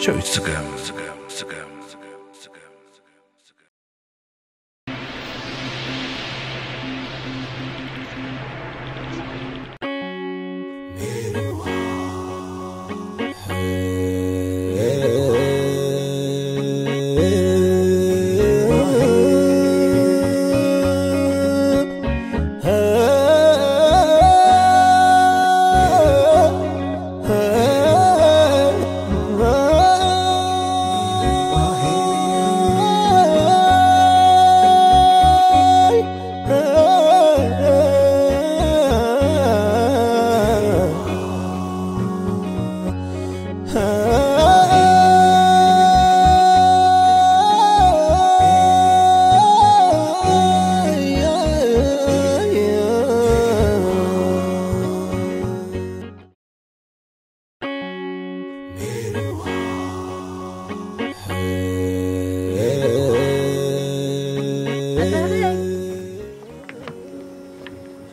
ዳዊት ስገም ስገም ስገም ስገም ስገም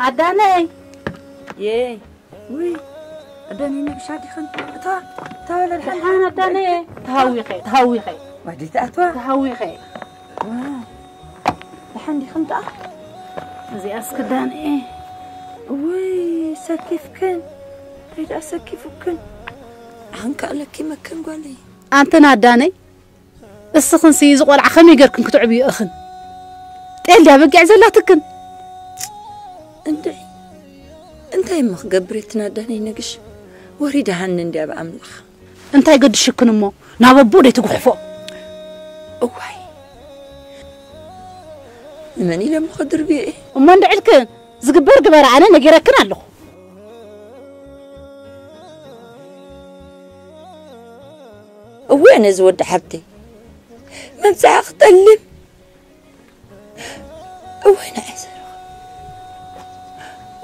ኣዳነይ፣ የ ውይ፣ ኣዳነይ፣ ነብሻ ዲኽን? እታ፣ እታ ወለድ ደሓን ኣዳነይ፣ ተሃዊኸ፣ ተሃዊኸ፣ ወዲት ኣትዋ። ተሃዊኸ። ዋ፣ ደሓን ዲኽን ደኣ? እዚኣስ ክዳንኤ። ውይ፣ ሰኪፍክን። እንታይ ደኣ ሰኪፉክን? ኣንካ ኣለኪ መከን ጓለይ። ኣንተን ኣዳነይ፣ እስኽንሲ እዚ ቆልዓ ከመይ ጌርክን ክትዕብዮ እኽን? ጤል ድያ በጊዕ ዘላትክን? እንድዒ፣ እንታይ እሞ ክገብር እቲ ናዳነይ ነግሽ? ወሪዳሃኒ እንድያ ብኣምላኽ። እንታይ ገድሽክን እሞ ናብ ኣቦ ደይ ትጉሕፎ? እዋይ፣ ንመን ኢለ እሞ ክድርብዮ እየ? እሞ እንድዒ ኢልክን ዝግበር ግበራ፣ ኣነ ነጊረክን ኣለኹ። እወ፣ ነዚ ወዲ ሓብተይ መብጽዓ ክጠልም። እወ፣ ንዓይ ዘረባ።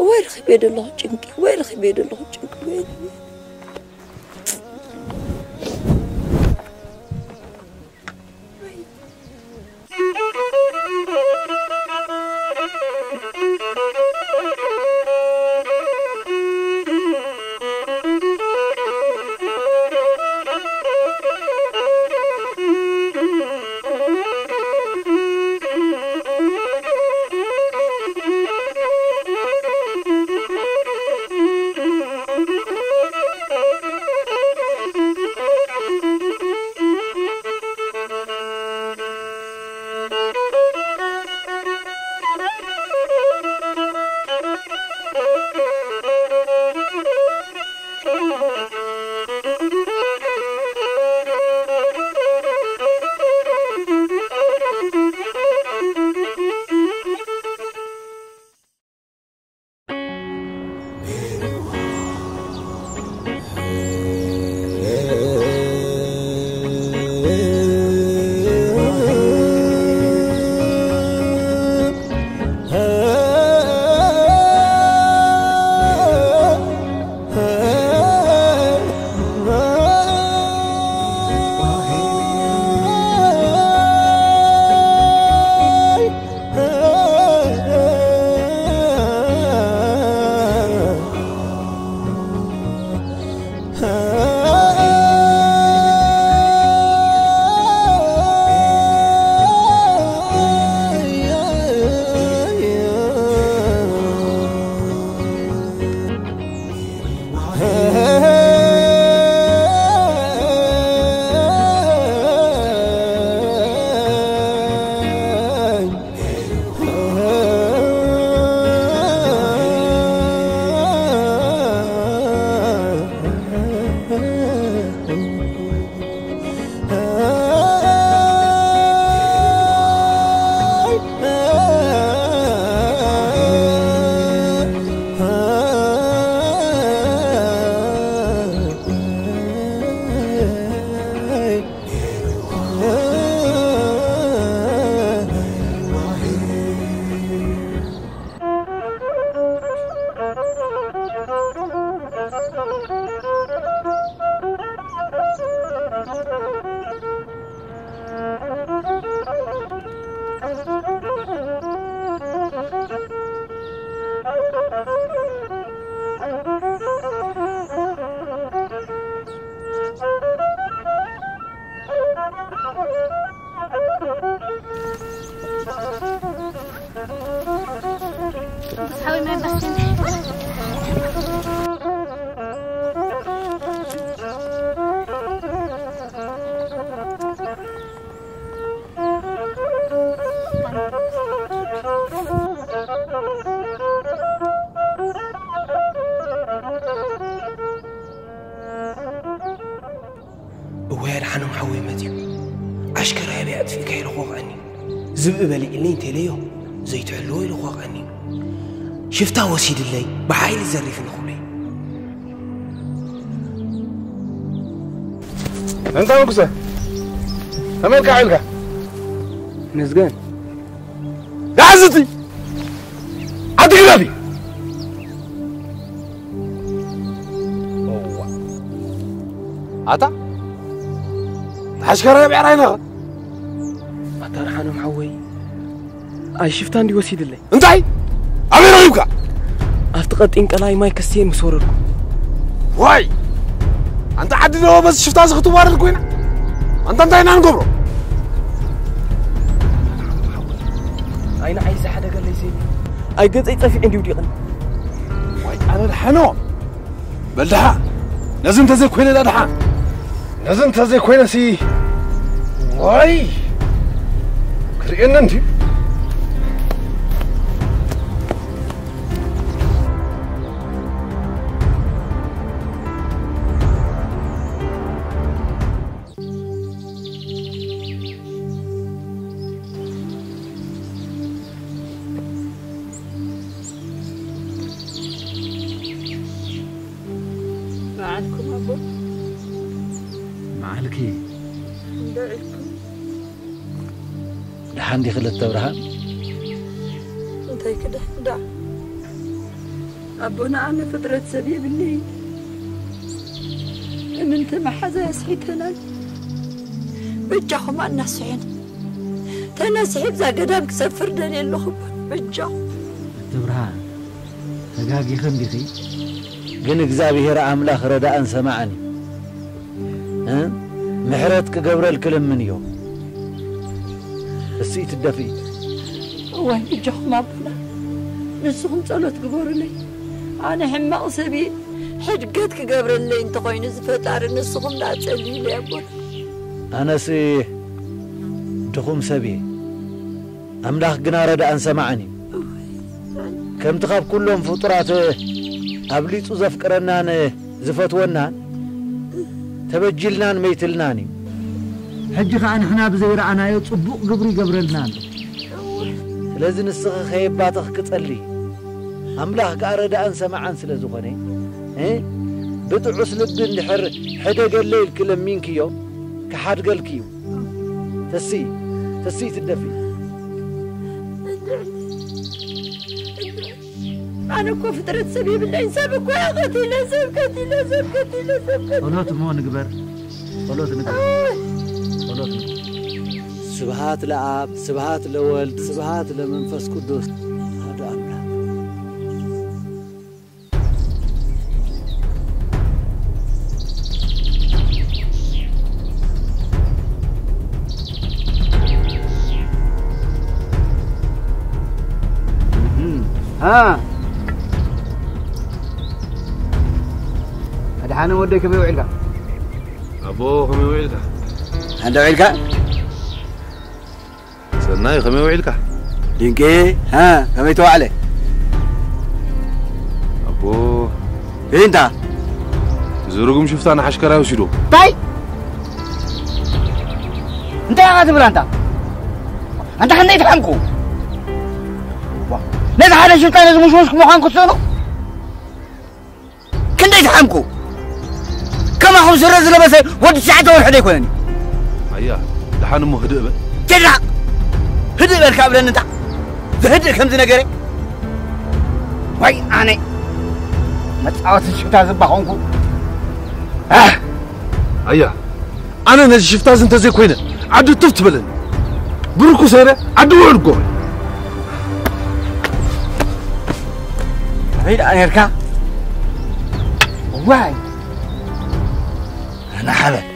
እወ፣ ረኺበዮ ዘለኹ ጭንቂ፣ እወ፣ ረኺበዮ ዘለኹ ጭንቂ፣ እወ፣ እወ። ሓወይ ማይ ባስን። እወ ኣድሓኖም ሓወይ መጺኡ። ኣሽከራይ ኣበይ ኣጥፊእካ ኢሉ ክወቕዐኒ። ዝብኢ በሊዕኒ እንተኢለዮ ዘይትሕልዎ ኢሉ ክወቕዐኒ። ሽፍታ ወሲድለይ ብሓይሊ ዘሪፍኒ ክብለይ። እንታ መጉሰ ከመይ ኢልካ ውዒልካ? መስገን ያዝ እቲ ዓዲ ግደፊ። ኣታ ኣሽከራይ ብዕራይ ነኸ ኣታ ኣድሓኖም ሓወይ ኣይ ሽፍታ እንዲ ወሲድለይ። እንታይ ኣበይ ረኺብካ? ኣብቲ ቀጢን ቀላይ ማይ ከስትየን ምስ ወረድኩ። ዋይ ኣንታ ዓዲ ደወ በዚ ሽፍታ እዚ ክትዋረድ ኮይና ኣንታ እንታይ ኢና ንገብሮ? ኣይ ንዓይ ዝሓደገለይ ሰብ ኣይ ገጸይ ጸፊዑ እንዲ ውዲቕን። ዋይ ኣነ ድሓኖ በል ደሓ ነዚ እንተዘይኮይነ ደኣ ደሓ ነዚ እንተዘይኮይነ ሲ ዋይ ክርእየኒ እንድዩ። በዓልኩም ኣቦ መዓልኪ እንዶ ዒልኩም ደሓን ዲኺ ክልተ ብርሃን? እንታይ ክድሕን ደኣ ኣቦና ኣነ ፍጥረት ሰብ የብለይ እምንቲ መሓዛ የስሒተናል በጃኹም ኣናስሕን ተነስሒ ብዛ ገዳም ክሰፍር ደልየ ኣለኹ በጃኹም ክልተ ብርሃን ተጋጊኺ እንዲኺ ግን እግዚኣብሔር ኣምላኽ ረዳእን ሰማዕን እዩ እ ምሕረት ክገብረልኪ ልምንዮ እስቲ ትደፍኢ እዋይ በጃኹም ኣቦና ንስኹም ጸሎት ግበሩለይ ኣነ ሕማቕ ሰብ እየ ሕድገት ክገብረለይ እንተኾይኑ ዝፈጣሪ ንስኹም ደኣ ጸልዩለይ ኣቦና ኣነስ ድኹም ሰብ እየ ኣምላኽ ግና ረዳእን ሰማዕን እዩ ከምቲ ካብ ኩሎም ፍጡራት ኣብሊጹ ዘፍቅረናን ዝፈትወናን ተበጅልናን መይትልናን እዩ ሕጂ ኸዓ ንሕና ብዘይረኣናዮ ጽቡቕ ግብሪ ይገብረልና ኣሎ ስለዚ ንስኺ ከየባተኽኪ ጸልዪ ኣምላኽ ከኣ ረዳእን ሰማዕን ስለ ዝኾነ ብጥዑስ ልቢ እንድሕር ሕደገለይ ኢልኪ ለሚንክዮ ክሓድገልኪ እዩ ተስኢ ተስኢ ትደፊ ኣነ እኮ ፍጥረት ሰብ የብለይን ሰብ እኮ እያ ቀቲለ ሰብ ቀቲለ ሰብ ቀቲለ ሰብ ቀቲለ ጸሎት እሞ ንግበር ጸሎት ንግበር ጸሎት ንግበር ስብሃት ለኣብ ስብሃት ለወልድ ስብሃት ለመንፈስ ቅዱስ ሓደ ኣምላክ ኣድሓነ ወደይ ከመይ ውዒልካ? ኣቦ ከመይ ውዒልካ? ኣንዳ ውዒልካ? ሰናይ ከመይ ውዒልካ? ድንቂ ከመይ ተዋዕለ? ኣቦ እንታ ዝርጉም ሽፍታ ንሓሽከራይ ወሲዶ እንታይ እንታይ ኢኻ ትብል ኣንታ ኣንታ ክንደይ ትሓምቁ ነዚ ሓደ ሽፍታ ነዚ ሙሽሙሽ ምዃን ክትስእኑ ክንደይ ትሓምቁ ከማኹም ስረ ዝለበሰ ወዲ ትሽዓተ ወርሒ ዶ ኣይኮነን እዩ ኣያ ደሓን እሞ ህድእ በል ቴድራ ህድእ በልካ እብለኒ እንታ ዝህድእ ከምዚ ነገረ ወይ ኣነ መፃወቲ ሽፍታ ዝባ ኮንኩ ኣያ ኣነ ነዚ ሽፍታ እዚ እንተዘይኮይነ ዓዲ ቱፍ ትበለኒ ብርኩ ሰይረ ዓዲ ውዕል ጎበ ኣበይ ደኣ ነርካ ዋይ ኣነ ሓበን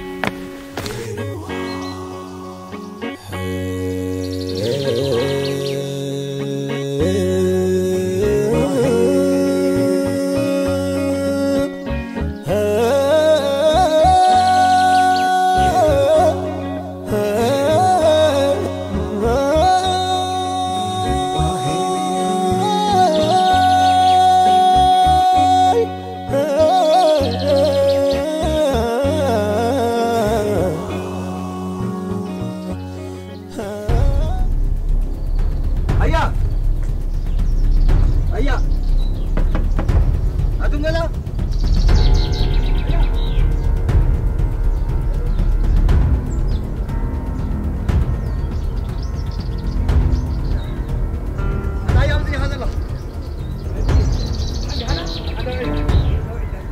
ኣቱም ገለ እንታይ እዮም ዝዲኻ ዘለኹ?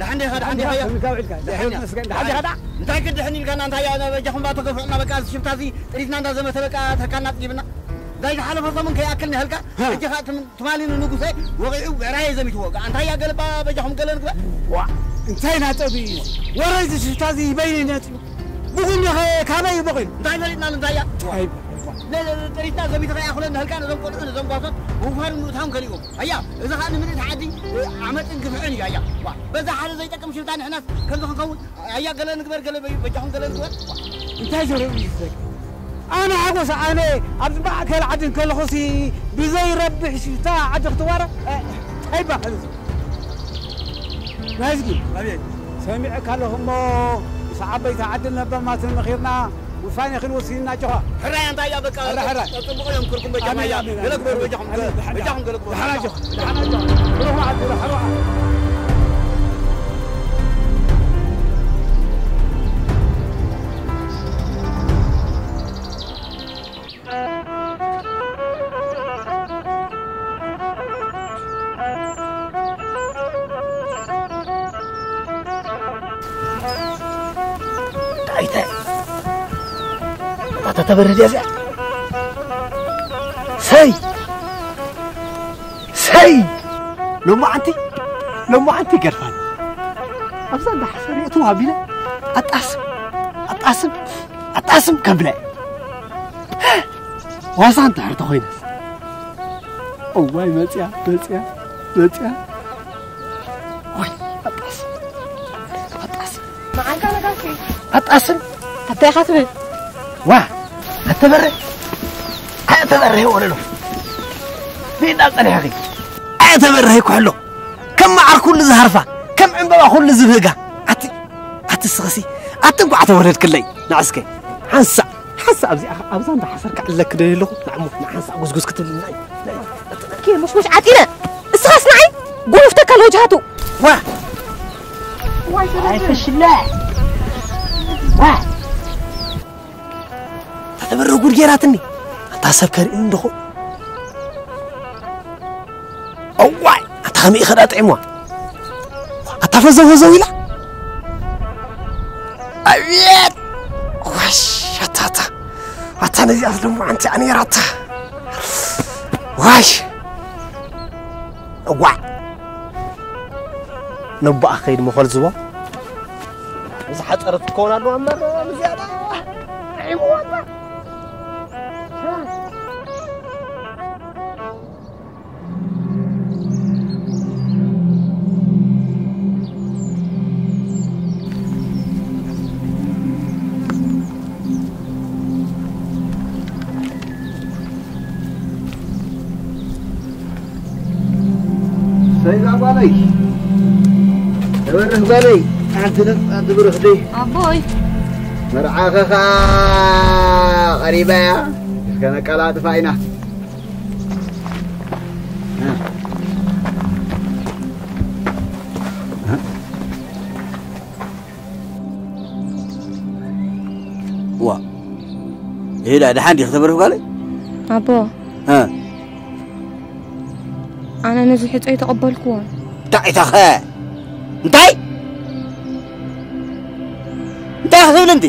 ደሓን ዲኻ? ደሓን ዲኻ? ደሓን ዲኻ? እንታይ ክድሕን ኢልካና? እንታይ እያ በጃኹም ባቶ ገፍዑና? በቃ እዚ ሽፍታ እዚ ጥሪትና እንዳዘመተ በቃ ተካና ጥጊብና። እንታይ ዝሓለፈ ሰሙን ከይኣክል ንህልካ? ሕጂ ኸዓ ትም-፣ ትማሊ ንንጉሰ ወቒዑ ብዕራየ ዘሚትዎ። እንታይ እያ ገለባ በጃኹም ገለ ንግበር? ዋ፣ እንታይ ናጠቢ እዩ እዚ? ወረ እዚ ሽፍታ እዚ ይበይን ነጥቢ። ብጉኒ ኸ ካበይ እዩ በቒሉ? እንታይ ፈሊጥና እንታይ እያ? እንታይ? ለ-፣ ለ-፣ ጥሪትና ዘሚተ ከይኣኽለን ንህልካ ነዞም ቆልዑ ነዞም ጓሶት ምውፋርን ምእታውን ከሊእዎም። ኣያ፣ እዚ ኸዓ ንምልእቲ ዓዲ ዓመፅን ግፍዕን እዩ። ኣያ፣ ዋ፣ በዛ ሓደ ዘይጠቅም ሽፍታ ንሕናስ ከምዚ ክንከውን? ኣያ፣ ገለ ንግበር፣ ገለ በይ-፣ በጃኹም ገለ ንግበር። እንታይ ዘረብ እዩ ዝዘግ? ኣነ ሓጎስ፣ ኣነ ኣብዚ ማእከል ዓዲ እንከለኹሲ ብዘይረብሕ ሽፍታ ዓዲ ክትዋረ፣ እ፣ ኣይባህል እዚ። ናይዝጊ፣ ኣቤት። ሰሚዐካ ኣለኹ እሞ ምስ ዓበይቲ ዓዲ ለባማትን መኺርና ውሳኔ ክንወስድ ኢና ኣጆኻ። ሕራይ ኣንታ እያ በቃ። ሕራይ፣ ሕራይ። ጽቡቕ እዮም ክርኩም በጃኹም ኣሜን፣ እያ። ኣሜን፣ ገለ ኣሜን። ግበሩ በጃኹም። ኣሜን፣ ደሓን ደሓን እያ። ገለ ግበሩ። ደሓን ኣጆኻ፣ ደሓን ኣጆኻ። ብሩኽ መዓልቲ፣ ብሩኽ ሕሩዓ። ዳይተ፣ እታ ተተበርህ ድያ እዚኣ? ሰይ! ሰይ! ሎማዓንቲ፣ ሎማዓንቲ ይገርፋኒ። ኣብዛ እንዳ ሓሰር የእትዋ ኣቢለ ኣጣስም፣ ኣጣስም፣ ኣጣስም ከብለ። ዋሳ እንድሕር ተኾይነስ። እዋይ መጽያ፣ መጽያ፣ መጽያ። ወይ ኣጣስም፣ ኣጣስም። መዓልካ ነጋሲ። ኣጣስም። ኣታይ ኢኻ ትብል? ዋ፣ ኣተበረ። ኣተበረ ወለሎ። ቢና ጸኒሕኺ። ኣተበረ ኩሕሎ። ከም መዓር ኩሉ ዝሃርፋ፣ ከም ዕምበባ ኩሉ ዝብህጋ። ኣቲ፣ ኣቲ ስኸሲ፣ ኣቲ እንኳዕ ተወለድክለይ፣ ንዕስከ። ሓንሳእ፣ ሓንሳእ ኣብዚኣ፣ ኣብዛ እንዳ ሓሰርካ ኣለክ ደለኹ፣ ንዓሞ፣ ንሓንሳእ ጉዝጉዝ ክትብልና እዩ። ኬ፣ ሙሽሙሽ ዓጢነ፣ እስኻስ ንዓይ፣ ጉሩፍተካ ለወጅሃቱ። ዋ! ዋይ፣ ሰለስተ። ኣይ፣ ፍሽለ። ዋ! ተተበረ ጉድ ጌራትኒ። ኣታ ሰብ ከርእዩ እንደኹ። እዋይ፣ ኣታ ከመይ ይኸዳ ጥዒምዋ። ኣታ ፈዘው ፈዘው ኢላ። ኣቤት! ዋሽ፣ ኣታ፣ ኣታ። ኣታ ነዚኣስ ደሞ ኣንቲኣ ነይራታ። ዋሽ! እዋይ! ነቦኣ ከይድ መኾል ዝቦ። ዝሓጸረት ትከውን ኣለዋ እምበር ንዝያዳ ጥዒምዋ እምበር። ሰይዛ ጓለይ፣ ተበርህ ጓለይ፣ ሓንቲ ነፃ ትብርኽቲ። ኣቦይ። መርዓኸ ኸዓ ቀሪባ እያ። እስከ ነቀላጥፋ ኢና። ዋ፣ ሄዳ ደሓን ዲኺ ተበርህ ጓለይ? ኣቦ። እ። ኣነ ነዚ ሕጾ ኣይተቐበልክዎን። እንታይ ኢታኸ? እንታይ? እንታይ ክትብል እንቲ?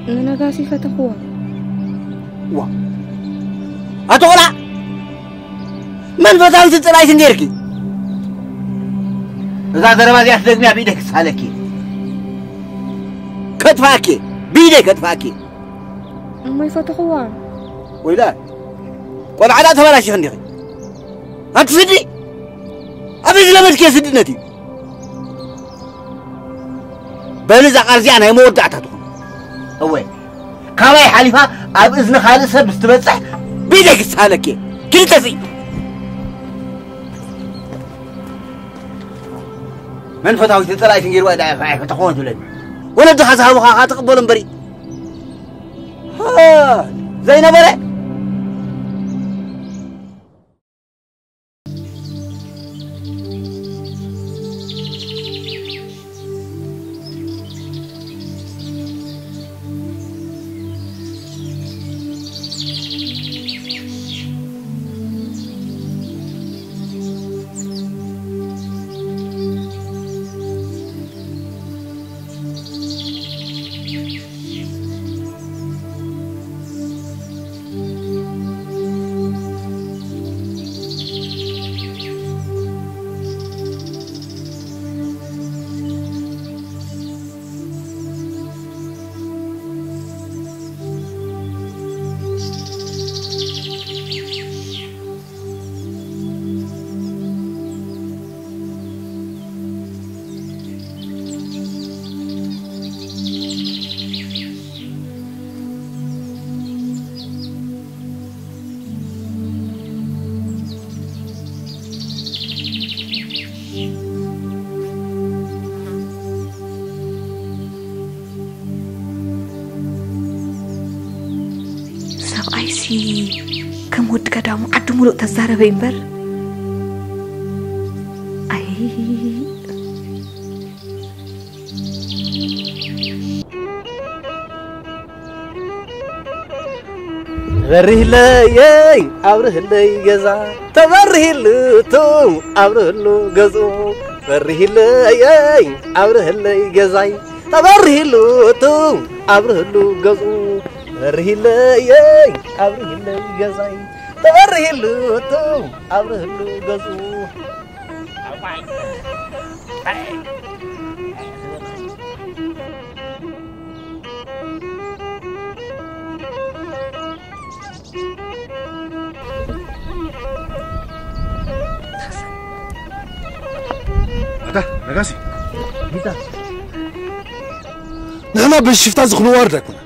ንነጋሲ ፈተኽዎ። ዋ። ኣቶ ቆልዓ፣ መን ፈታዊትን ጸላኢትን ጌርኪ? እዛ ዘረባ እዚኣ ትደግምያ ብኢደይ ክስሓለኪ። ከጥፋኣኪ፣ ብኢደይ ከጥፋኣኪ። እሞ ይፈተኽዋ። ወይላ፣ ቆልዓ ደኣ ተበላሺኺ እንዲኺ። ኣንቲ ስዲ፣ ኣበይ ዝለመድክዮ ስድነት እዩ? በሊ እዛ ቃል እዚኣ ናይ መወዳእታ ትኹን። እወ፣ ካባይ ሓሊፋ ኣብ እዝኒ ካልእ ሰብ ምስ ትበጽሕ ብኢደይ ክስሓለኪ። ክልተ ስኢ። መን ፈታዊትን ጸላኢትን ጌርዋ ደኣ ኣይፈተኽዎን ትብለኒ? ወለድኻ ዝሃቡኻ ኸዓ ትቕበሎ እምበሪ። ሃ፣ ዘይነበረ? ሰብኣይሲ ከም ወዲ ቀዳሙ ዓዲ ሙሉእ ተዛረበ እምበር። ኣይ። በሪህለየይ ኣብርህለይ ገዛ ተበሪህሉ ቱ ኣብርህሉ ገዝኡ በሪህለየይ ኣብርህለይ ገዛይ ተበሪህሉ ቱ ኣብርህሉ ገዝኡ በሪህለየይ ኣብርህለይ ገዛይ ተበሪህሉ ቱ ኣብርህሉ ገዝኡ ኣታ ነጋሲ ቢታ ንሕና በዚ ሽፍታ እዚ ክንዋርድ ኣይኮነ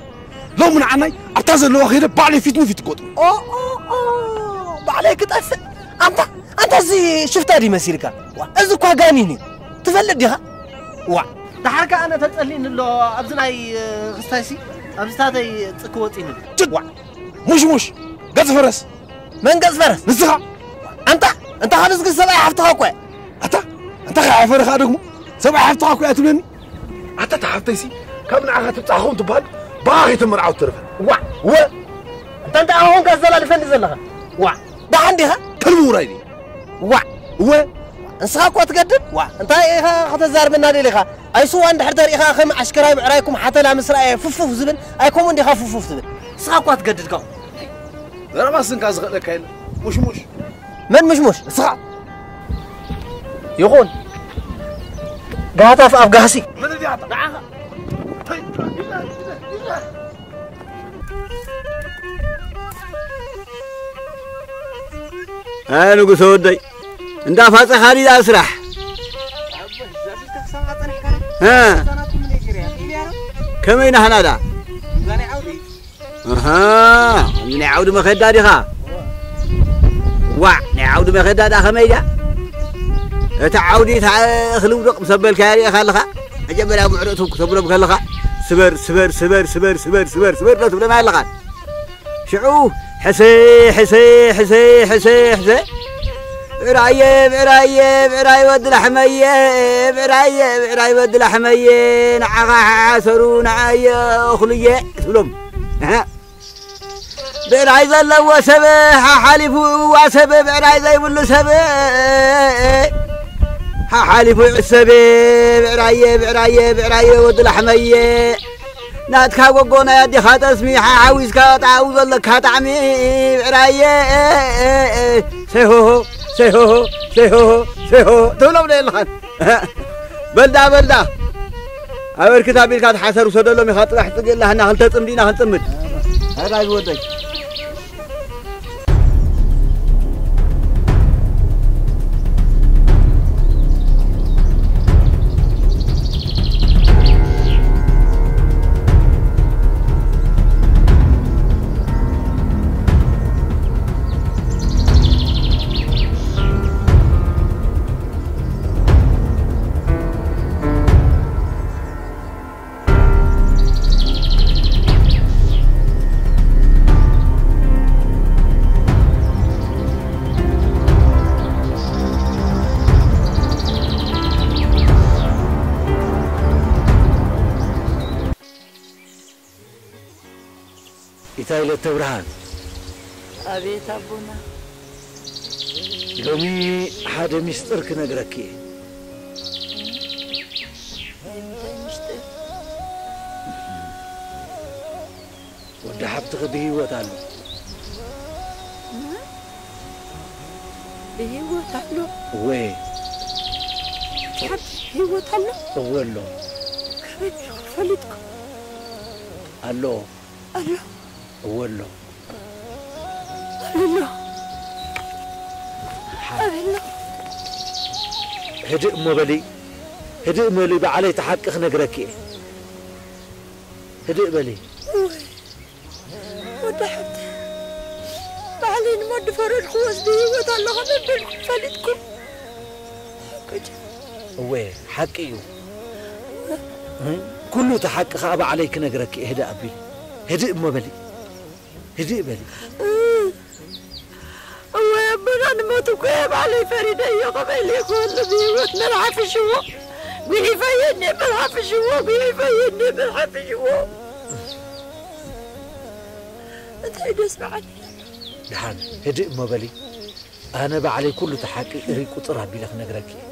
ሎሚ ንዓናይ ኣብታ ዘለዋ ከይደ ባዕለይ ፊት ንፊት ገጥሙ ኦ ኦ ኦ ባዕለይ ክጠፍእ ኣንታ ኣንታ እዚ ሽፍታ ድዩ መሲልካ ዋ እዚ እኳ ጋኒን እዩ ትፈልጥ ዲኻ ዋ ደሓር ከኣ ኣነ ተጸሊኒ ኣሎ ኣብዚ ናይ ክስታይሲ ኣብዚ ታተይ ጽኪ ወጺኒ ዋ ሙሽሙሽ ገጽ ፈረስ መን ገጽ ፈረስ ንስኻ ኣንታ እንታ ካብ ዝግ ሰብኣይ ሓፍትኻ እኮ ኣታ ኣንታ ከዓፈረ ከኣ ደግሞ ሰብኣይ ሓፍትኻ እኮ እያ ትብለኒ ኣታ ተሓፍተይሲ ካብ ንዓኻ ትብጻሕ ኸውን ትበሃል ብኻ ከይተመርዓው ትርፈ ዋ ወ እንታ እንታይ ኣኹን ከዘላልፈኒ ዘለኻ ዋ ደሓን ዲኻ ከልቢ ውራይ ድዩ ዋ እወ ንስኻ እኳ ትገድድ ዋ እንታይ ኢኻ ከተዛርበና ደሊኻ ኣይስዋ እንድሕር ተሪኢኻ ከም ኣሽከራይ ብዕራይኩም ሓተላ ምስ ረኣየ ፍፉፍ ዝብል ኣይከምኡ እንዲኻ ፍፉፍ ትብል ንስኻ እኳ ትገድድ ካው ዘረባ ስንካ ዝኽእለካ የለ ሙሽሙሽ መን ምሽሙሽ ንስኻ ይኹን ጋህታፍ ኣብ ጋህሲ መን እዚኣ ንዓኻ ኣይ ንጉሰ ወደይ እንዳ ፋጸኻ ድዩ ስራሕ ከመይ ናህና ዳ ናይ ዓውዲ መኸዳ ዲኻ ዋዕ ናይ ዓውዲ መኸዳ ዳ ከመይ ድያ እቲ ዓውዲ እኽሊ ውደቕ ምስ ኣበልካያ ሪእኻ ኣለኻ መጀመርያ ምዕረቱ ክተብሎም ከለኻ ስበር ስበር ስበር ስበር ስበር ስበር ስበር ዶ ትብለና ኣለኻ ሽዑ ሕሰ ሕሰ ሕሰ ሕሰ ሕሰ ብዕራየ ብዕራየ ብዕራይ ወዲ ላሕመየ ብዕራየ ብዕራይ ወዲ ላሕመየ ንዓኻ ሓሰሩ ንዓየ እኽሉየ ትብሎም ብዕራይ ዘለዎ ሰብ ሓሓሊፉ ዋሰብ ብዕራይ ዘይብሉ ሰብ ሓሓሊፉ ይዕሰብ ብዕራየ ብዕራየ ብዕራየ ወዲ ላሕመየ ናትካ ጎጎ ናይ ኣዴኻ ጠስሚ ሓሓዊስካ ጣዕው ዘለካ ጣዕሚ ብዕራየ ሰይሆሆ ሰይሆሆ ሰይሆሆ ሰይሆሆ ትብሎም ዶ የለኻን በልዳ በልዳ ኣበርክት ኣቢልካ ትሓሰር ውሰደሎም ኢኻ ጽባሕ ጽግእ ላህና ክልተ ጽምዲ ኢና ክንጽምድ ኣዳይ ዝወደይ ኢታይ ለተብርሃን ኣቤት ኣቦና ሎሚ ሓደ ሚስጥር ክነግረኪ እየ እንታይ ምሽጥር ወዲ ሓብትኺ ብህይወት ኣሎ ብህይወት ኣሎ እወ እቲ ሓብቲ ብህይወት ኣሎ እወ ኣሎ ከመይ ፈሊጥኩም ኣሎ ኣሎ እወ ኣሎ ኣሎ ኣሎ ኣሎ ህድእ እሞ በሊ ህድእ መሊ ባዕለይ ተሓቂ ክነግረኪ እየ ህድእ በሊ ወዲ ሓብቲ ባዕለይ ንመዲ ፈረድክዎስ ብህይወት ኣለኹ መበልኩም ፈሊጥኩም እወ፣ ሓቂ እዩ። እ? ኩሉ እቲ ሓቂ ኸኣ ባዕለይ ክነግረኪ እየ። ህድእ ኣቢል። ህድእ እሞ በሊ። ህድእ በሊ። እወ፣ ኣቦና ንሞት እኮ እየ ባዕለይ ፈሪደ እየ። ከመይ ኢለ ክህሉ ብህይወት? መን ሓፍሽዎ? ጉሒፈ እየ እኔ፣ መን ሓፍሽዎ? ጉሒፈ እየ እኔ፣ መን ሓፍሽዎ? እንታይ ደስ በዓል። ደሓን፣ ህድእ እሞ በሊ። ኣነ ባዕለይ ኩሉ እቲ ሓቂ እሪ ቁጽር ኣቢለ ክነግረኪ እየ።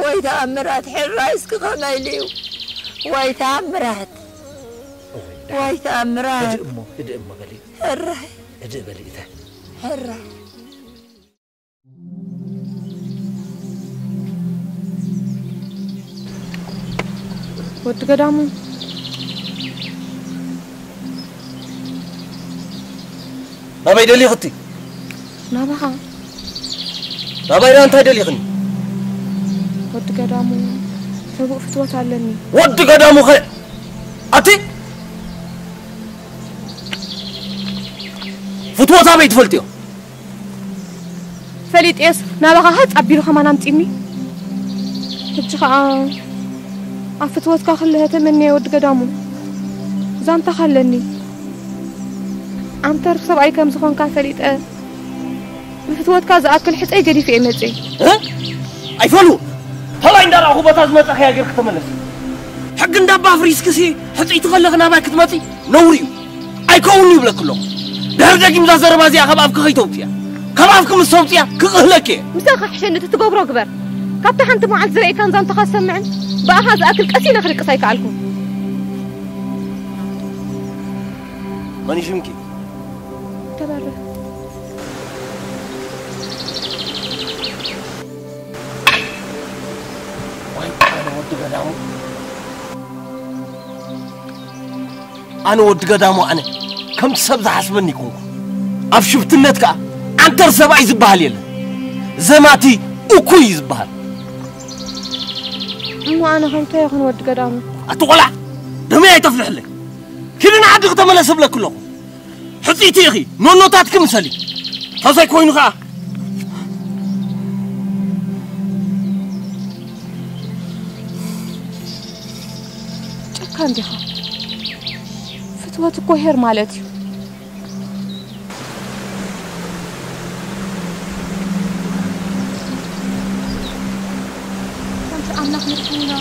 ወይ ተኣምራት፣ ሕራይ እስኪ ከመይ ኢሉ እዩ? ወይ ተኣምራት፣ እወ፣ ደሓን። ወይ ተኣምራት። ህድእ እሞ፣ ህድእ እሞ በሊ። ሕራይ። ህድእ በሊ እተ። ሕራይ። ወዲ ገዳሙ። ናበይ ደሊኽቲ? ናባኻ። ናባይ ደኣ እንታይ ደሊኽኒ? ወዲ ገዳሙ፣ ሕቡእ ፍትወት ኣለኒ። ወዲ ገዳሙ ኸ? ኣቲ? ፍትወት ኣበይ ትፈልጥዮ? ፈሊጥየስ ናባኻ ሃጽ ኣቢሉ ከማን ኣምጺኒ። ሕጂ ኸኣ ኣብ ፍትወትካ ክልሀ ተመንየ ወዲ ገዳሙ። ዛንታኻ ኣለኒ። ዓንተር ሰብኣይ ከም ዝኾንካ ፈሊጠ፣ ብፍትወትካ ዝኣክል ሕጸይ ገዲፈ እየ መጽየ። እ? ኣይፈሉ! ተባይ እንዳረኣኹ ቦታ ዝመጻኸያ ጌርክ ተመለስ። ሕጊ እንዳባ ኣፍሪስክሲ ሕጽይቲ ከለኺ ናባይ ክትመጺ ነውሪ እዩ። ኣይከውን'ዩ ይብለኪ ኣለኹ። ድሕሪ ደጊም እዛ ዘረባ እዚኣ ካብ ኣፍኪ ከይተውጽያ። ካብ ኣፍኪ ምስ ተውጽያ ክቕህለኪ እየ። ምሳኻ ሕሸኒ፣ እቲ ትገብሮ ግበር። ካብታ ሓንቲ መዓልቲ ዝረኣየካን ዛንታኻ ዝሰምዕን ብኣኻ ዝኣክል ቀስ ኢለ ክድቅስ ኣይከኣልኩን። መን እዩ ሽምኪ? ተበርህ። ወይ ኣነ ወዲ ገዳሙ። ኣነ ወዲ ገዳሙ ኣነ ከምቲ ሰብ ዝሓስበኒ ይኮንኩ። ኣብ ሽፍትነት ከኣ ዓንተር ሰብኣይ ዝበሃል የለን። ዘማቲ እኩይ እዩ ዝበሃል። እሞ ኣነ ከምታይ ይኹን ወዲ ገዳሙ? ኣቲ ቆልዓ፣ ደመይ ኣይተፍልሕለይ። ኪዲ ንዓዲ ክተመለስ እብለኪ ኣለኹ። ሕጽይቲ ኢኺ፣ ኖኖታትኪ ምሰሊ። ተዘይኮይኑ ኸኣ ጨካን ዲኻ? ፍትወት እኮ ሄር ማለት እዩ። ከምቲ ኣምላኽ ንርሕውና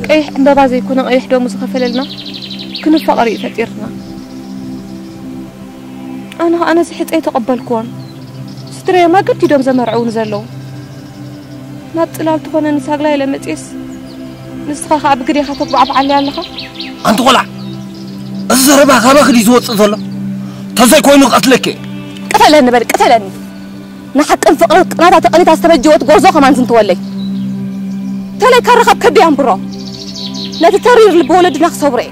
ቀይሕ ዕምበባ ዘይኮነ ቀይሕ ደሙ ዝኸፈለልና ክንፋቐር እዩ ፈጢርና። ኣነ ኸኣ ነዚ ሕጸይ ተቐበልክዎን። ስድረዮም ኣገዲዶም ዘመርዕዉኒ ዘለዉ። ናብ ጽላል ትኾነኒ ሳግላ ኢለ መጽየስ፣ ንስኻ ኸኣ ብግዴኻ ተጉባዕብዓለይ ኣለኻ። ኣንቲ ቆልዓ፣ እዚ ዘረባ ካባኺ ድዩ ዝወጽእ ዘሎ? ተዘይኮይኑ ክቐትለኪ እየ። ቅተለኒ በል፣ ቅተለኒ። ንሓቅን ፍቕርን ቅናታ ተቐኒታ ዝተበጀወት ጎርዞ ከማን ዝንትወለይ። ተለይ ካራ ካብ ከዲ ኣንብሮ። ነቲ ተሪር ልቢ ወለድና ክሰብሮ እየ።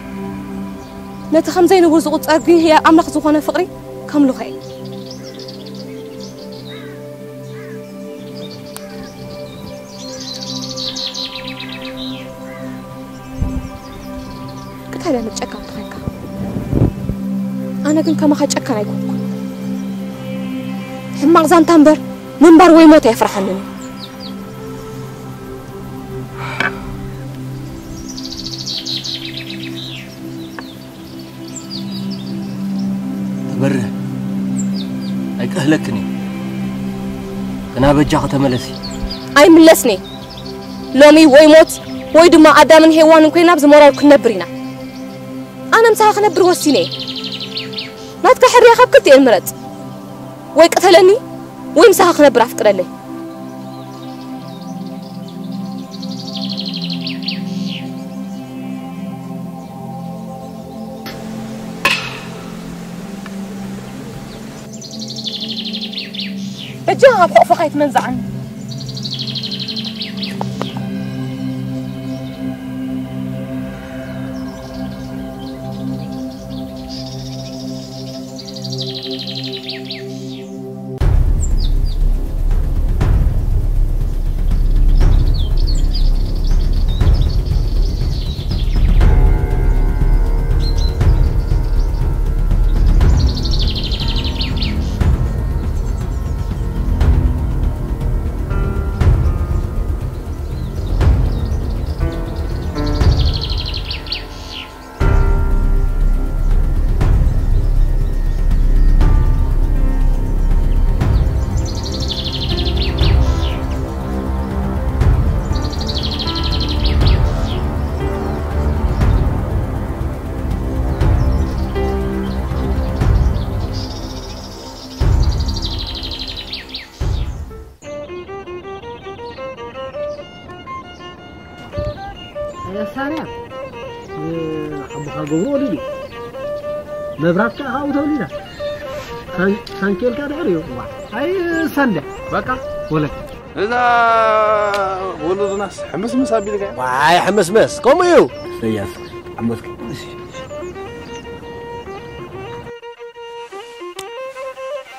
ነቲ ከም ዘይንቡር ዝቑጸር ግን ህያብ ኣምላኽ ዝኾነ ፍቕሪ ከምልኾ እየ። ቅተለኒ ጨካን ተኾይንካ። ኣነ ግን ከማኻ ጨካን ኣይኮንኩን። ሕማቕ ዛንታ እምበር ምንባር ወይ ሞት ኣየፍርሓንን እዩ። ትበርህ ኣይቀህለክን እዩ። ግና በጃኺ ተመለሲ። ኣይምለስን እየ። ሎሚ ወይ ሞት ወይ ድማ ኣዳምን ሄዋንን ኮይና ኣብዚ ሞራር ክንነብር ኢና። ኣነ ምሳኻ ክነብር ወሲነ እየ። ናትካ ሕርያ ካብ ክልቲኤን ምረጽ። ወይ ቅተለኒ ወይ ምሳኻ ክነብር ኣፍቅደለይ። በጃኻ ኣብ ሕቑፍኻ ኣይትመንዝዓኒ። መሳርያ ሓሙኻ ገብሩ ወሊዱ። መብራት ከዓ ካብኡ ተወሊዳ። ሳን- ሳንኬልካ ድሕር እዩ። ዋ፣ ኣይ ሳንዳ። በቃ ወለ እዛ ወለዱናስ ሕምስምስ ኣቢልካ። ዋይ ሕምስምስ ከምኡ እዩ። ኢሳያስ ዓመት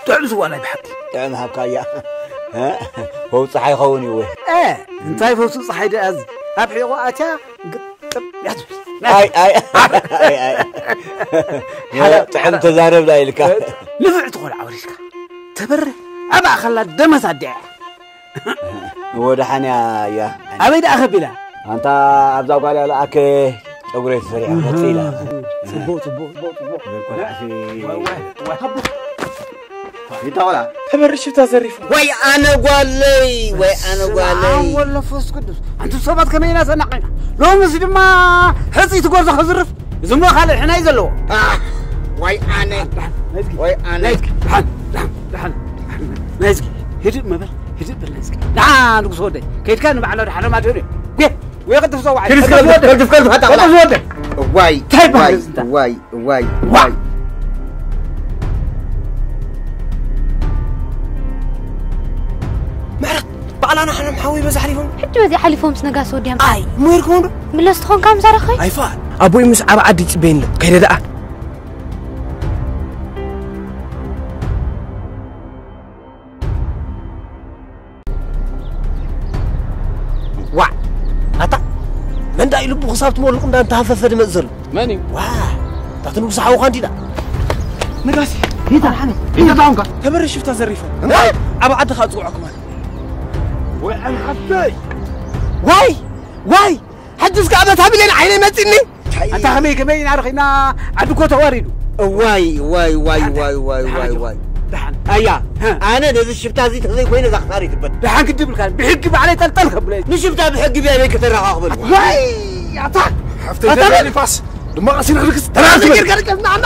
ጥዕም ዝዋ ናይ ብሓቂ ጥዕም ሃብካያ። ፈውፂ ሓይኸውን እዩ ወይ? እንታይ ፈውሱ ፀሓይ ደኣ እዚ ኣብ ሒቑ ኣትያ ግጥም እያ ትብል። ኣይ ኣይ ኣይ ኣይ። ጥዕም ተዛረብና ኢልካ። ንፍዕቲ ቆልዓ ወሪስካ ተበርህ ኣብ ኣኸላ ደመስ ኣዲያ እያ። ወደሓንያ እያ። ኣበይ ደኣ ከቢላ? ኣንታ ኣብዛ ጓል ያለኣከ ጨጉረይ ተሰሪሐ መፅእ ኢላ። ፅቡቅ ፅቡቅ ፅቡቅ ፅቡቅ። ይታወላ። ተበርሽ ብታ ዘሪፉ። ወይ ኣነ ጓለይ ወይ ኣነ ጓለይ። ወለፈስ ቅዱስ ኣንቱ ሰባት ከመይ ኢና ሰናቂና? ሎምስ ድማ ሕፂ ትጎርዞ ከዝርፍ ዝሞ ካልእ ሕናይ ዘለዎ። ወይ ኣነ ወይ ኣነ። ናይዝጊ ናይዝጊ ህድእ መበል ህድእ በል ናይዝጊ። ንዓ ንጉስ ወደይ ከይድካ ንባዕሎ ድሓኖም ኣድህዶ። ጉ ወይ ቅድፍ ሰው ኪድ እስከ ቅድፍ ቅድፍ ቅድፍ ሃታ ቅድፍ ወደይ። ዋይ እንታይ ባህል ዋይ እዚ እንታይ? ዋይ ዋይ ዋ! ዋይ። ምሕረት ባዕላና ሓኖም ሓዊ በዛ ሓሊፎም። ሕጂ በዚ ሓሊፎም ስነጋስ ወዲያም። ኣይ ምህርኩም ዶ? ምለስ ትኾንካ ምዛረኸይ? ኣይፋል ኣቦይ ምስ ዓብ ዓዲ ይፅበየኒ ኣሎ። ከይደ ደኣ። ዋ ኣታ መን ዳኣ ኢሉ ብክሳብ ትመልቁ እንዳ እንተሃፈፈ ድመፅ ዘሎ። መን እዩ? ዋ እታ ትንጉስ ሓውኻ እንዲና። ነጋሲ ይታ ሓነ ይታ ታውንካ ተበረ ሽፍታ ዘሪፎ። እንታይ? ኣብ ዓዲ ካ ፅውዐኩም ኣለ። ወይ ኣንሓተይ። ዋይ ዋይ ሕጂ እስከ ኣመት ሃቢለን ዓይነይ መፂኒ። ኣታ ከመይ ከመይ ኢና ረኺና ዓዲ እኮ ተዋሪዱ። እዋይ እዋይ እዋይ እዋይ እዋይ እዋይ እዋይ። ደሓን ኣያ። ኣነ ነዚ ሽፍታ እዚ ተዘይ ኮይነ እዛ ክሳር ይትበል። ደሓን ክድብልካ ብሕጊ ባዕለይ ጠልጠል ከብለ። ንሽፍታ ብሕጊ ብያበይ ከተረኻኽበሉ። ዋይ ኣታ ሓፍተይ ኣታ ዘላ በል። ንፋስ ድማ ቀሲን ክርክስ ተራርክ ተራርክ በል። ገርገር ቀስ ንዓና።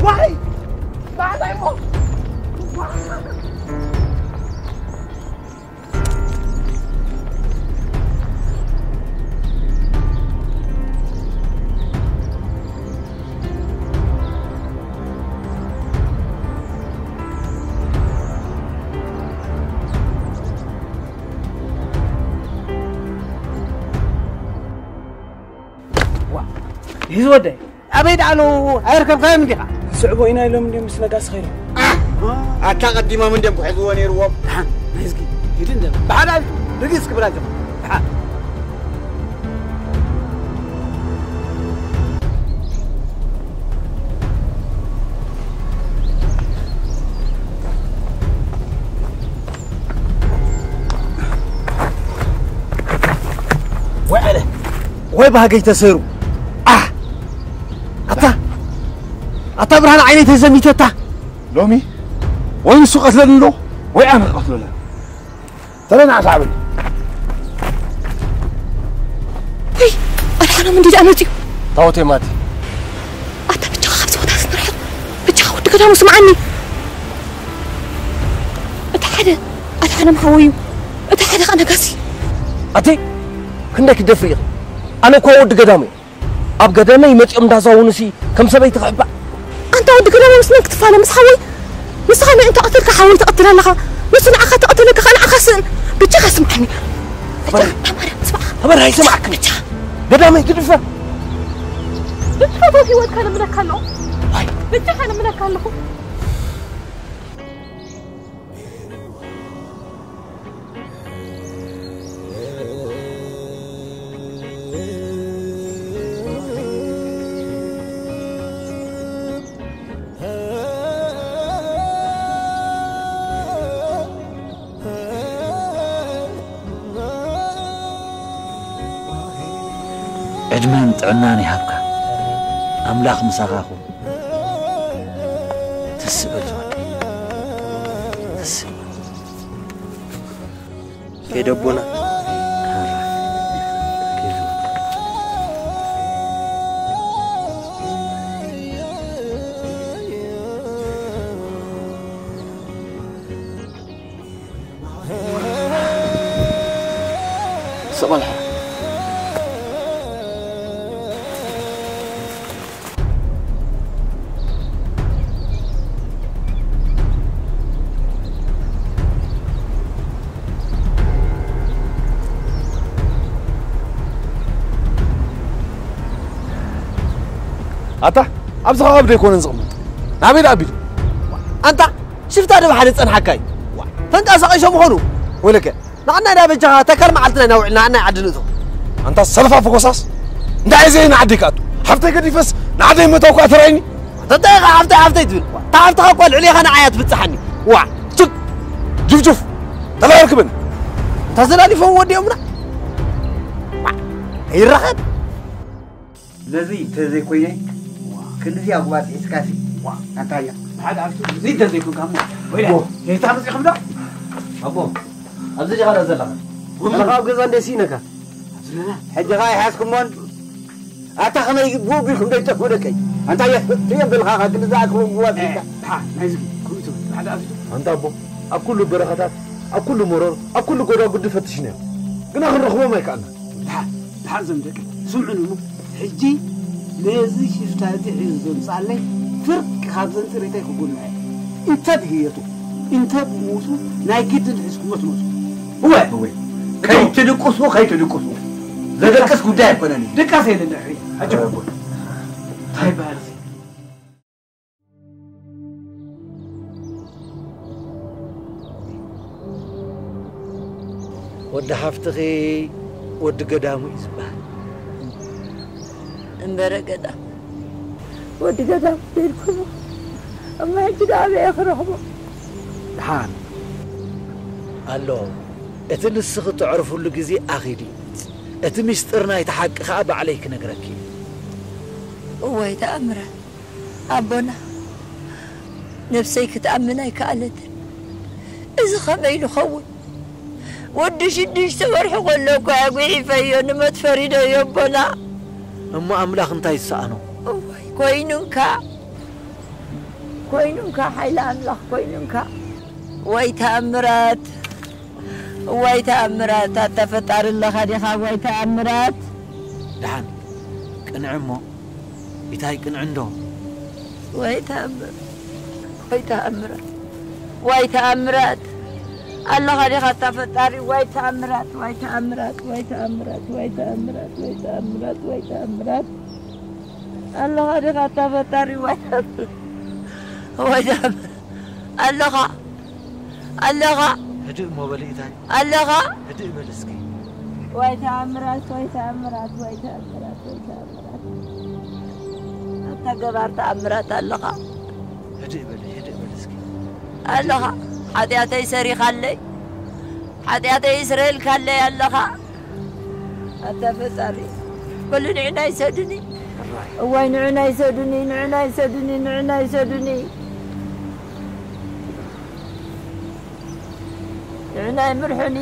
ዋይ ባዕላይ ሞ ዋ፣ ይዝወደይ ኣበይ ደኣሉ? ኣይርከብካዮን እንዲኻ? ስዕቦ ኢና ኢሎም እንዲም ምስ ነጋሲ ኸይዶም። ኣታ ቀዲሞም እንዲም ክሕዝዎ ነይርዎም። ደሓን ናይ ህዝጊ ሂድ እንደ ብሓዳል ርግጽ ክብላ ጀመር። ደሓን ወይ ኣነ ወይ ባህገይ ተሰይሩ። ኣህ! ኣታ ኣታ ብርሃን ዓይነይ ተዘሚተታ። ሎሚ ወይ ንሱ ቀትለኒ ኣሎ ወይ ኣነ ቀትለለ። ተለና ዓሳዕብል። ወይ ኣድሓኖም እንዲ ደኣ መፅዩ። ታወቴ ማቲ። ኣታ ብቻኻ ካብዚ ቦታ ስንርሕቕ። ብቻኻ ወዲ ገዳሙ ስምዓኒ። እቲ ሓደ ኣድሓኖም ሓወዩ። እቲ ሓደ ኸዓ ነጋሲ። ኣቲ ክንደይ ክደፍሪ ኢኺ? ኣነ እኳ ወዲ ገዳሙ እየ። ኣብ ገደመይ መጺኦም እንዳዛወኑሲ ከም ሰበይቲ ክሕባእ። ኣንታ ወዲ ገደመ ምስ መን ክትፋለ? ምስ ሓወይ? ንስኻ ንእንተ ቀተልካ ሓወይ ትቐትል ኣለኻ። ንሱ ንዓኻ ተቐተለካ ኸዓ ንዓኻ ስእን። ብቻኻ ስምዓኒ። ብቻ ተበረ- ኣማርያ ስማዕ። ተበረ ኣይሰማዕክን። ብቻ። ገዳመይ ግድፈ። ብቻ ዶ ህይወትካ ንምለካ ኣለኹ። ኣይ። ብቻኻ ንምለካ ኣለኹ። ዕድመን ጥዕናን ይሃብካ ኣምላኽ ምሳኻ ኹን። ተስእ በል ዝወደይ፣ ተስእ። ከይደ ኣቦና። ሰቕ በል ሓራ። ኣታ ኣብዚ ከባቢ ዶ ኣይኮነን ዝቕመጥ? ናበይ ደኣ ኣቢሉ? ኣንታ ሽፍታ ዶ ብሓደ ዝጸንሓካ እዩ? ተንቀሳቒሶም ይኾኑ። ወለከ ንዓና ዳ በጃኻ ተካል መዓልትና ኢና ውዕልና ንዓይ ዓዲ ንእቶ። ኣንታ ሰልፋ ፈኮሳስ እንታይ እየ ዘይ ንዓደይ ክኣቱ? ሓፍተይ ገዲፈስ ንዓደይ ምእታው ከኣ ተራይኒ? ኣንታ እንታይ ኢኻ ሓፍተይ ሓፍተይ ትብል? እታ ሓፍትኻ እኳ ልዕሌኻ ንዓይ እያ ትብጽሓኒ። ዋዕ! ችክ! ጅፍጅፍ! ተላርክብን! እንተ ዘላሊፎም ወዲኦምና? ዋዕ! ይረኸብ! ነዚ እንተዘይኮይነ ክንድዚ ኣጉባጥ ሒዝካሲ ኣንታያ ሓደ ኣብቱ እዚ እንተዘይኮንካ እሞ ወይላ ጌታ መፂኹም ዶ ኣቦ ኣብዚ ዲኻ ዳ ዘለኻ ዘለኻ ኣብ ገዛ እንደ ሲነካ ኣብዚ ገዛ ሕጂ ኸዓ ይሓዝኩሞን ኣታ ኸመይ ብኡ ቢልኩም ዶ ይጠፍኡ ደቀይ ኣንታያ ትየም በልኻ ኸዓ ክንድዚ ኣክሎ ጉባጥ ሒዝካ ሓ ናይዚ ኩሚቱ ሓደ ኣብቱ ኣንታ ኣቦ ኣብ ኩሉ በረኸታት ኣብ ኩሉ መሮር ኣብ ኩሉ ጎዳጉዲ ፈትሽናዮ ግና ክንረኽቦም ኣይከኣልና ድሓን ድሓን ዘም ደቂ ስምዑኒ እሞ ሕጂ ነዚ ሽፍታ እዚ ሒዙ ዘምፅኣለይ ፍርቂ ካብ ዘንፅሬታይ ክጉና እየ እንተ ብህየቱ እንተ ብሞቱ ናይ ግድን ሒዝኩሞ ትመፁ እወ እወ ከይትድቅሱ ከይትድቅሱ ዘደቅስ ጉዳይ ኣይኮነን እዩ ድቃስ የለን ድሕሪ ኣጆ እንታይ ይበሃል ወዲ ሓፍትኺ ወዲ ገዳሙ እዩ ዝበሃል። እምበረ ገዳም ወዲ ገዳም ኢልኩም እሞ ሕጂ ደኣ ኣበይ ክረኽቦ? ደሓን ኣሎ። እቲ ንስኺ ተዕርፍሉ ግዜ ኣኺዱ እዩ። እቲ ምስጢር ናይቲ ሓቂ ኸኣ ባዕለይ ክነግረኪ እየ። እዋይ ተኣምራት! ኣቦና፣ ነብሰይ ክትኣምን ኣይከኣለትን። እዚ ኸመይ ንኸውን? ወዲ ሽዱሽተ ወርሒ ኸሎ እኳ እየ ጒሒፈዮ፣ ንሞት ፈሪደዮ ኣቦና። እሞ ኣምላኽ እንታይ ዝሰኣኖ? እዋይ፣ ኮይኑንካ፣ ኮይኑንካ፣ ሓይሊ ኣምላኽ ኮይኑንካ። ወይ ተኣምራት፣ ወይ ተኣምራት፣ ኣታ ፈጣሪ ኣለኻ ዲኻ? ወይ ተኣምራት። ደሓን ቅንዒ እሞ። ኢታይ ቅንዕንዶ? ወይ ተኣምር፣ ወይ ተኣምራት፣ ወይ ተኣምራት። ኣለኻ ዲኻ እታ ፈጣሪ? ወይ ተኣምራት፣ ወይ ተኣምራት፣ ወይ ተኣምራት፣ ወይ ተኣምራት፣ ወይ ተኣምራት፣ ወይ ተኣምራት። ኣለኻ ዲኻ እታ ፈጣሪ? ወይ ተኣምራት፣ ወይ ተኣምራት። ኣለኻ፣ ኣለኻ። ህድእ እሞ በሊ ኢታይ። ኣለኻ። ህድእ በል እስኪ። ወይ ተኣምራት፣ ወይ ተኣምራት፣ ወይ ተኣምራት፣ ወይ ተኣምራት። ኣታ ገባር ተኣምራት ኣለኻ። ህድእ በሊ፣ ህድእ በል እስኪ። ኣለኻ። ሓጢኣተይ ሰሪኻለይ። ሓጢኣተይ ይስረየልካለይ ኣለኻ። ኣታ ፈጣሪ። በሉ ንዕና ይሰዱኒ። እዋይ ንዕና ይሰዱኒ፣ ንዕና ይሰዱኒ፣ ንዕና ይሰዱኒ። ንዕና ይምርሑኒ።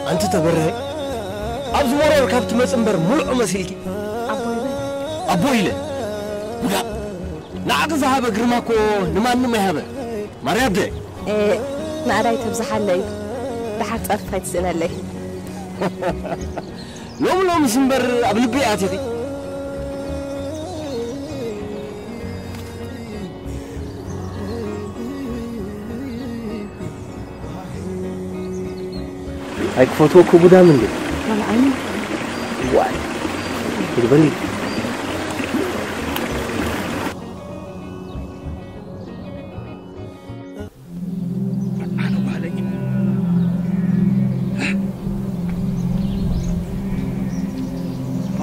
ኣንቲ ተበርሀ ኣብዚ መሮር ካብ ትመጽእ እምበር ሙሉእ መሲልኪ ኣቦ ኢለ ውዳቕ ንዓኺ ዝሃበ ግርማ እኮ ንማንም ኣይሃበ ማርያ ኣደ ማዕዳይ ተብዝሓለይ ደሓር ጸርፊ ከይትስእነለይ ሎሚ ሎምስ እምበር ኣብ ልቢ ኣቲኺ ኣይክፈትወኩ ጉዳም እንዴ ዋይ ይግበኒ ኣነ ጓለይ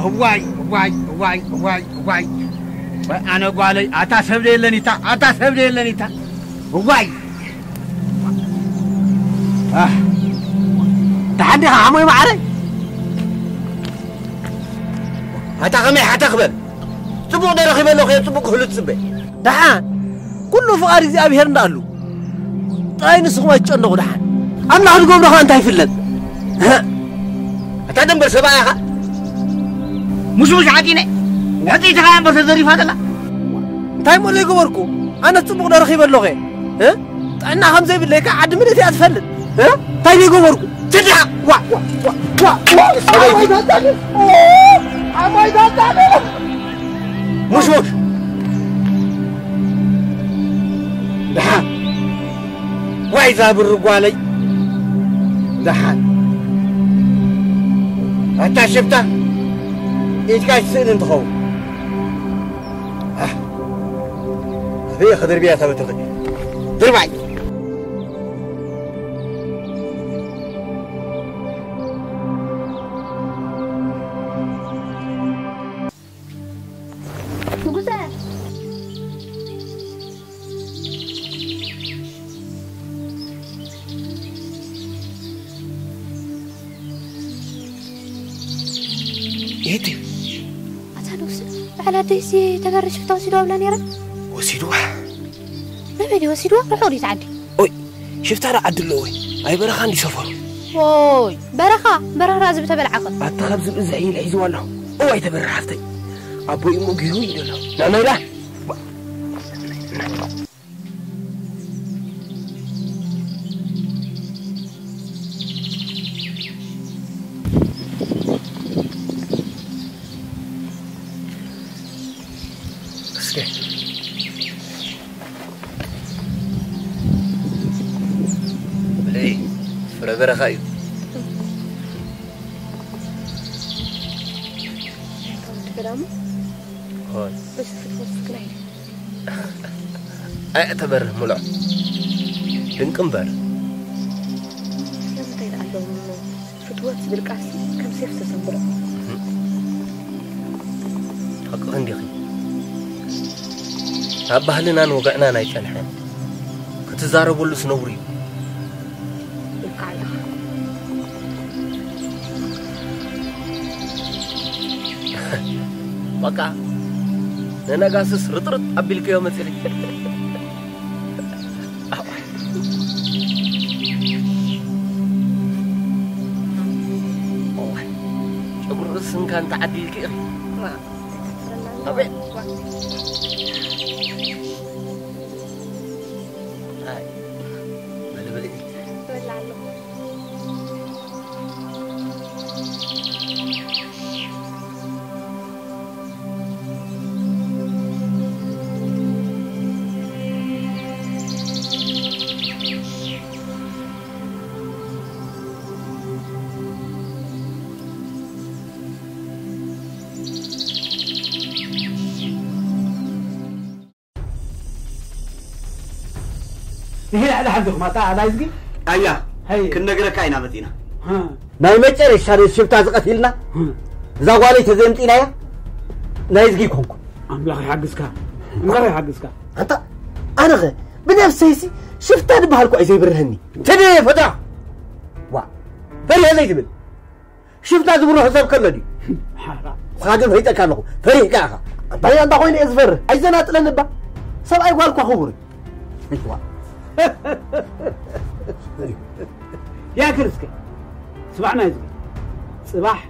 እዋይ እዋይ እዋይ እዋይ እዋይ እዋይ ኣነ ጓለይ ኣታ ሰብ ደየለን ኢታ ኣታ ሰብ ደየለን ኢታ እዋይ ደሓን ዲኻ ሓሞይ ማዕረ ኣታ ከመይ ሓታ ክበል ጽቡቕ ዶ ረኺበ ኣለኹ እየ ጽቡቕ ክህሉ ትጽበ ደሓን ኩሉ ፍቓድ እግዚኣብሄር እንዳኣሉ ጥራይ ንስኹም ኣይትጨነቑ። ደሓን ኣምላኽ ዝገብሮ ኸኣ እንታይ ይፍለጥ። ኣታ ደንበር ሰብኣይ ኢኻ። ሙሽሙሽ ዓጢነ ውሕጢ ኢኻ እምበር ተዘሪፋ ዘላ። እንታይ እሞ ዘይገበርኩ? ኣነ ጽቡቕ ዶ ረኺበ ኣለኹ? እ? ጥዕና ከም ዘይብለይ ከኣ ዓዲ ምልእቲ እያ ትፈልጥ። እ? እንታይ ዘይገበርኩ? ትድሓቕ። ዋ፣ ዋ፣ ዋ፣ ዋ፣ ዋ። ሰበይቲ። ኣማይ ታጣቂ። ኦ፣ ኣማይ ታጣቂ። ሙሽሙሽ። ደሓን። ዋይ ዛብር ጓለይ። ደሓን። ኣታ ሽፍታ። ኢድካ ትስእን እንትኸውን። ኣህ። ኣበይ ክድርብያ እታ በትሪ? ድርባይ። ንጉሰ። ኤቲ። ኣታ ንጉሰ፣ በዓል ኣደይሲ ተጋሪ ሽፍታ ወሲድዋ ብላ ነይራ? ወሲድዋ? ናበይ ድዩ ወሲድዋ? ርሑቕ ድዩ እቲ ዓዲ? ኦይ፣ ሽፍታ ዶ ዓዲ ኣለዎ ወይ? ኣይ በረኻ እንዲ ሰፈሩ። ኦይ፣ በረኻ፣ በረኻ ዝብኢ ተበልዓኸ። ኣታ ካብ ዝብኢ ዝሕይል ሒዝዋ ኣለኹ። እዋይ ተበርሕ ሓፍተይ። ኣቦይ እሞ ጊሩ እዩ ዘሎ። ናመይ ዳ? እስከ። ብለይ፣ ፍረ በረኻ እዩ። ናይታ ወዲ ገዳሙ? ሆይ። በዚ ክትወስድ ናይ ኣይ፣ ተበርህ ሙሉዕ። ድንቂ እምበር። ስለምንታይ ደኣ ኣለዎም እሞ? ፍትወት ዝብል ቃልሲ ከም ሴፍ ተሰንብሮ። ሓቅኺ እንዲኺ። ኣብ ባህልናን ወግዕናን ኣይጸንሐን። ክትዛረበሉስ ነውሪ እዩ። ኢልካ ኣለኻ። በቃ፣ ንነጋስስ ርጥርጥ ኣቢልክዮ መጺኺ። ጨጉሪ ርእስንካ እንተዓዲልኪ ኢኺ። ማ፣ ተካፍለና ኣሎ። ኣቤት። ዋ። ኣይ፣ በሊ ብልዒ። እበልዕ ኣለኹ። ንሄዳ ዕዳ ሓብዚኹም ኣታ ኣላይዝጊ? ኣያ፣ ሃየ። ክንነግረካ ኢና መጺና። ሃ። ናይ መጨረሻ ነዚ ሽፍታ ዝቐቲልና፣ ሃ። እዛ ጓለይ ተዘይምጺናያ፣ ናይ ዝጊ ይኮንኩ። ኣምላኽ ይሓግዝካ። ኣምላኽ ይሓግዝካ። ኣንታ፣ ኣነኸ ብነፍሰይሲ ሽፍታ ዝበሃል እኮ እዩ ዘይብርህኒ። ትድ ፈትራ። ዋ፣ ፈሪሀ ዘይትብል። ሽፍታ ዝብርሆ ሰብ ከሎ ድዩ? ሓራ። ንስኻ ግን ፈይጠካ ኣለኹ። ፈሪህካ ኢኻ። ኣንታይ ኣንታ ኮይኑ እየ ዝፈርህ? ኣይዘናጥለኒ እባ። ሰብኣይ ጓል እኳ ክቡር እዩ። ዋ። ያክል እስከ። ስማዕና እዩ ዝብል። ጽባሕ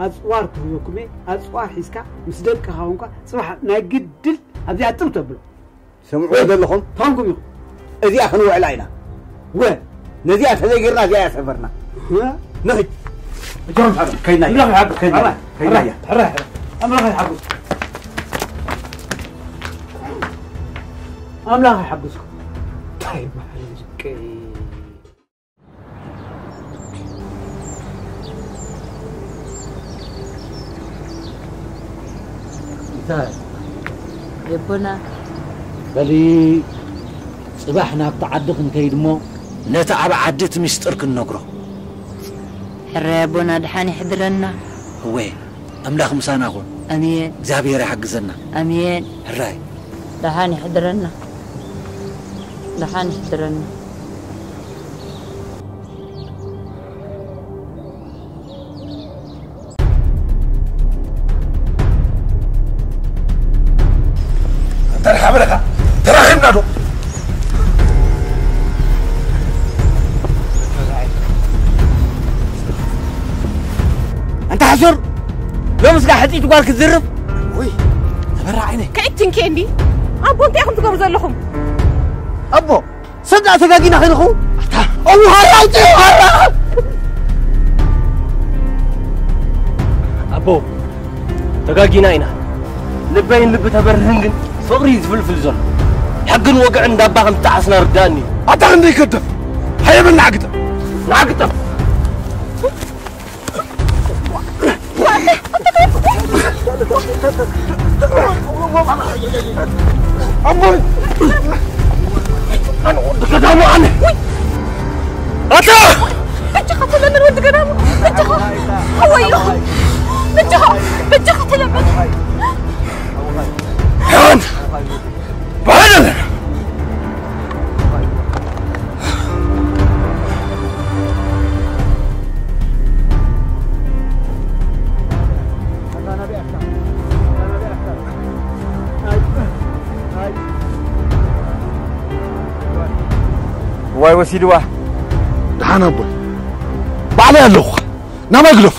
ኣጽዋር ክህበኩም እየ። ኣጽዋር ሒዝካ ምስ ደቅኻ ኮንካ ጽባሕ ናይ ግድል ኣብዚኣ ጥብ ተብሎ። ስምዑ ዘለኹም? ታንኩም ኢኹም። እዚኣ ክንውዕላ ኢና። ወ ነዚኣ ተዘይገርና እዚኣ እያ ሰፈርና። እ? ንኽድ። እጆም ሓብ፣ ከይድና እያ። ኣምላኽ ይሓግዝ። ከይድና እያ። ኣራ፣ ከይድና እያ። ኣራ፣ ኣራ። ኣምላኽ ይሓግዝ። ኣምላኽ ይሓግዝኩም። እንታይ በዓል ዝቀይ። እንታይ? የቦና። በሊ፣ ጽባሕ ናብቲ ዓዲ ክንከይድ እሞ፣ ነቲ ኣብ ዓዲ እቲ ምስጢር ክንነግሮ። ሕራይ ኣቦና፣ ደሓን ይሕድረና። እወ፣ ኣምላኽ ምሳና ኹን። ኣሜን። እግዚኣብሔር ይሓግዘና። ኣሜን። ሕራይ። ደሓን ይሕድረና። ደሓን ይሕድረና። እንተ ደሓ በለኻ፣ ተራኺብና ዶ? ምስጋ ሕጢት ጓል ክትዝርብ። ወይ ተበራ ዓይነ። ከእትንኬ እንዲ ኣቦ እንታይ ኢኹም ትገብሩ ዘለኹም? ኣቦ ሰዳ ተጋጊና ከይንኹ። ኣታ። ኣቡ ሃራ ኣውፅኡ ሃራ። ኣቦ ተጋጊና ኢና። ልበይን ልቢ ተበርህን ግን ፍቕሪ እዩ ዝፍልፍል ዘሎ። ሕግን ወግዕን እንዳባ ከም ዝተዓስና ርዳእኒ እዩ። ኣታ ክንደይ ከደፍ ሃየበል ንዓግጠም። ንዓግጠም። ኣቦይ! ኣነ ወዲ ገዳሙ ኣነ! ኣታ! በጃኻ ተለመን ወዲ ገዳሙ! በጃኻ! ሓወይ ኢኹም! በጃኻ! በጃኻ ተለመን! ሕን! ብሓደ! ዋይ ወሲድዋ። ደሓን ኣቦይ። ባዕለይ ኣለኹ። ናባይ ግደፎ።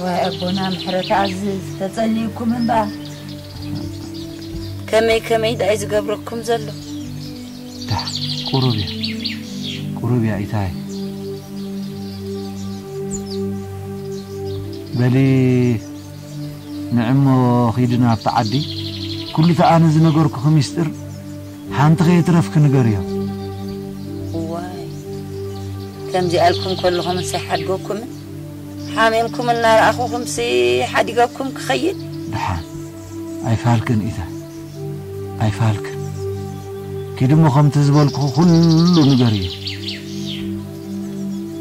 ዋይ ኣቦና ምሕረት ኣዝዝ ተጸልዩኩም እምባ ከመይ ከመይ ዳይ ዝገብረኩም ዘሎ። ዳሕ ቁሩብ እያ ቁሩብ እያ ኢታይ በሊ ንዕሞ ኺዲ ናብቲ ዓዲ ኩሉ እቲ ኣነ ዝነገርኩኺ ሚስጥር ሓንቲ ከየትረፍኪ ንገርዮ። እዋይ ከምዚኣልኩም ከለኹምስ ኣይሓድገኩምን ሓሚምኩም እናረኣኹኹምሲ ሓዲገኩም ክኸይድ። ደሓን ኣይፋልክን ኢታ ኣይፋልክን። ኪዲ እሞ ከምቲ ዝበልኩኺ ኩሉ ንገርዮ።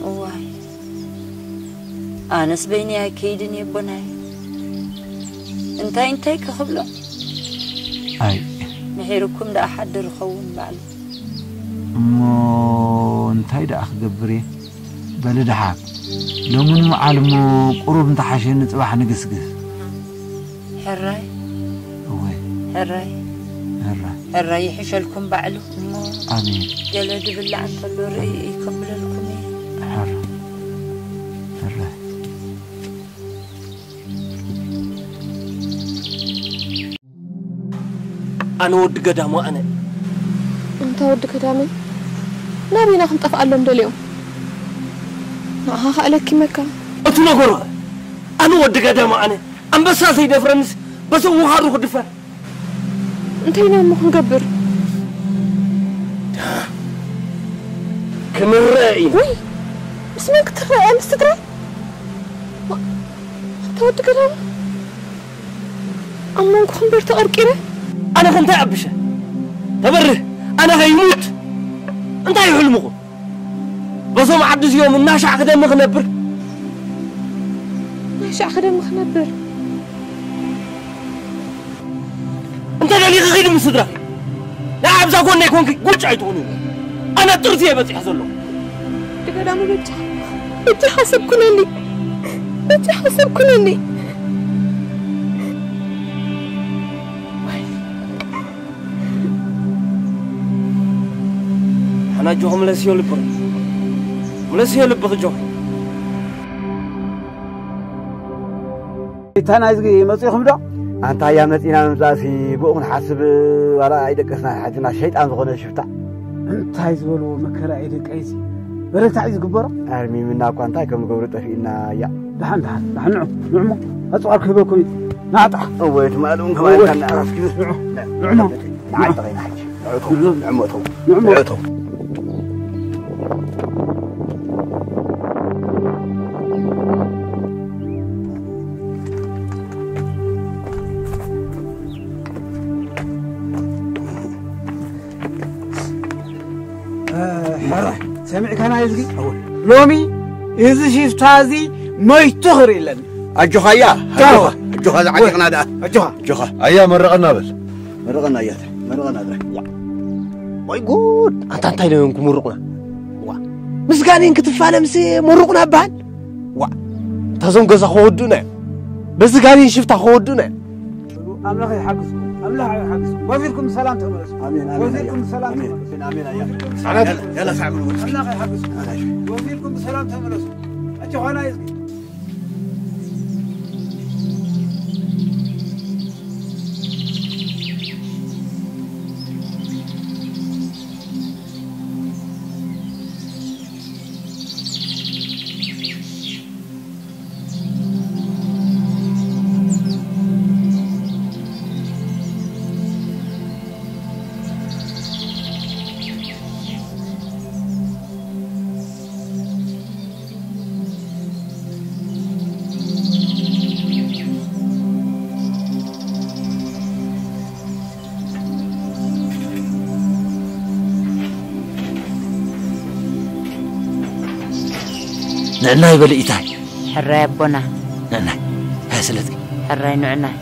እዋይ ኣነስ በይነይ ኣይከይድን እየ ኣቦናይ። እንታይ እንታይ ከኽብሎ? ኣይ ምሒርኩም ደኣ ሓድር ይኸውን ባዕሉ። እሞ እንታይ ደኣ ክገብር እየ? በሊ ደሓር ሎሚ ንውዓል እሞ ቁሩብ እንተሓሸኒ ጽባሕ ንግስግስ። ሕራይ እወ ሕራይ ሕራይ ሕራይ ይሕሸልኩም ባዕሉ እሞ ኣሜን ገለ ድብላዕ እንተሎ ርእይ ከብለልኩም እየ። ሕራይ ሕራይ ኣነ ወዲ ገዳሙ ኣነ። ኣንታ ወዲ ገዳመይ ናበይና ክንጠፍኣሎም ደልዮም? ንዓኻ ከኣ ለኪመካ። እቱ ነገሩ ኣነ ወዲ ገዳሙ ኣነ ኣንበሳ ዘይደፍረንስ በሰው ውሃሩ ክድፈር። እንታይ ኢና እሞ ክንገብር? ክንረአ ኢና። ውይ ምስ መን ክትረአ? ምስ ትግራይ? ኣንታ ወዲ ገዳሙ ኣብ መንጎኹም በር ተቐርቂረ። ኣነ ከ እንታይ ኣብሸ ተበርህ ኣነ ከ ይሙት እንታይ እዩ ሕልምኹም? በዞም ዓዲ እዚኦም እናሻዕ ክደሚ ክነብር። ናይ ሻዕ ክደሚ ክነብር። እንተ ደሊኺ ኺዲ ምስ ስድራኺ። ንዓ ኣብዛ ጎነይ ኮንኪ ጉጭ ኣይትኹኒ። ኣነ ጥርቲ እየ በጺሐ ዘለኹ። ድገዳሚ በጃ በጃኻ ሰብ ኩነኒ። በጃኻ ሰብ ኩነኒ። ሓና ኣጆኺ ምለስዮ ልብኺ ምለስዮ ልብኺ ኣጆኺ። እታ ናይዝጊ መጺኹም ዶ? ኣንታ እያ መጺና ምምጻእሲ ብኡ ክንሓስብ ዋላ ኣይደቀስና ሓጅና ሸይጣን ዝኾነ ሽፍታ። እንታይ ዝበልዎ መከራ እዩ ደቀይሲ በረታ እዩ ዝግበሮ። ኣርሚምና እኳ እንታይ ከም ንገብሮ ጠፊእና እያ። ደሓን ደሓን ደሓን ንዑ ንዑ እሞ ኣጽዋር ክህበኩም እዩ። ናጣ እወ ትማል እውን ከባልካና ኣራፍኪ ንዑ ንዑ እሞ ንዓይ ተኸይና ሕጂ ንዑ ንዑ እሞ እቶም ንዑ እሞ ንዑ እቶም ሰሚዕካና እዝጊ ሎሚ እዚ ሽፍታ እዚ መይቱ ክርኢ ኣለኒ ኣጆኻያ ኣጆኻ ኣጆኻ ዝዓጢቕና ደኣ ኣጆኻ ኣጆኻ ኣያ መረቐና በል መረቐና እያ መረቐና ጥራይ ወይ ጉድ ኣንታ እንታይ ነዮም ክምርቑና ዋ ምስ ጋኔን ክትፋለ ምስ መርቑና በሃል ዋ እታዞም ገዛ ከወድኡና እዮም በዚ ጋኔን ሽፍታ ከወዱና እዮም። ኣምላኽ ይሓግዝኩም። ኣምላኽ ይሓግዝኩም። ወዚርኩም ሰላም ተመለሱ። ኣሜን፣ ኣሜን፣ ወዚርኩም ኣያ። ሰላም ኣሜን፣ ተመለሱ። ኣሜን፣ ኣያ። ወዚርኩም ሰላም ተመለሱ። ኣምላኽ ይሓግዝኩም። ወዚርኩም ሰላም ተመለሱ። ኣጆኻና ይዝጊ። ንዕናይ በል ኢታይ። ሕራይ ኣቦና። ንዕናይ። ሃይ ስለቲ። ሕራይ ንዕናይ።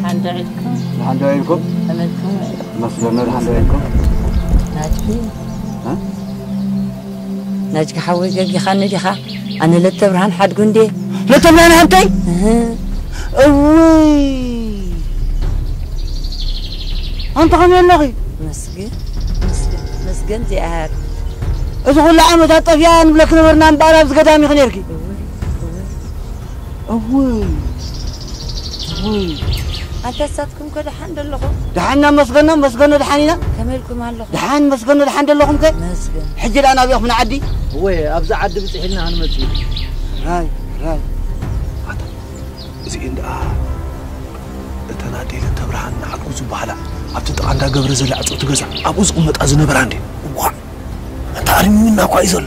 ሓንዳ ኢልኩም? ሓንዳ ኢልኩም? ተመልኩም? መስለና ሓንዳ ኢልኩም? ናጅኪ? እ? ናጅኪ ሓወይ ገጊኻኒ ዲኻ? ኣነ ለተብርሃን ሓድጉ እንዴ? ለተብርሃን ሓንተይ? እህ። እውይ! ኣንተ ኸመይ ኣለኺ? መስገን፣ መስገን፣ መስገን ዚኣሃር። እዚ ኹሉ ዓመታት ጠፊኣ ንብለኪ ነበርና እምበኣር ኣብዚ ገዳም ኢኺ ነይርኪ። እውይ፣ እውይ። እውይ፣ እውይ። ኣንታ ንሳትኩም ከ ደሓን ዶ ኣለኹም? ደሓንና መስገኖ፣ መስገኖ ደሓን ኢና። ከመይ ኢልኩም ኣለኹም? ደሓን መስገኖ ደሓን ዶ ኣለኹም ከ? መስገን። ሕጂ ደኣ ናበይ ኢኹም ንዓዲ? እወ፣ ኣብዚ ዓዲ ብጽሕ ኢልና ክንመጽእ። ራይ፣ ራይ። ኣታ፣ እዚኤን ደኣ እተን ኣዴ ለተብርሃን ንዓድጉ ዝበሃላ ኣብቲ ጥቓ እንዳ ገብረ ዘለ ኣጨውቲ ገዛ ኣብኡ ዝቕመጣ ዝነበራ እንድየን። እዋእ! ኣንታ ኣርሚሙና እኳ እዩ ዘሎ።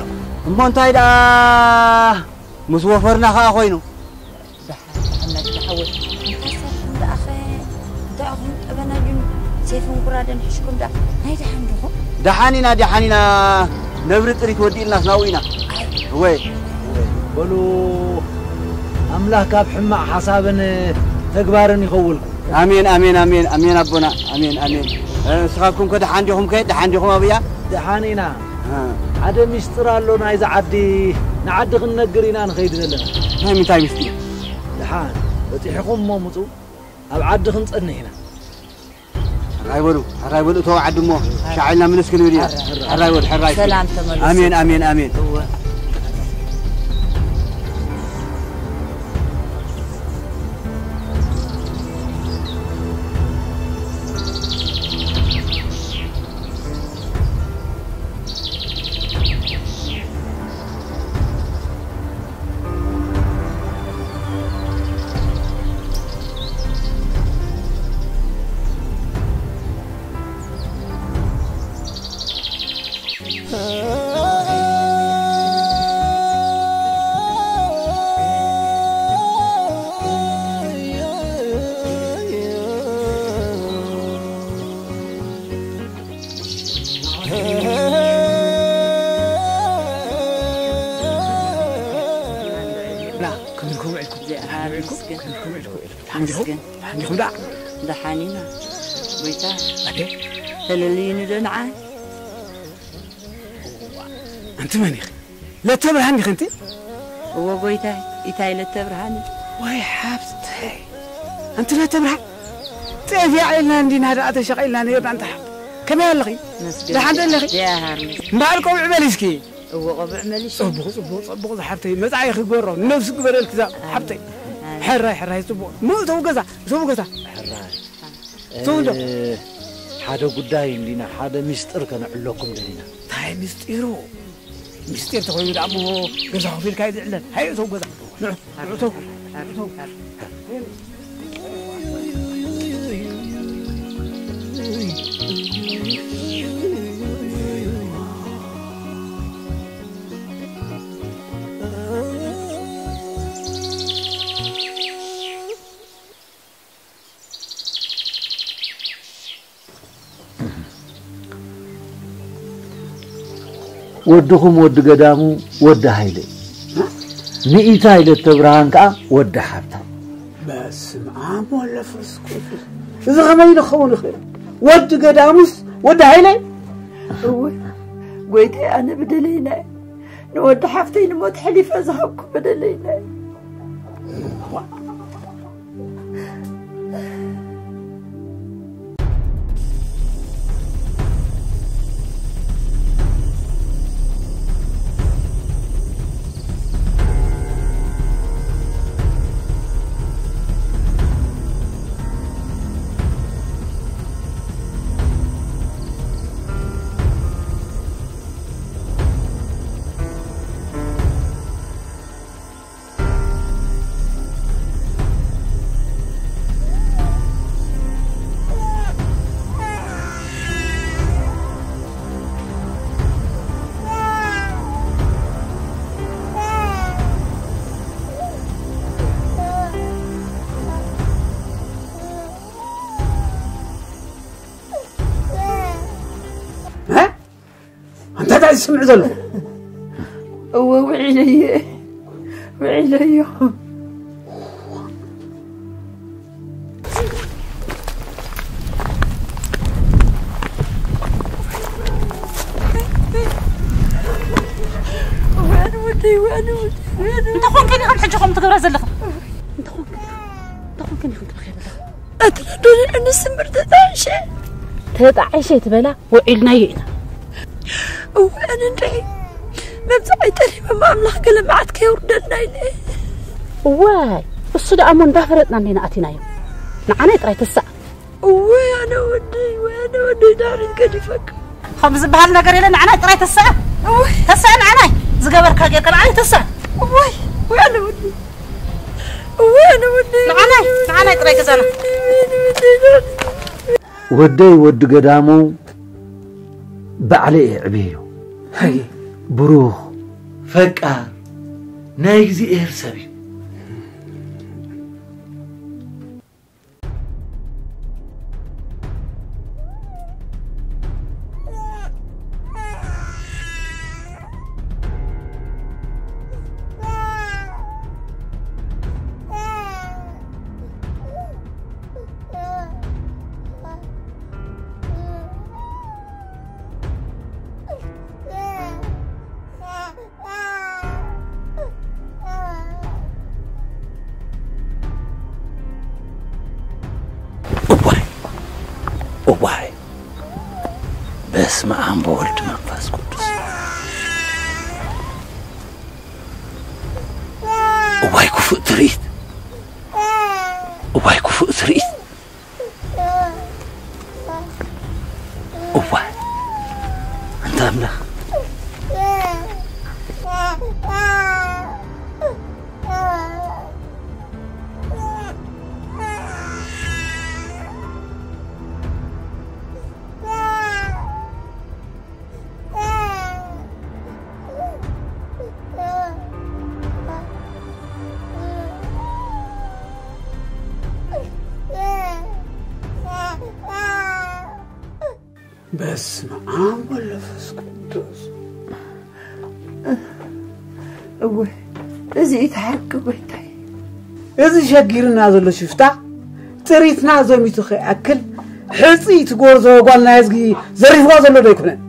እሞ እንታይ ደኣ ምስ ወፈርና ኸኣ ኮይኑ? ደሓን፣ ደሓን ናትካ ሓወይ። እንታይ ሰርኩም ደኣኸ? እንታይ ኢኹም ጠበናጁን ሴፍን ጉራደን ሒዝኩም ደኣ? ናይ ደሓን ዲኹም? ደሓን ኢና፣ ደሓን ኢና። ነብሪ ጥሪት ወዲእልናስ ናብኡ ኢና። ኣይ። እወ። በሉ፣ ኣምላኽ ካብ ሕማቕ ሓሳብን ተግባርን ይኸውልኩም። ኣሜን፣ ኣሜን፣ ኣሜን፣ ኣሜን ኣቦና። ኣሜን፣ ኣሜን። እ፣ ንስኻትኩም ከ ደሓን ዲኹም ከ? ደሓን ዲኹም ኣብያ? ደሓን ኢና። እ። ሓደ ሚስጥር ኣሎ ናይዛ ዓዲ፣ ንዓዲ ክንነግር ኢና ንኸይድ ዘለና። ናይ ምንታይ ሚስጢር? ደሓን በጺሕኹም እሞ ምጹ፣ ኣብ ዓዲ ክንጸንሕ ኢና። ሕራይ በሉ፣ ሕራይ በሉ፣ እተው ዓዲ እሞ ሻዕ ኢልና ምልስ ክንብል ኢና። ሕራይ በሉ፣ ሕራይ። ሰላም ተመለሱ። ኣሜን፣ ኣሜን፣ ኣሜን። እወ። ና፣ ከመይ ኢልኩም ውዒልኩም? እግዚኣብሔር ይመስገን። ከመይ ኢልኩም ውዒልኩም? ደሓን ዲኹም? ይመስገን። ደሓን ዲኹም ደኣ? ደሓን ኢና። ጎይታ፣ ኣደ? ተለልዩኒ ዶ ንዓይ? ኣንቲ መን ኢኺ? ለተ ብርሃን ዲኺ ኣንቲ? እወ ጎይታይ፣ ኢታይ ለተ ብርሃን። ወይ ሓብተይ። ኣንቲ ለተ ብርሃን? ጠፊኣ ኢልና እንዲና ደኣ ተሸቒልና ነይርና ኣንታ ሓብተይ። ከመይ ኣለኺ? መስገን። ደሓን ዶ ኣለኺ? ደሓን። እምበኣር ቆብዕ በሊ እስኪ። እወ ቆብዕ መሊሽ። ጽቡቕ፣ ጽቡቕ፣ ጽቡቕ ዝሓብተይ። መጻኢ ክግበሮ። ነብሲ ግበረልኪ እዛ ኣሜን። ሓብተይ። ኣሜን። ሕራይ፣ ሕራይ፣ ጽቡቕ። ሙ እተው ገዛ፣ እተው ገዛ። ሕራይ። ትውልዶ። እ፣ ሓደ ጉዳይ እንዲና፣ ሓደ ሚስጥር ከነዕለኩም ደሊና። እንታይ ሚስጢሩ? ሚስጢር ተኾይኑ ደኣ እሞ ገዛ ኮፍ ኢልካ እዩ ዝዕለል። ሃየ፣ እተው ገዛ። ንዑ፣ ንዑ፣ እተው። እተው። ወድኹም ወዲ ገዳሙ ወዲ ሃይለ፣ ሚኢታ ኢለ ተብርሃን ከኣ ወዲ ሓብታ። በስመ ኣብ ወወልድ ወመንፈስ ቅዱስ። እዚ ከመይ ኢሉ ክኸውን ይኽእል? ወዲ ገዳሙስ ወዲ ሃይለ? እወ፣ ጎይታይ፣ ኣነ በደለይና እየ። ንወዲ ሓፍተይ ንሞት ሕሊፈ ዝሃብኩ በደለይና እየ። እ? ኣንታ እንታይ ዝስምዕ ዘሎ? እወ፣ ውዒለየ፣ ውዒለዮ። ወዲ፣ ወዲ፣ ወዲ፣ ወዲ። እንተ ኾንከ ዲኻ ሕጂ ኸም ትገብራ ዘለኻ? እንተ ኾንከ፣ እንተ ኾንከ ዲኻ ትብኸ ዘለኻ? ኣትረዱኒ፣ እንስምር ተጣዕሸ። ተጣዕሸ ትበላ፣ ውዒልናዮ ኢና። እወ፣ ኣነ እንድዒ መብጽዓይ ጠሊበ፣ ኣምላኽ ገለ መዓት ከየውርደልና ኢለ። እዋይ፣ እሱ ደኣ እሞ እንዳፈለጥና እንዲና ኣቲናዮ። ንዓናይ ጥራይ ተሳእ። እወ፣ ኣነ ወደይ፣ እወ፣ ኣነ ወደይ፣ ዳርን ገዲፈካ። ከም ዝበሃል ነገር የለ፣ ንዓናይ ጥራይ ተሳእ። እወ። ተሳእ ንዓናይ። ዝገበርካ ጌርካ ንዓናይ ተሳእ። እወይ፣ እወ፣ ኣነ ወደይ። እወ፣ ኣነ ወደይ። ንዓናይ፣ ንዓናይ ጥራይ ገዛና። ወደይ ወዲ ገዳሙ ባዕለይ እየ ዕብየዮ። ሃየ። ብሩኽ፣ ፈቃር፣ ናይ እግዚኣብሔር ሰብ እዩ። እዋይ፣ እዋይ፣ በስመ ኣብ ወወልድ መንፈስ ቅዱስ። እዋይ ክፉእ ትርኢት፣ እዋይ ክፉእ ትርኢት። እዋይ፣ ኣንታ ኣምላኽ። በስመ ኣብ ወመንፈስ ቅዱስ። እወ፣ እዚ እዩ እቲ ሓቂ ጎይታይ። እዚ ሸጊርና ዘሎ ሽፍታ ጥሪትና ዘሚቱ ከይኣክል ሕጺ ትጎርዞ ጓል ናይ እዝጊ ዘሪፍዋ ዘሎ ዶ ኣይኮነን?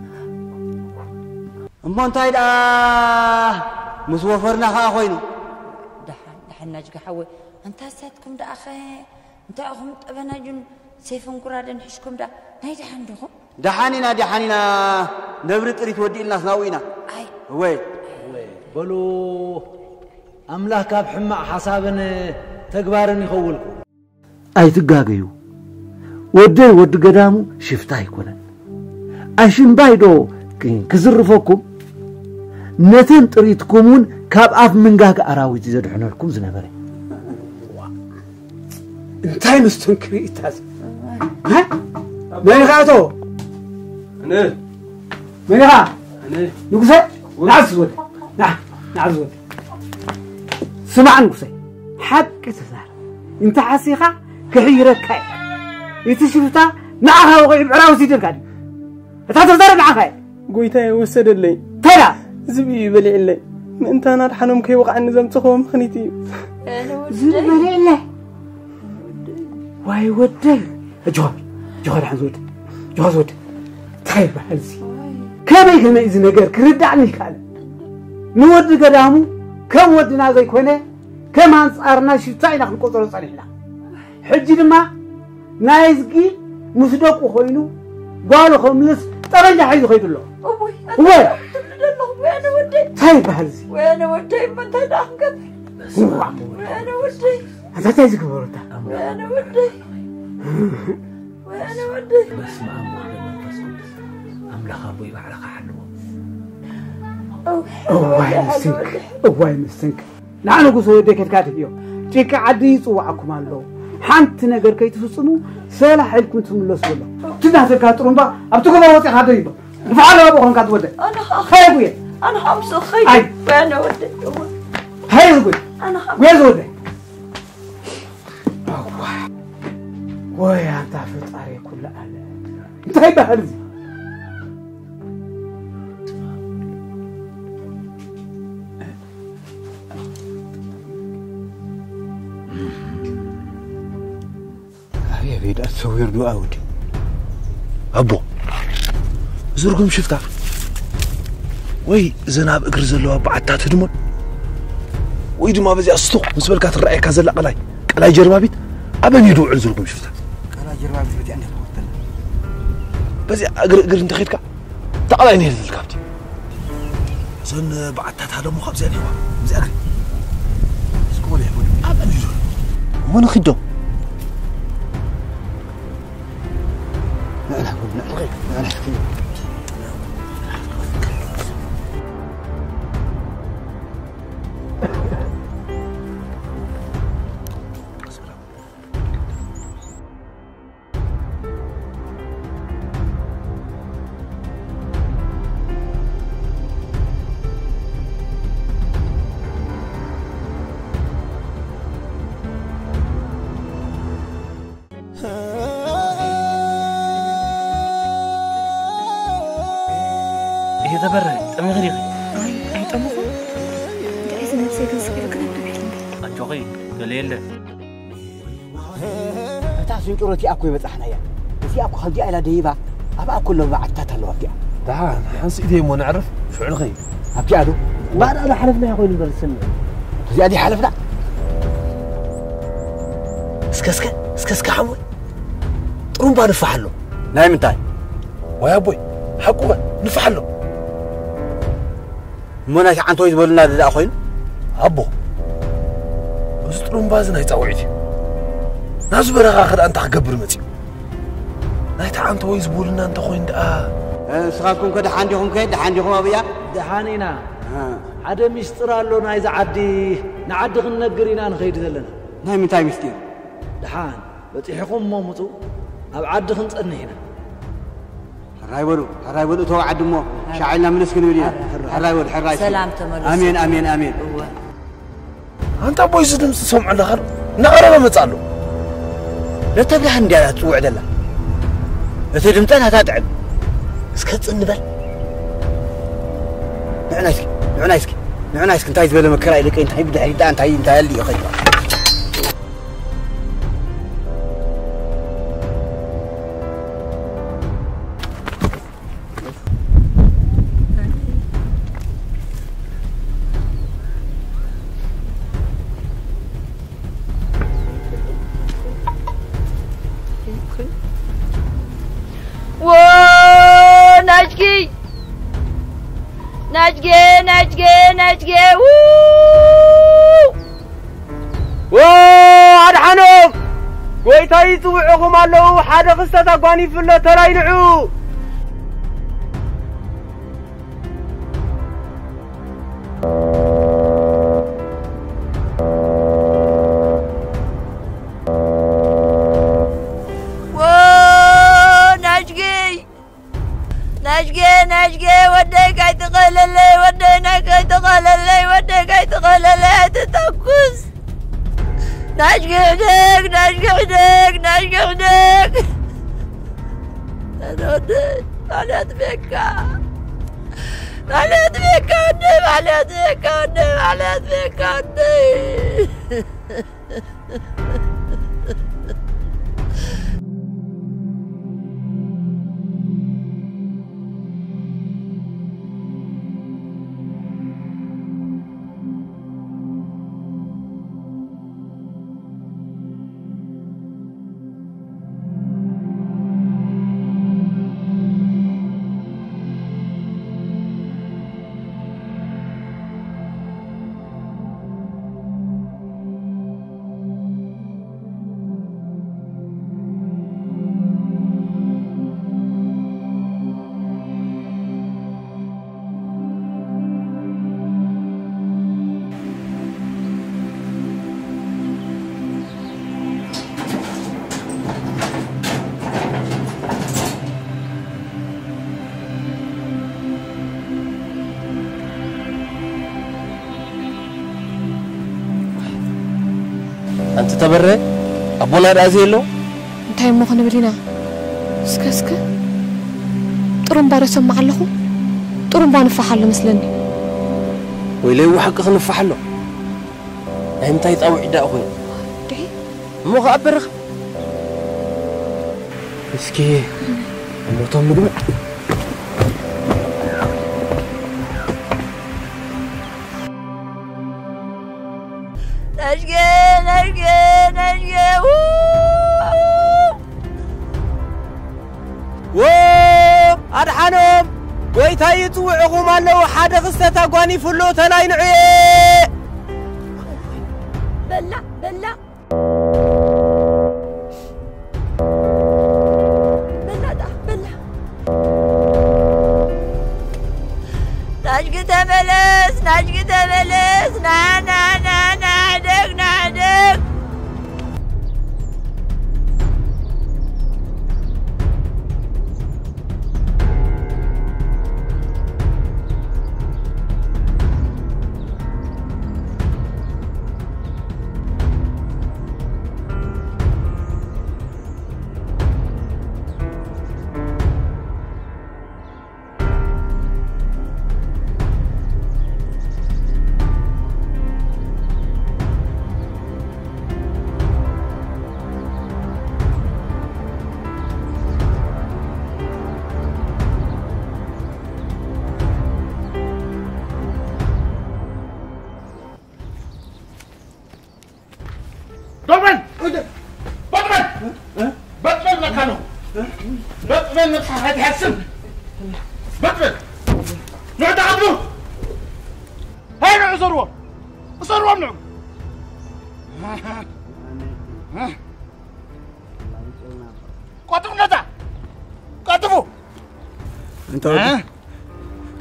እሞ እንታይ ደኣ ምስ ወፈርና ከኣ ኮይኑ? ደሓን፣ ደሓን ናጅጋ ሓወይ። ኣንታ ሳትኩም ደኣኸ እንታይ ኢኹም ጠበናጁን ሴፍን ጉራደን ሒዝኩም ደኣ ናይ ደሓን ዲኹም? ደሓን ኢና፣ ደሓን ኢና። ነብሪ ጥሪት ወዲእልናስ ናብኡ ኢና። ኣይ። እወይ። እወይ። በሉ፣ ኣምላኽ ካብ ሕማቕ ሓሳብን ተግባርን ይኸውልኩም። ኣይትጋገዩ። ወደይ ወዲ ገዳሙ ሽፍታ ኣይኮነን። ኣሽምባይ ዶ ክ-፣ ክዝርፈኩም? ነተን ጥሪትኩም እውን ካብ ኣፍ ምንጋግ ኣራዊት እዩ ዘድሕነልኩም ዝነበረ። እንታይ መስተንክር እዩ እታ እዚ? እ? መን ኢኻ ኣቶ? ኣነ። መን ኢኻ? ኣነ። ንጉሰ? ወ- ንዓስ ወደ። ና፣ ንዓስ ወደ። ስማዕ ንጉሰ፣ ሓቂ ተዛረብ። እንተ ሓሲኻ ክሕይረካ እየ። እቲ ሽፍታ ንዓኻ ወቒዑ ብዕራዊ ሲደልካ ድዩ? እታ ተዛረብ ንዓኻ እየ። ጎይታየ ወሰደለይ። ተላ ዝብኢ በሊዕለይ። ምእንታን ኣድሓኖም ከይወቕዓኒ ዘምጽእዎ ምኽኒት እዩ። ዝብኢ በሊዕለይ። ዋይ ወደይ። ጆሃር፣ ጆሃር ሓንዚ ወደይ። ጆሃር ወደይ። እንታይ ይበሃል እዚ? ከመይ ከመይ እዚ ነገር ክርዳእኒ ይከኣል? ንወዲ ገዳሙ ከም ወድና ዘይኮነ ከም ኣንጻርና ሽፍታ ኢና ክንቆጸሮ ጸኒሕና። ሕጂ ድማ ናይዝጊ ምስ ደቁ ኮይኑ ጓሉ ከምልስ ጠበንጃ ሒዙ ከይዱ ኣሎ። እወይ፣ እወይ። እንታይ ትብሉ ዘለኹም? ወያነ ወደይ። እንታይ ይበሃል እዚ? ወያነ ወደይ፣ እሞ እንታይ ደኣ ክንገብር? እዋ። ወያነ ወደይ። ኣታ እንታይ ዝግበረታ? ወያነ ወደይ። ወያነ ወደይ። በስመ ኣብ ወወልድ ወመንፈስ ቅዱስ። ኣምላኽ ኣቦይ ባዕልኻ ሓልዎ። እዋይ መስተንክ፣ እዋይ መስተንክ። ንዓ ንጉስ ወደይ ከድካ ትሕዮ። ጭቃ ዓዲ ይጽዋዓኩም ኣሎ። ሓንቲ ነገር ከይትፍጽሙ ሰላሕ ኢልኩም ትምለሱ ኣሎ። ትናተካ ጥሩምባ ኣብቲ ገዛ ወጺኻ ደይቦ። ንፍዓል ኣብኡ ኮንካ ትወደ። ኣነ ኸዓ ኸይ ጉየ። ኣነ ኸዓ ምስ ኸይድ ኣይ። ወያነ ወደይ። ኸይ ጉየ። ኣነ ኸዓ ጉየ ዝወደ። ኣዋ። ወይ ኣንታ ፈጣሪ ኩሉ ዓለም። እንታይ ይበሃል እዚ? ኣቤት ኣቤት ኣሰዊር ዶ ኣውዲ ኣቦ። እዚ ርጉም ሽፍታ ወይ ዘን ኣብ እግሪ ዘለዋ በዓታ ትድሞን ወይ ድማ በዚኣ ስቱቕ ምስ በልካ ትረኣየካ ዘላ ቀላይ፣ ቀላይ ጀርባቢት ኣበን እዩ ድውዕል እዚ ርጉም ሽፍታ? ቀላይ ጀርባቢት በዚኣ እንደ ተኸተለ። በዚኣ እግሪ እግሪ እንተኸድካ ተቓላይ ነይር ዝብል ካብቲ። እዘን በዓታት ሃለሙ ካብዚኣ ዲዋ? እዚኣ ግን እስኪ ቆልሕ በሉ። ኣበን እዩ ዘሎ? እሞ ንኺዶ። ንዕና፣ ንዕና፣ ንዕና እስኪ። እየተበረ ጠሚኺ ዲኺ? ኣይ፣ ኣይጠመኹን። እንታይ እዚ ነብሰይ ግን ስቕ ኢሉ ክነብር ኢሉ እምበር። ኣጆኺ፣ ገለ የለን። እታ ስንጭሮ እቲኣ እኮ ይበጻሕናያ። እዚኣ እኮ ከምዚኣ ኢላ ደይባ፣ ኣብኣ እኮ ኣለዋ ዓድታት ኣለዋ ኣብቲኣ። ደሓን፣ ሓንስኢተይ እሞ ነዕርፍ፣ ሽዑ ንኸይድ። ኣብቲኣ ዶ? ባዕዳ ዶ ሓለፍናያ ኮይኑ እምበር ዝስምዕ። እዚኣ ድያ ሓለፍና? እስከ፣ እስከ፣ እስከ፣ እስከ ሓሞይ። ጥሩምባ ንፋሕ ኣሎ። ናይ ምንታይ? ወይ ኣቦይ፣ ሓቁኸ፣ ንፋሕ ኣሎ። እሞ ናይ ተዓንቶ ወይ ዝበሉና ደኣ ኮይኑ? ኣቦ፣ እዚ ጥሩምባ እዚ ናይ ጻውዒት እዩ። ናብዚ በረኻ ከ ደኣ እንታይ ክገብር መጺኡ? ናይ ተዓንቶ ወይ ዝበሉና እንተኾይኑ ደኣ? እ፣ ንስኻትኩም ከ ደሓን ዲኹም ከ? ደሓን ዲኹም ኣብያ? ደሓን ኢና። እ። ሓደ ሚስጥር ኣሎ ናይዚ ዓዲ፣ ንዓዲ ክንነግር ኢና ንኸይድ ዘለና። ናይ ምንታይ ምስጢር? ደሓን በጺሕኹም እሞ ምጹ፣ ኣብ ዓዲ ክንጸንሕ ኢና። ሕራይ በሉ፣ ሕራይ በሉ፣ እተው ዓዲ እሞ ሻዕ ኢልና ምልስ ክንብል ኢና። ሕራይ። ሕራይ በሉ፣ ሕራይ። ሰላም ተመለሱ። ኣሜን፣ ኣሜን፣ ኣሜን። እወ። ኣንታ ኣቦይ፣ እዚ ድምፂ ትሰምዖ ኣለኻ ዶ? እናቐረበ መፅእ ኣሎ። ነተብላህ እንድያ ትፅውዕ ዘላ። እቲ ድምፃ ናታ ጥዕም። እስከ ፅን በል። ንዕና እስኪ፣ ንዕና እስኪ፣ ንዕና እስኪ፣ እንታይ ዝበለ መከራ እዩ ደቀይ፣ እንታይ ብድሕሪት ደኣ፣ እንታይ፣ እንታይ ኣልዩ ኸይዱ። ዎ ናጅጊ ናጅጌ ናጅጌ ናጅጌ ው ዎ ኣድሓኖም! ጎይታ ይጽውዕኹም ኣለዉ፣ ሓደ ክስተት ኣጓኒፉ ኣሎ፣ ተራይ ንዑ። ዎ ናጅጌ ናጅጌ ናጅጌ ወደይ ካይትቐለለይ ወደይ ናይ ካይትቐለለይ ወደይ ካይትቐለለይ ኣይትተኩስ ናጅጌ ሕደግ ናጅጌ ሕደግ ናጅጌ ሕደግ ኣነ ወደይ ኣነ ኣጥፌካ ማለት ቤካንደ ማለት ቤካንደ ማለት ቤካንደ ኣንቲ ተበረ ኣቦና ደኣ ዘየሎ እንታይ እሞ ክንብል ኢና? እስከ እስከ ጥሩምባ ዶ ሰማዕ ኣለኹ? ጥሩምባ ንፋሕ ኣሎ መስለኒ። ወይለይ፣ እዎ ሓቂ ክንፋሕ ኣሎ። ናይ ምንታይ ጣውዒት ደኣ ኮይኑ? ድዒ? እሞ ኸኣ በረኻ። እስኪ እሞቶም ምግቢ። ነሽጌ፣ ነሽጌ፣ ነሽጌ፣ ው! ዎ! ኣድሓኖም! ጎይታ ይጽውዕኹም ኣለዉ። ሓደ ክስተት ኣጓኒፉ ኣሎ፣ ተላይ ንዑየ! በላ፣ በላ። በላ፣ ዳ፣ በላ። ናጅጊ ተመለስ፣ ናጅጊ ተመለስ። ና፣ ና፣ ና፣ ና፣ ሕደግ፣ ና፣ ሕደግ። በል በል! በል በል! በል በል መካኑ! በል በል! ነብስኻ ከይትሓስብ! በል በል! ንዑ ተቐድሙ! ሃይ ንዑ እሰርዎም! እሰርዎም ንዑ! ቀጥፉ ነታ! ቀጥፉ! እንታ ወዲ እ?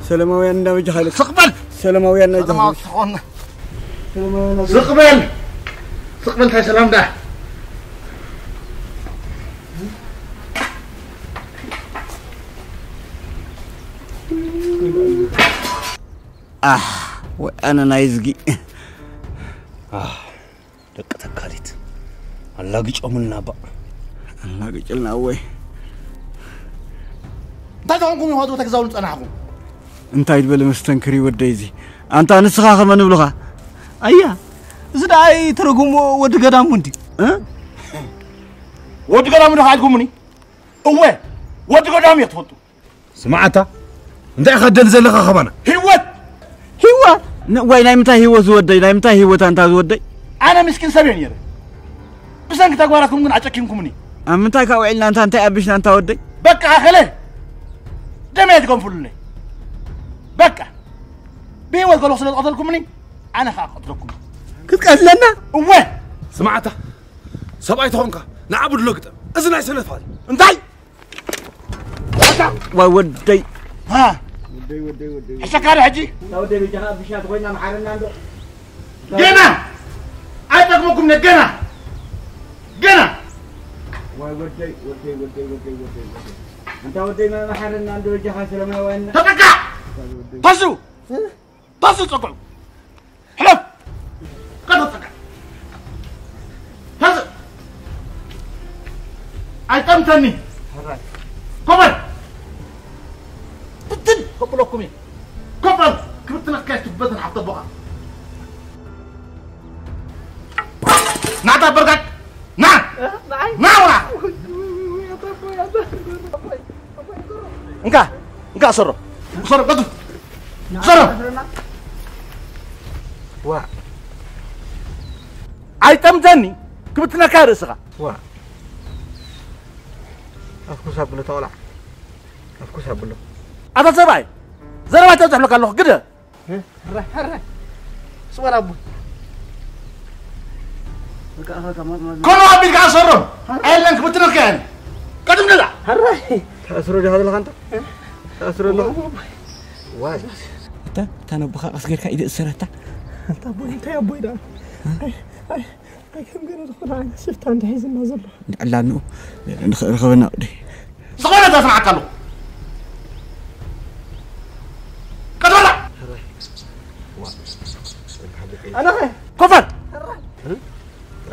ሰላማውያን እንዳበጃ ሃይለ ስቕ በል! ሰላማውያን እንዳበጃ ሰላማዊ ሃይለ ትኾን። ሰላማውያን እንዳበጃ ስቕ በል! ስቕ በል እንታይ ሰላም ዳ? ኣህ፣ ወይ ኣነ ናይ ዝጊ። ኣህ፣ ደቂ ተካሊት ኣላግጮምልና ባእ። ኣላግጭልና ወይ። እንታይ ተኾንኩም ኢኹም ተግዛውሉ ጸናሕኩም? እንታይ ዝበለ መስተንክር እዩ ወደይ እዚ። ኣንታ ንስኻ ከመን ይብሉኻ? ኣያ፣ እዚ ደኣ ኣይተረጉምዎ ወዲ ገዳሙ እንዲ። እ? ወዲ ገዳሙ ዶ ኢልኩምኒ? እወ፣ ወዲ ገዳሙ እየ ትፈልጡ። ስማዓታ፣ እንታይ ኢኻ ደል ዘለኻ ኸባና? ህይወት! ህይወት? ን-፣ ወይ ናይ ምንታይ ህይወት ዝወደይ? ናይ ምንታይ ህይወት ኣንታ ዝወደይ? ኣነ ምስኪን ሰብ እየ ነይረ። ብሰንኪ ተግባራትኩም ግን ኣጨኪንኩምኒ። ኣብ ምንታይ ካብ ውዒልና ኣንታ እንታይ ኣቢሽና ኣንታ ወደይ? በቃ ኣኸለ! ደመይ ትገንፍሉለይ። በቃ። ብህይወት ከለኹ ስለ ዝቐተልኩምኒ፣ ኣነ ኸኣ ክቐትለኩም። ክትቀትለና? እወ! ስማዓታ፣ ሰብኣይ ተኾንካ፣ ንዓ ብድሎ ግጠም። እዚ ናይ ሰነፋት እዩ። እንታይ? ዋይ ወደይ። ሃ? ወደይ፣ ወደይ፣ ወደይ፣ ወደይ። ሕሸካ ዶ ሕጂ? እታ ወደይ በጃኻ ብሻት ኮይና መሓረና እንዶ። ገና! ኣይጠቅመኩም ነ፣ ገና! ገና! ዋይ ወደይ፣ ወደይ፣ ወደይ፣ ወደይ፣ ወደይ፣ ወደይ። ኣንታ ወደይ መሓረና እንዶ በጃኻ ሰላማውያን። ተጠቃ! ተሱ! እ? ተሱ ጸጉዑ! ሕለፍ! ቀጥ በል ጸጋ! ተስ! ኣይጠምተኒ! ሕራይ! ኮበል! ብትን ከብለኩም እየ! ተን ሓፍተ ኣቦኻ። ናታ በርጋግ! ና! ንዓይ? ና ውራ! እንካ! እንካ ሰሮ! ሰሮ፣ ቀጡ! ሰሮ! ዋ! ኣይጠምተኒ! ክብትነካ ርእስኻ! ዋ! ኣፍኩስ ኣብሎ ተቆላዕ። ኣፍኩስ ኣብሎ። ኣታ ሰብኣይ! ዘረባ ተብዝሕለካ ኣለኹ፣ ግደ! ረ፣ ረ። ስወር ኣቦ። በቃ፣ በቃ፣ ማ-፣ ማ-፣ ኮኖ ኣቢልካ ኣሰሮም። ኣየለን ክብትነካ እየን። ቀድም ንላ። ረ። ተኣስሮ ዲኻ ዘለኻ ኣንታ? ተኣስሮ ኣለኻ? ዋይ። እታ፣ እታ ነቦኻ ቀስ ጌርካ ኢደ እሰረታ። ኣንታ ኣቦይ፣ እንታይ ኣቦይ ደኣ? ኣይ፣ ኣይ፣ ኣይ፣ ከም ገለ ዝኾነ ዓይነት ሽፍታ እንተ ሒዝና ዘሎ። ንዕላንኡ ንኽረኸበና ወደይ። ዝኾነ ተስማዓካ ኣለኹ። ቀጥበላ። ኣነኸ? ኮፈል።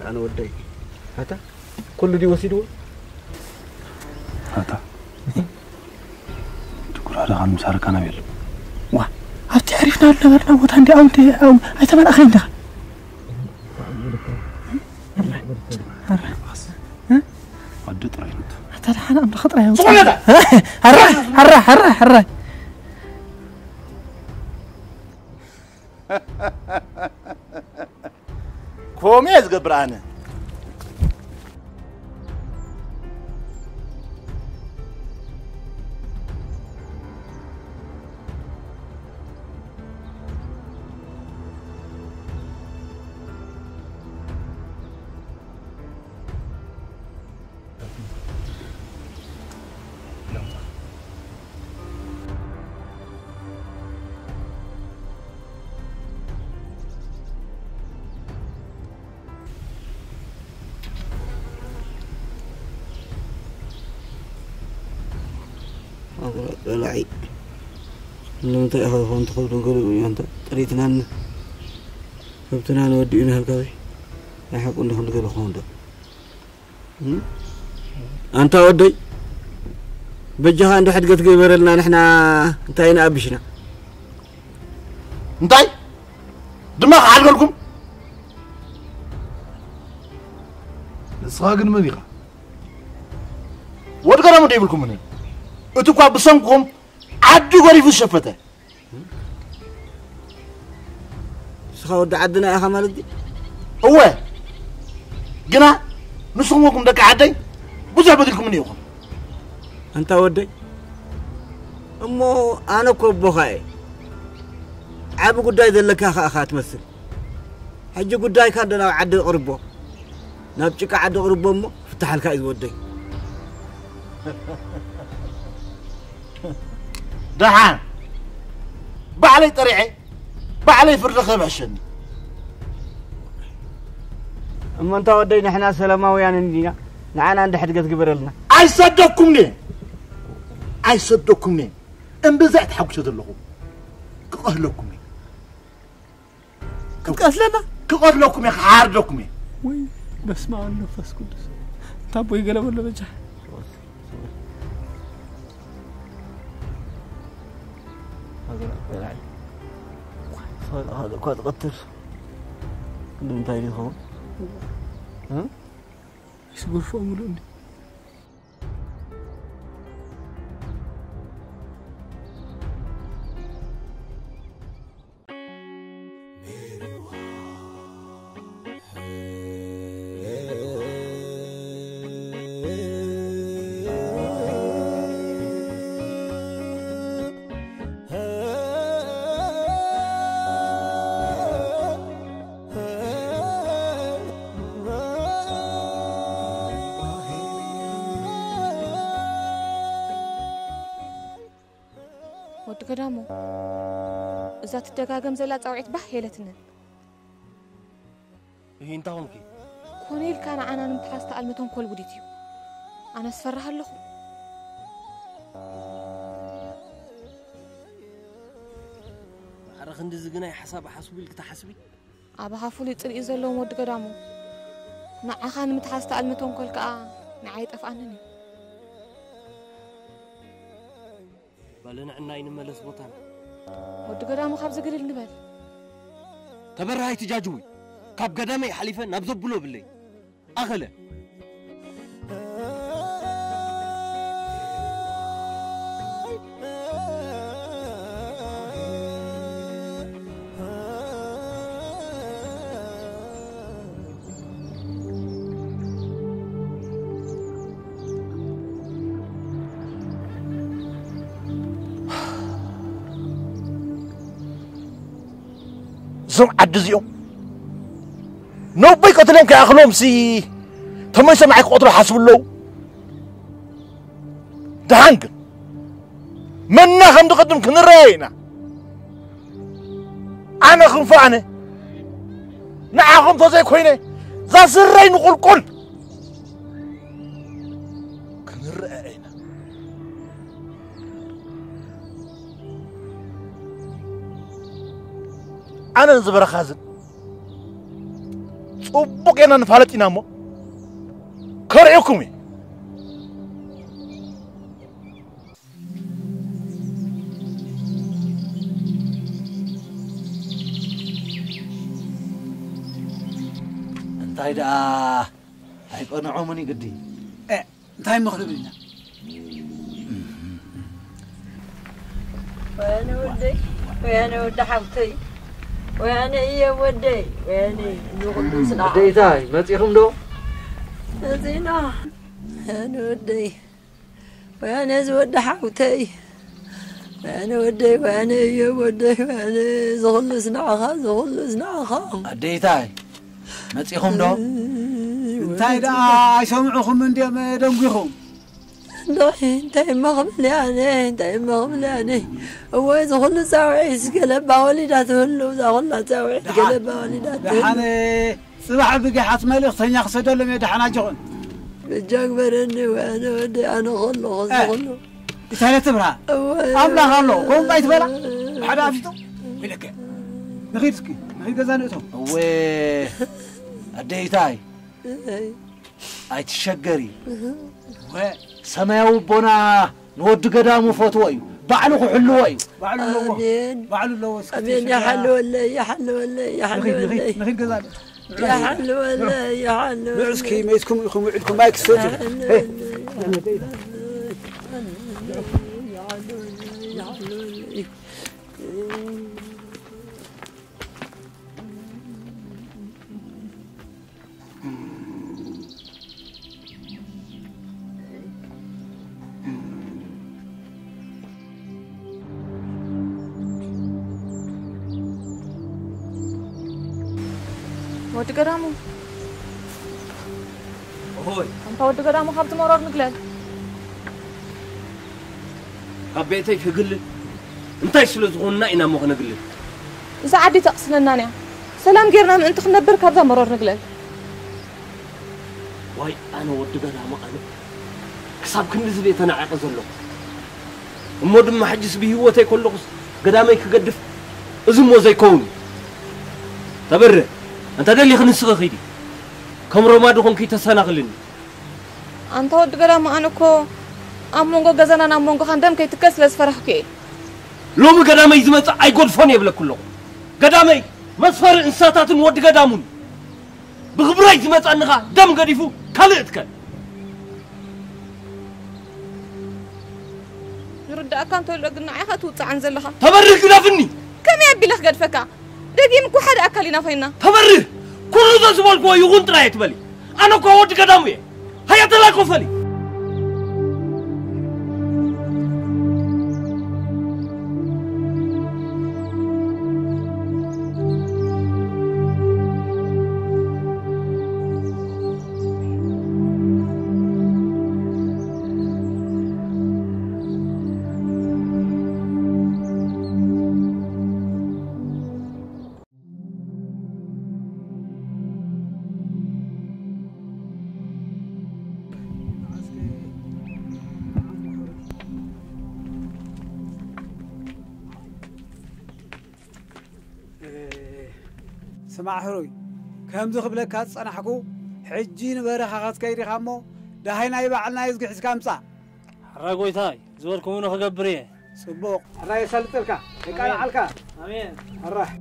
ኣነ ወደይ። ኣታ ኩሉ ድዩ ወሲድዎ? ኣታ ትኩራ ደኻ ምሳርካ ናብ የለ። ዋ፣ ኣብቲ ዕሪፍና ዝነበርና ቦታ እንዲ ኣው እንተ ኣው ኣይተመልኣኸይ እንዲኻ? ኣረ፣ ኣረ። ወዲ ጥራይ ነው። ኣታ ደሓን ኣምላኽ ጥራይ ኣውጽእ። ዝኾነ ዳ? ኣረ፣ ኣረ፣ ኣረ፣ ኣረ። ከምኡ እየ ዝገብር ኣነ። በላዒ። ንምንታይ ኢኻ ዝኾን ትኸብዶ ገለ እዩ ኣንተ ጥሪትናን ከብትና ንወዲኡ ንሃልካበይ ናይ ሓቁ እንደ ክንዲ ገለ ክኸውን ዶ? እም? ኣንታ ወደይ በጃኻ እንደ ሕድገት ገበረልና ንሕና እንታይ ንኣብሽና? እንታይ? ድማ ክሓድገልኩም? ንስኻ ግን መን ኢኻ? ወዲ ገዳሙ ዶ ይብልኩምኒ? እቲ እኳ ብሰንክኹም ዓዲ ጎሊፉ ዝሸፈተ። ንስኻ ወዲ ዓድና ኢኻ ማለት ድዩ? እወ፣ ግና ንስኹም ወኩም ደቂ ዓደይ ብዙሕ በዲልኩምኒ ኢኹም። ኣንታ ወደይ፣ እሞ ኣነ እኮ ኣቦኻ እየ። ዓቢ ጉዳይ ዘለካ ኸኣ ኢኻ ትመስል። ሕጂ ጉዳይካ እንዶ ናብ ዓዲ ኣቕርቦ፣ ናብ ጭቃ ዓዲ ኣቕርቦ እሞ ፍታሓልካ እዩ ዝወደይ። ደሓን ባዕለይ ጠሪዐ ባዕለይ ፍርዲ ክህብ ሕሸኒ። እሞ እንታ ወደይ ንሕና ሰላማውያን እንዲና፣ ንዓና እንደ ሕድገት ግበረልና። ኣይሰደኩምኒ፣ ኣይሰደኩምኒ። እምብዛ ተሓጉሰ ዘለኹ ክቐትለኩም እየ። ክትቀትለና? ክቐትለኩም እየ፣ ክሓርደኩም እየ። ወይ በስመ ኣብ መንፈስ ቅዱስ። እንታ ኣቦይ ገለ በሎ በጃ። እኳ ትቐትል። ክንዲ እንታይ ድዩ ዝኸውን? እ? ይስጉርፎ ምሉ እንዲ። ወዲ ገዳሙ፣ እዛ ትደጋገም ዘላ ጻውዒት ባህ የለትንን። ይሄ እንታይ ሆንኪ? ኮነ ኢልካ ንዓና ንምትሓዝ ተኣልመ ተንኮል ውዲት እዩ። ኣነስ ፈራህ ኣለኹ። ማዕረ ክንድዚ ግናይ ሓሳብ ሓስቡ ኢልክ ትሓስቢ? ኣባኻ ፍሉይ ጽልኢ ዘለዎም ወዲ ገዳሙ፣ ንዓኻ ንምትሓዝ ተኣልመ ተንኮል ከኣ ንዓይ ኣይጠፍኣንን እዩ። በል ንዕናይ ንመለስ ቦታና። ወዲ ገዳሙ ካብዚ ግልል ንበል። ተበራሃይ ትጃጅዊ። ካብ ገዳመይ ሓሊፈ ናብ ዘብሎ ብለይ። ኣኸለ። እዞም ዓዲ እዚኦም ነቦይ ቀትሎም ከይኣኽሎም ሲ ተመልሶም ንዓይ ክቐትሉ ሓስቡ ኣለዉ። ደሓን ግን መና ከም ዝቐድም ክንረኣየ ኢና። ኣነ ክንፉ ኣነ ንዓኹም ተዘይኮይነ እዛ ስረይ ንቑልቁል ክንረኣየ ኢና። ኣነ ንዝበረኻዝን ጽቡቕ ጌርና ንፋለጥ ኢና እሞ ከርእየኩም እዩ። እንታይ ደኣ ኣይቀንዖምን እዩ ግዲ። እ፣ እንታይ እሞ ክንብል ኢና? ወያነ ወደይ፣ ወያነ ወዲ ሓውተይ፣ ወያነ እየ ወደይ፣ ወያነ ንኹሉ ስለ ኣደይታይ መጺኹም ዶ? መጺና። ወያነ ወደይ፣ ወያነ ዝወዲ ሓውተይ፣ ወያነ ወደይ፣ ወያነ እየ ወደይ፣ ወያነ ዝኹሉ ስናዕኻ፣ ዝኹሉ ስናዕኻ። ኣደይታይ መጺኹም ዶ? እንታይ ደኣ ኣይሰምዑኹም እንድዮም ደንጒኹም? እንድዒ እንታይ እሞ ክብል እየ ኣነ? እንታይ እሞ ክብል እየ ኣነ? እወ፣ እዚ ኩሉ ጻውዒት ገለባ ወሊዳ ትህሉ፣ እዛ ኩላ ጻውዒት ደሓን፣ ገለባ ወሊዳ ትህሉ። ደሓን፣ ጽባሕ ብጊሓት መልእኽተኛ ክሰደሎም እየ፣ ደሓን ኣጆኹም። በጃ ግበረኒ፣ ወያነ ወደይ፣ ኣነ ከለኹ እዚ እ፣ ኩሉ። እንታይ ትብላ? እወ። ኣምላኽ ኣሎ፣ ከምኡ እንታይ ትበላ? ሓደ ኣፊቱ ኢለከ። ንኺድ እስኪ፣ ንኺድ ገዛ ንእቶ። እወ፣ ኣደይታይ። እይ። ኣይትሸገሪ። እህ። ወ-፣ ሰማያዊ ኣቦና ንወዲ ገዳሙ ፈትዎ እዩ። ባዕሉ ክሕልዎ እዩ። ባዕሉ ኣለዎ። ኣሜን። ባዕሉ ኣለዎ። እስኪ ኣሜን። ተሸገራ። ይሓልወለይ፣ ይሓልወለይ፣ ንኺድ፣ ንኺድ፣ ይሓልወለይ። ንኺድ ገዛ። ይሓልወለይ፣ ይሓልወለይ። ንዑ እስኪ መይትኩም ኢኹም ውዒልኩም ማይ ክሰትዩ። ይሓልወለይ፣ ሄ። ይሓልወለይ፣ ይሓልወለይ፣ ይሓልወለይ። ወዲ ገዳሙ። ሆይ። ኣንታ ወዲ ገዳሙ፣ ካብቲ መሮር ንግለል። ካብ ቤተይ ክግልል? እንታይ ስለ ዝኾንና ኢና እሞ ክነግልል? እዛ ዓዲ ተቕስነናን እያ። ሰላም ጌርና ምእንቲ ክንነብር ካብዛ መሮር ንግለል። ዋይ፣ ኣነ ወዲ ገዳሙ፣ ኣነ ክሳብ ክንድዚ ድየ ተናዒቐ ዘለኹ? እሞ ድማ ሕጅስ ብህይወተይ ከለኹስ ገዳመይ ክገድፍ? እዚ እሞ ዘይከውን እዩ። ተበረ፣ እንተ ደሊኺ ንስኺ ኺዲ። ከም ሮማ ድኾንኪ ተሰናኽልኒ። ኣንታ ወዲ ገዳሙ፣ ኣነ እኮ ኣብ መንጎ ገዛናን ኣብ መንጎኻን ደም ከይትከል ስለ ዝፈራሕኩ እየ። ሎሚ ገዳመይ ዝመጽእ ኣይጎድፎን እየ ይብለኩ ኣለኹ። ገዳመይ መስፈሪ እንስሳታትን ወዲ ገዳሙን። ብኽብረይ ዝመጸኒ ኸኣ ደም ገዲፉ ካልእ እትከል። ዝርድኣካ እንተሎ ግን ንዓኻ ትውጽዓን ዘለኻ። ተበርህ ግደፍኒ! ከመይ ኣቢለ ክገድፈካ? ደጊም እኮ ሓደ ኣካል ኢና ኮይንና። ተበርህ! ኩሉ እዞ ዝበልክዎ ይኹን ጥራይ ኣይትበሊ። ኣነ እኮ ወዲ ገዳሙ እየ። ሃያ ተላኮፈሊ። ስማዕ ሕሩይ፣ ከምዚ ክብለካ ዝጸናሕኩ፣ ሕጂ ንበረኻ ክትከይድ ኢኻ እሞ፣ ደሃይ ናይ ባዕልና ይዝጊ ሒዝካ ምጻእ። ሕራይ ጎይታይ፣ ዝበልኩምኒ ክገብር እየ። ጽቡቕ። ሕራይ የሳልጠልካ። የቃልዓልካ። ኣሜን። ሕራይ።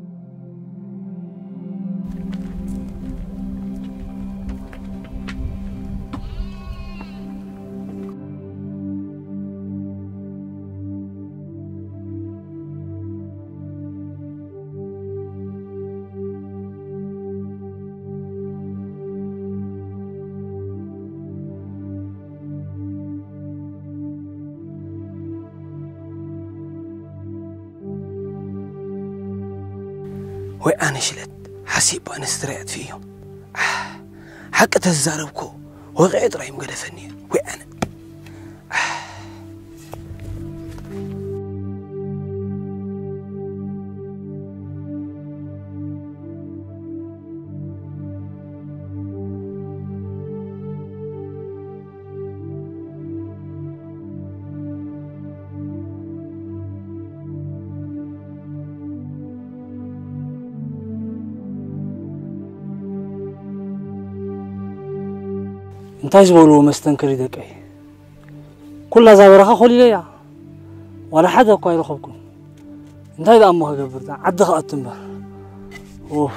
ወይ ኣነ ሽለት ሓሲብ ኣነስ ትራይ ኣጥፊእዮ። ኣሕ፣ ሓቂ ተዛረብኮ ወቂዐ ጥራይ ምገደፈኒ። ወይ ኣነ። እንታይ ዝበልዎ መስተንክር እዩ ደቀይ? ኩላ እዛ በረኻ ኮሊለያ፣ ዋላ ሓደ እኳ ኣይረኸብኩን። እንታይ ደኣ እሞ ክገብር፣ እዛ ዓዲ ክኣቱ እምበር። ኡፍ።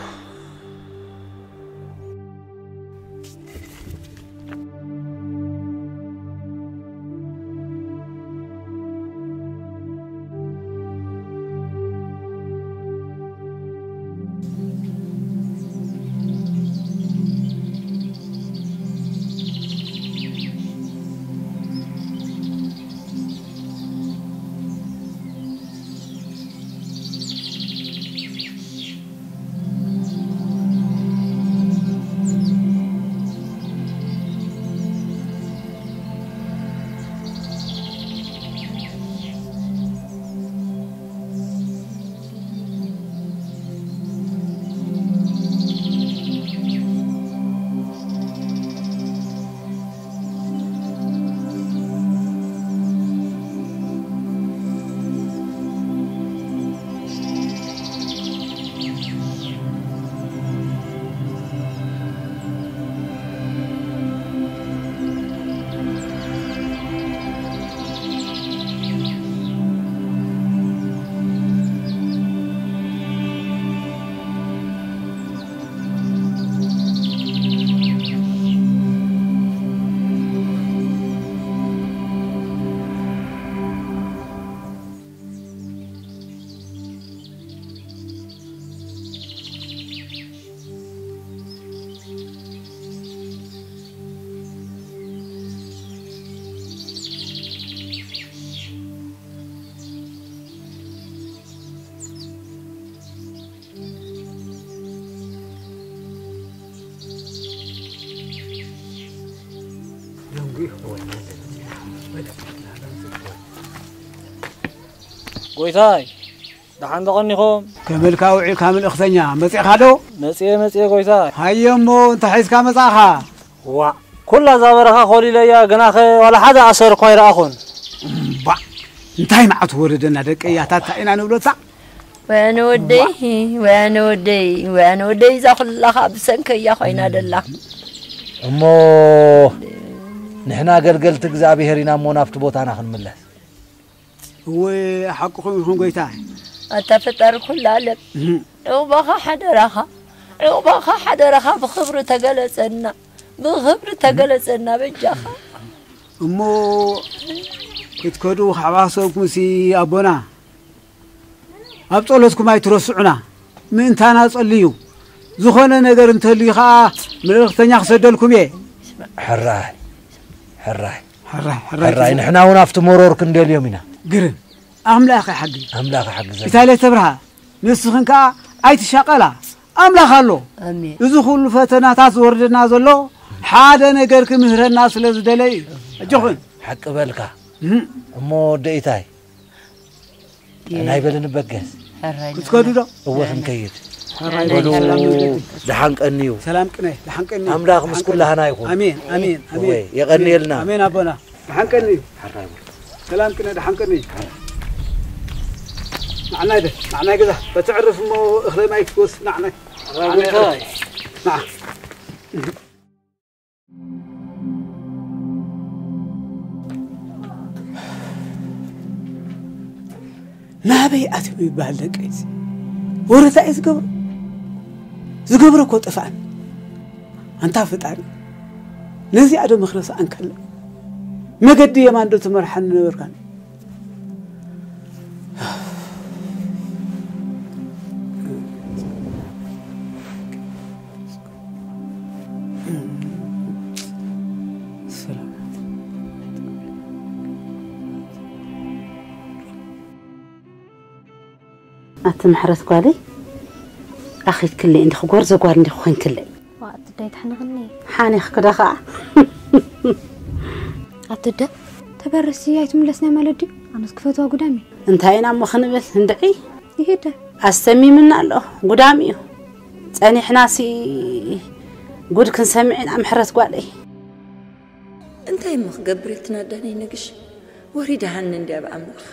ጎይታይ፣ ደሓን ዶ ቀኒኹም? ከመልካ ውዒልካ ምልእኽተኛ፣ መጺእኻ ዶ? መጺኤ፣ መጺኤ ጎይታይ። ሃየ እሞ፣ እንታይ ሒዝካ መጻእኻ? ዋእ፣ ኩላ እዛ በረኻ ኮሊለያ፣ ግናኸ ዋላ ሓደ ኣሰር እኳ ኣይረኣኹን። እምባእ፣ እንታይ መዓት ወረደና ደቀይ፣ ኣታ እንታይ ኢና ንብሎ እታ? ወያነ ወደይ፣ ወያነ ወደይ፣ ወያነ ወደይ፣ እዛ ኩላ ኸኣ ብሰንከይ እያ ኮይና ደላ። እሞ ንሕና ኣገልገልቲ እግዚኣብሔር ኢና እሞ ናብቲ ቦታና ክንምለስ። እወ፣ ሓቅኹም ኢኹም ጎይታ። ኣታ ፈጣሪ ኩሉ ዓለም፣ እህ። ዑቕባኻ ሓደራኻ፣ ዑቕባኻ ሓደራኻ ብኽብሪ ተገለጸና፣ ብኽብሪ ተገለጸና በጃኻ። እሞ ክትከዱ ክሓባሰብኩምሲ ኣቦና፣ ኣብ ጸሎትኩም ኣይትረስዑና። ምእንታና ጸልዩ። ዝኾነ ነገር እንተልዩ ኸኣ መልእኽተኛ ክሰደልኩም እየ። ሕራይ፣ ሕራይ፣ ሕራይ፣ ሕራይ፣ ሕራይ፣ ሕራይ። ንሕና እውን ኣብቲ መሮር ክንደልዮም ኢና። ግርም። ኣምላኽ ይሓግዝ። ኣምላኽ ይሓግዘና። ኢታሌ ተብርሃ፣ ንስኽን ከኣ ኣይትሻቐላ። ኣምላኽ ኣሎ። ኣሜን። እዚ ኩሉ ፈተናታት ዝወርደና ዘሎ ሓደ ነገር ክምህረና ስለ ዝደለየ እዩ። ኣጆኹን። ሓቂ በልካ። እህ። እሞ ወዲ ኢታይ፣ ናይ በሊ ንበገስ። ሕራይ ክትከዱ ዶ? እወ፣ ክንከይድ። ሕራይ በሉ፣ በሉ። ሰላም መንገዲ። ደሓን ቀንዩ። ሰላም ቅነ፣ ደሓን ቀንዩ። ኣምላኽ ምስ ደሓን ቀንዩ። ኩላህና ይኹን። ኣሜን፣ ኣሜን፣ እወ፣ ኣሜን። የቐንየልና። ኣሜን ኣቦና። ደሓን ቀንዩ። ሕራይ በሉ። ሰላም ቅነ፣ ደሓን ቀንዩ። ንዓናይ ደ፣ ንዓናይ ገዛ። በትዕርፍ እሞ እኽለ ማይ ክትወስድ ንዓናይ። ሕራይ ንዓናይ ጎይታይ። ንዓ። ናበይ ኣትዮም ይበሃል ደቀይሲ? ወረታ እዩ ዝገብሮ? ዝገብሮ እኮ ጠፍኣኒ። ኣንታ ፈጣሪ፣ ነዚኣ ዶ ምኽሪ ሰኣንካላ? መገዲ የማን ዶ ትመርሓኒ ነበርካን? ኣቲ ምሕረት ጓለይ፣ ራኺብክለይ እንዲኺ፣ ጎርዞ ጓል እንዲኺ ኮንክለይ። ዋእ፣ ኣቲ ኣደ ኣይትሓንቕኒ። ሓኒኽኪ ዶ ኸዓ? ኣቲ ኣደ፣ ተበረሲ ኣይትምለስና ማለት ድዩ? ኣነስ ክፈትዋ ጉዳም እዩ። እንታይ ኢና እሞ ክንብል እንድዒ? ይሄደ። ኣስተሚምና ኣሎ፣ ጉዳም እዩ። ጸኒሕናሲ ጉድ ክንሰምዕ ኢና፣ ምሕረት ጓለይ። እንታይ እሞ ክገብር እየ፣ ትናዳነይ ንግሽ? ወሪዳሃኒ እንድያ ብኣምላኽ።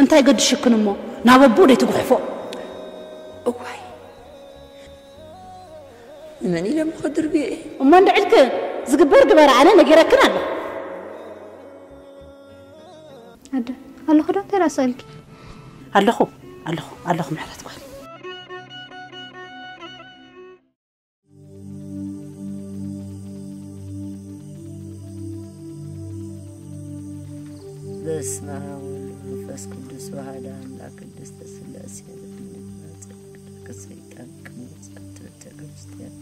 እንታይ ገድሽክን እሞ፣ ናብ ኣቦኡ ደይ ትጉሕፎ? እዋይ፣ ንመን ኢለ እሞ ከድርብዮ እየ? እሞ እንድዕልክን ዝግበር ግበር፣ ኣነ ነጊረክን ኣለኹ። ኣደ፣ ኣለኹ ዶ? እንታይ ደኣ ስእልኪ? ኣለኹ፣ ኣለኹ፣ ኣለኹ ምሕረት ጓል። በስመ አብ ወወልድ ወመንፈስ ቅዱስ ወአሐዱ አምላክ ቅድስተ ሥላሴ። ከሰይጣን ቅድመ ጸትተ ክርስቲያን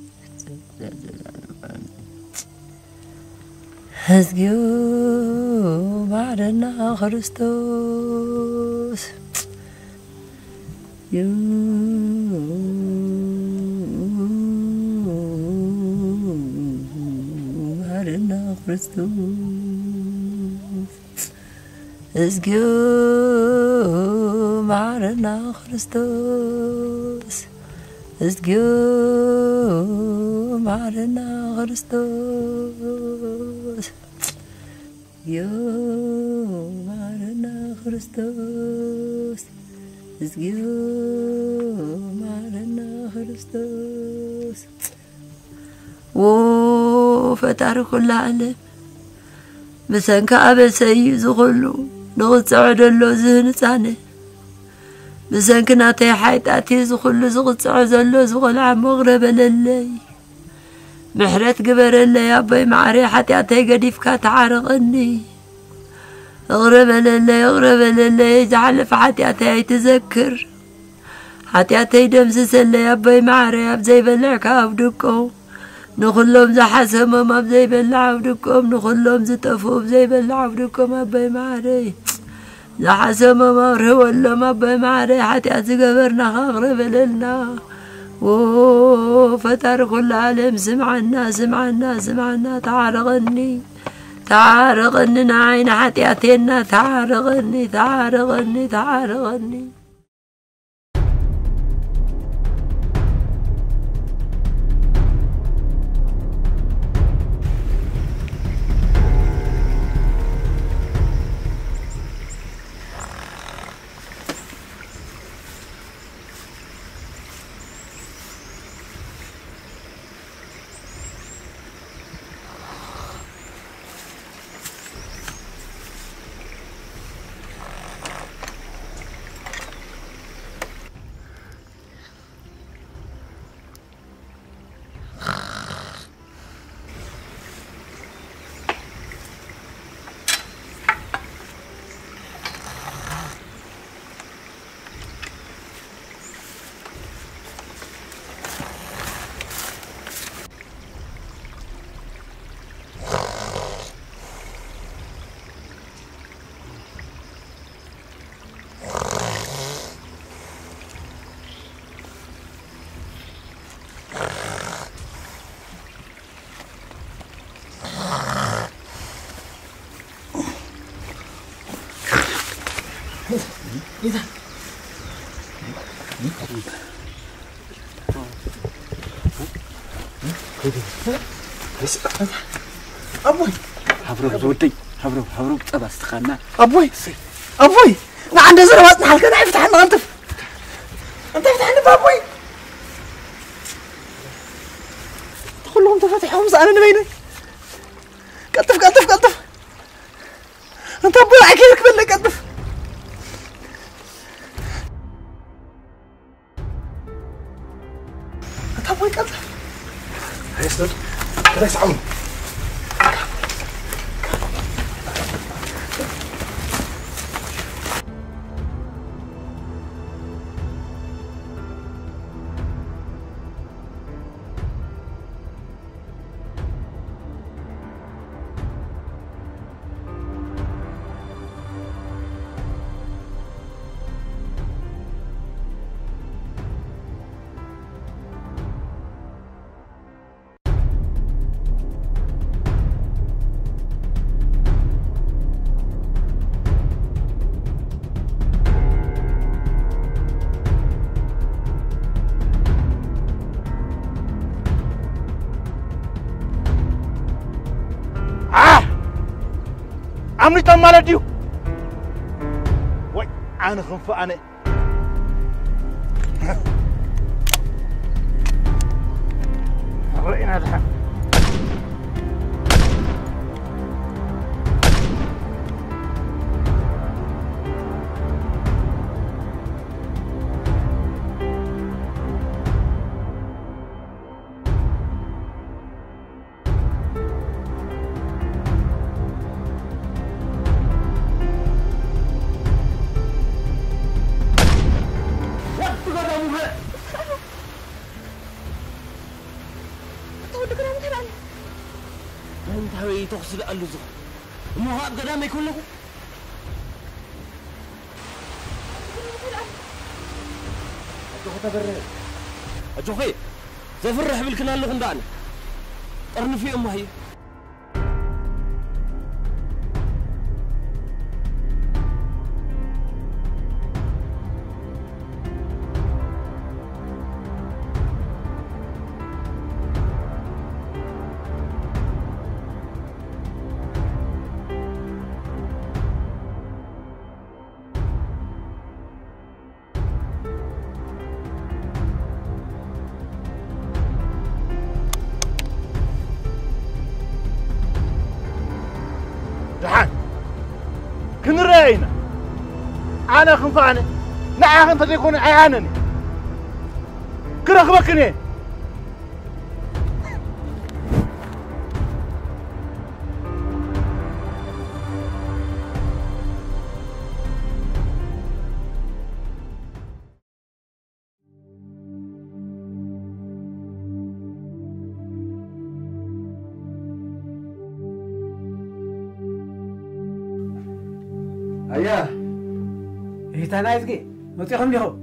ዘዘላለም አሜን። እግዚኦ መሐረነ ክርስቶስ። መሐረነ ክርስቶስ። እግዚኦ መሐረነ ክርስቶስ። እግዚኦ መሐረነ ክርስቶስ። እግዚኦ መሐረነ ክርስቶስ። እግዚኦ መሐረነ ክርስቶስ። ዎ ፈጣሪ ኩሉ ዓለም፣ ብሰንኪ ኣበሰ እዩ ዝኹሉ ንቕጽዖ ደሎ ዝህንጻነ። ብሰንኪ ናተይ ሓጢኣት እዩ ዝኹሉ ዝቕጽዖ ዘሎ ዝቖልዓ እሞ ይቕረ በለለይ። ምሕረት ግበረለይ ኣቦይ መዓረይ፣ ሓጢኣተይ ገዲፍካ ተዓረቐኒ። ይቕረ በለለይ፣ ይቕረ በለለይ፣ ዝሓለፈ ሓጢኣተይ ኣይትዘክር። ሓጢኣተይ ደምስሰለይ ኣቦይ መዓረይ፣ ኣብ ዘይበልዕ ከኣ ኣብ ድቆ። ንኹሎም ዝሓሰሞም ኣብ ዘይበልዕ ኣብ ድቆም፣ ንኹሎም ዝጠፍኡ ኣብ ዘይበልዕ ኣብ ድቆም ኣቦይ መዓረይ። ዝሓሰሞም ኣብርህወሎም ኣቦይ መዓረይ፣ ሓጢኣት ዝገበርና ከኣ ይቕረ በለልና። ዎ ፈጣሪ ኩሉ ዓለም ስምዓና፣ ስምዓና፣ ስምዓና፣ ተዓረቐኒ፣ ተዓረቐኒ፣ ንዓይ ንሓጢኣተይና ተዓረቐኒ፣ ተዓረቐኒ፣ ተዓረቐኒ። ኣቦይ! ሃብረብ ዝወደይ፣ ሃብረብ፣ ሃብረብ ጸባ ስትኻና። ኣቦይ! ኣቦይ! ንዓንደ ዘረባ ጽንሓልካ፣ ንዓይ ፍትሓኒ፣ ቀልጥፍ! እንታይ ፍትሓኒ፣ ኣቦይ! እቲ ኩልኹም ተፈቲሕኹም፣ ዝኣነ ንበይነይ። ቀልጥፍ፣ ቀልጥፍ፣ ቀልጥፍ! እንተ ኣቦይ፣ ንዓይ ከይርክበለይ፣ ቀልጥፍ! ኣታ ኣቦይ ቀልጠፍ። ኣይስደድ። ከላይ ሰዓቡ። ኣምሊጦም ማለት ድዩ? ወይ ኣነ ክንፈ ኣነ። ርኢና ድሓን። እንታይ ተወዲ ገዳም እንታይ ደኣ ኣሎ? እንታይ ተወዲ ገዳም እንታይ ደኣ ኣሎ? እንታይ ተወዲ ገዳም እንታይ ደኣ ኣሎ? እሞ ኣብ ገዳም ኣይኮለኹ? ኣጆኺ ተበርህ። ኣጆኺ ዘፍርሕ ብልክን ኣለኹ እንዳኣነ። ጠርንፊ እሞ ሃየ። ደሓን ክንረኣይ ኢና። ኣነ ክንፈ ኣነ ንዓኺ እንተዘይኮነ ኣይኣነን እየ። ክረኽበክን እየ። ኣያ ሪታና ይዝጊ መፂኹም ዲኹም?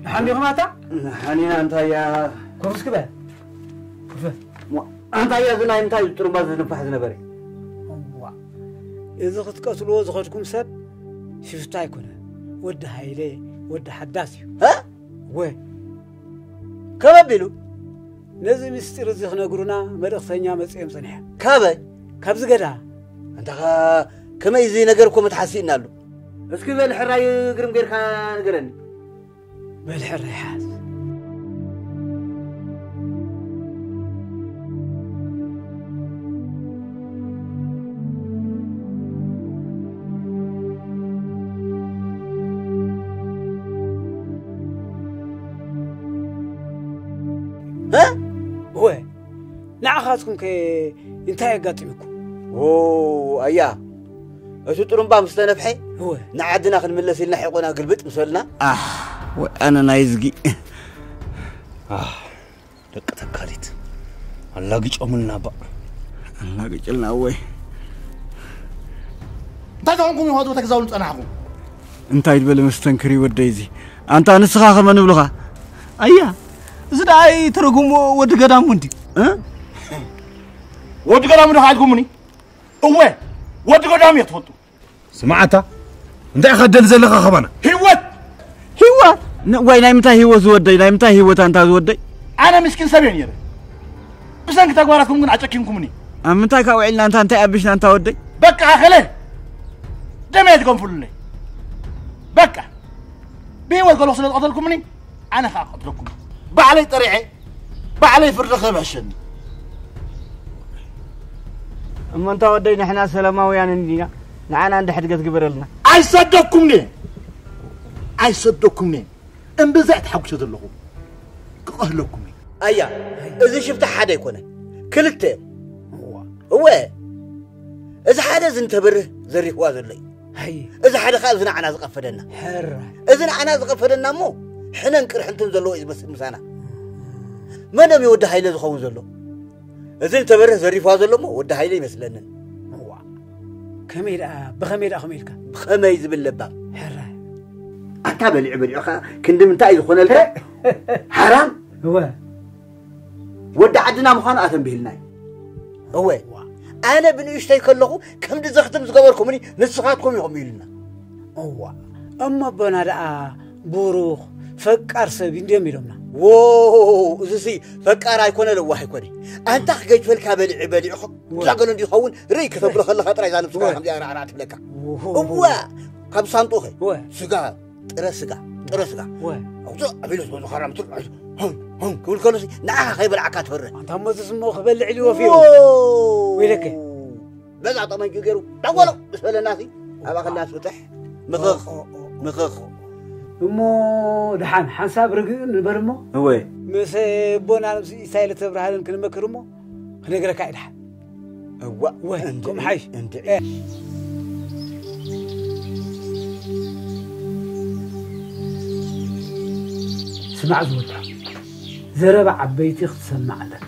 ደሓን ዲኹም ኣታ? ሓኒና እንታይ እያ? ኮፍ እስኪ በል። ኮፍ በል። ሞ- እንታይ እያ እዚ ናይ ምንታይ ጥሩምባ ዝንፋሕ ዝነበረ? እዋ እዚ ክትቀትልዎ ዝኸድኩም ሰብ ሽፍታ ኣይኮነ። ወዲ ሃይለ ወዲ ሓዳስ እዩ። እ? ወ ከመይ ኣቢሉ? ነዚ ምስጢር እዚ ክነግሩና መልእኽተኛ መጺኦም ጸኒሖም። ካበይ? ካብዚ ገዳ። ኣንታ ከመይ እዚ ነገር እኮ መትሓሲእና ኣሎ። እስኪ በል ሕራይ ግርም ጌርካ ንገረኒ። በል ሕራይ ሓዝ። እ? እወ፣ ንዓኻትኩም ከ እንታይ ኣጋጢሙኩም? ኦ፣ ኣያ፣ እቲ ጥሩምባ ምስ ተነፍሐ፣ እወ። ንዓድና ክንምለስ ኢልና ሒቆና ግልብጥ ምስ በልና። ኣሕ፣ ወይ ኣነ ናይ እዝጊ። ኣሕ፣ ደቂ ተካሊት። ኣላግጮምልና ባእ። ኣላግጭልና እወይ። እንታይ ተኾንኩም ኢኹም ተግዛውሉ ጸናሕኩም? እንታይ ዝበለ መስተንክር እዩ ወደይ እዚ። ኣንታ ንስኻ ከመ ንብልኻ? ኣያ፣ እዚ ደኣ ኣይተረጉሞ ወዲ ገዳሙ እንዲ። እ? ወዲ ገዳሙ ዶ ኢልኩምኒ? እወ፣ ወዲ ገዳሙ እየ ትፈልጡ። ስማዕ ኣታ፣ እንታይ ኢኻ ትደሊ ዘለኻ ካባና? ህይወት! ህይወት! ን-፣ ዋይ፣ ናይ ምንታይ ህይወት ዝወደይ? ናይ ምንታይ ህይወት ኣንታ ዝወደይ? ኣነ ምስኪን ሰብ እየ ነይረ። ብሰንኪ ተግባራትኩም ግን ኣጨኪንኩምኒ። ኣብ ምንታይ ካብ ውዒልና ኣንታ እንታይ ኣቢሽና ኣንታ ወደይ? በቃ ኣኸለ! ደመይ ትገንፍሉለይ። በቃ! ብህይወት ከለኹ ስለ ዝቐተልኩምኒ፣ ኣነ ኸኣ ክቐትለኩም። ባዕለይ ጠሪዐ፣ ባዕለይ ፍርዲ ክህብ ሕሸኒ። እሞ እንታ ወደይ ንሕና ሰላማውያን እንዲና፣ ንዓና እንደ ሕድገት ግበረልና። ኣይሰደኩምኒ። ኣይሰደኩምኒ። እምብዛ ተሓጉሰ ዘለኹ። ክቐህለኩም። ኣያ፣ እዚ ሽፍታ ሓደ ኣይኮነን። ክልተ እዮም። እወ። እዚ ሓደ እዚ እንተበርህ ዘሪፍዋ ዘሎ እዩ። ኣይ። እዚ ሓደ ኸኣ እዚ ንዓና ዝቐፈደና። ሕራይ። እዚ ንዓና ዝቐፈደና እሞ ሕነን ቅርሕንትን ዘለዎ እዩ ዝመስል ምሳና። መን እዮም ወዲ ሃይለ ዝኸውን ዘሎ? እዚ እንተበርህ ዘሪፍዋ ዘሎ እሞ ወዲ ሃይለ ይመስለንን። እዋ። ከመይ ደኣ፣ ብኸመይ ደኣ ከምኡ ኢልካ? ብኸመይ ዝብል ለባም። ሕራይ። ኣታ በሊዑ በሊዑ ኸኣ ክንዲ ምንታይ እዩ ዝኾነልካ? ሓራም። እወ። ወዲ ዓድና ምዃኑ ኣተንቢህልና እዩ። እወ፣ ኣነ ብንእሽተይ ከለኹ ከምዲ ዘኽትም ዝገበርኩምኒ ንስኻትኩም ኢኹም ኢሉና። እዋ፣ እሞ ኣቦና ደኣ ቡሩኽ ፈቃር ሰብ እዩ እንድዮም ኢሎምና። ዎ፣ እዚሲ ፈቃር ኣይኮነ፣ ለዋህ ኣይኮነ። ኣንታ ክገጅፈልካ በሊዑ በሊዑ ኸ-፣ እወ። ብዛ ገለ እንዲኸውን ርእይ ከተብሎ ከለኻ ጥራይ እዛ ነብስኻ እወ። ከምዚኣ ራዕራዕ ትብለካ። እወ። እዋ፣ ካብ ሳንጡኸ እወ። ስጋ፣ ጥረ ስጋ፣ ጥረ ስጋ። እወ። ኣውፅእ ኣቢሉ ዝበሉ ኸራምቱ፣ ሆም፣ ሆም ክብል ከሎሲ ንዓኻ ከይበልዓካ ትፈርህ። ኣንታ እሞ እዚስ እሞ ክበልዕ ኢሉ ወፍዩ። እዎ። ወይለከ። በዛ ጠመንጁ ገይሩ፣ ዳጎሎ ምስ በለናሲ፣ ኣብኣ ከላ ስጥሕ፣ ምኽኽ፣ ኦ፣ ኦ፣ ኦ። ምኽኽ። እሞ ደሓን ሓንሳብ ርግእ ንበር እሞ። እወ። ምስ ኣቦና ምስ ኢሳይለ ተብርሃልን ክንመክር እሞ፣ ክነግረካ እዩ ደሓን። እዋ፣ እወ፣ እንድዒ፣ ከምኡ ሓይሽ። እንድዒ። እ። ስማዕ ዝወዳ፣ ዘረባ ዓበይቲ ክትሰምዕ ኣለካ።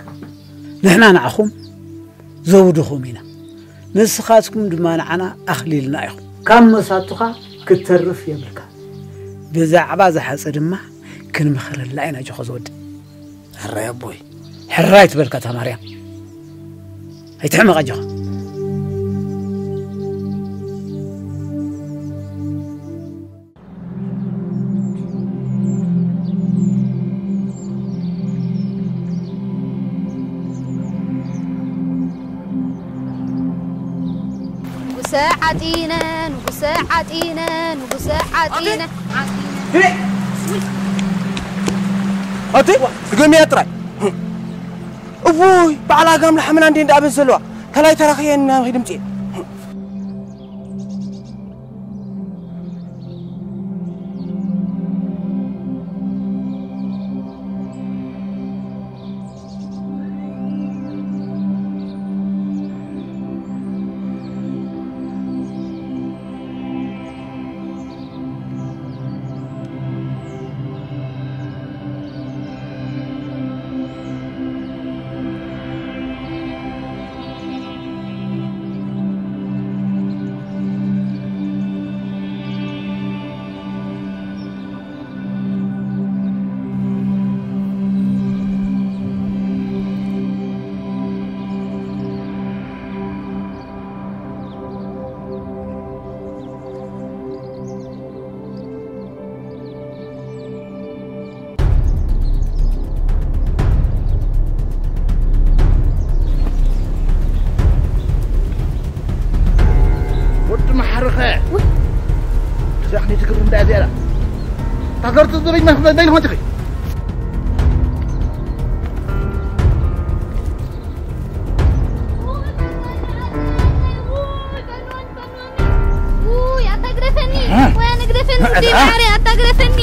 ንሕና ንዓኹም ዘውድኹም ኢና። ንስኻትኩም ድማ ንዓና ኣኽሊልና ኢኹም። ካብ መሳቱኻ ክትተርፍ የብልካ። ብዛዕባ ዝሓጸ ድማ ክንምኽረላ ኢና፣ ኣጆኻ ዝወዲ። ሕራይ ኣቦይ። ሕራይ ትበልካ እታ ማርያም። ኣይትሕመቕ ኣጆኻ። ንጉሰ ዓጢነ፣ ንጉሰ ዓጢነ፣ ንጉሰ ዓጢነ፣ ዓጢነ። ኣቲ ግምያ ጥራይ። እውይ፣ በዓል ኣጋም ላሕምና እንዴ እንዳኣበስ ዘለዋ። ከላይ ተራኽየን ናብ ኺድ ምጽእ። ወዲ መሓርኸ። ውይ። እዛ ክኒ ትግብር እንዳ እዚኣ እያ። ታዘርት ዝበኝ መ-፣ መ-፣ መ-፣ መ-፣ ውይ፣ ኣታ ግደፈኒ። እ? ወይ ኣነ ግደፈኒ፣ እ? ውዴ እ? ማዕረ፣ ኣታ ግደፈኒ።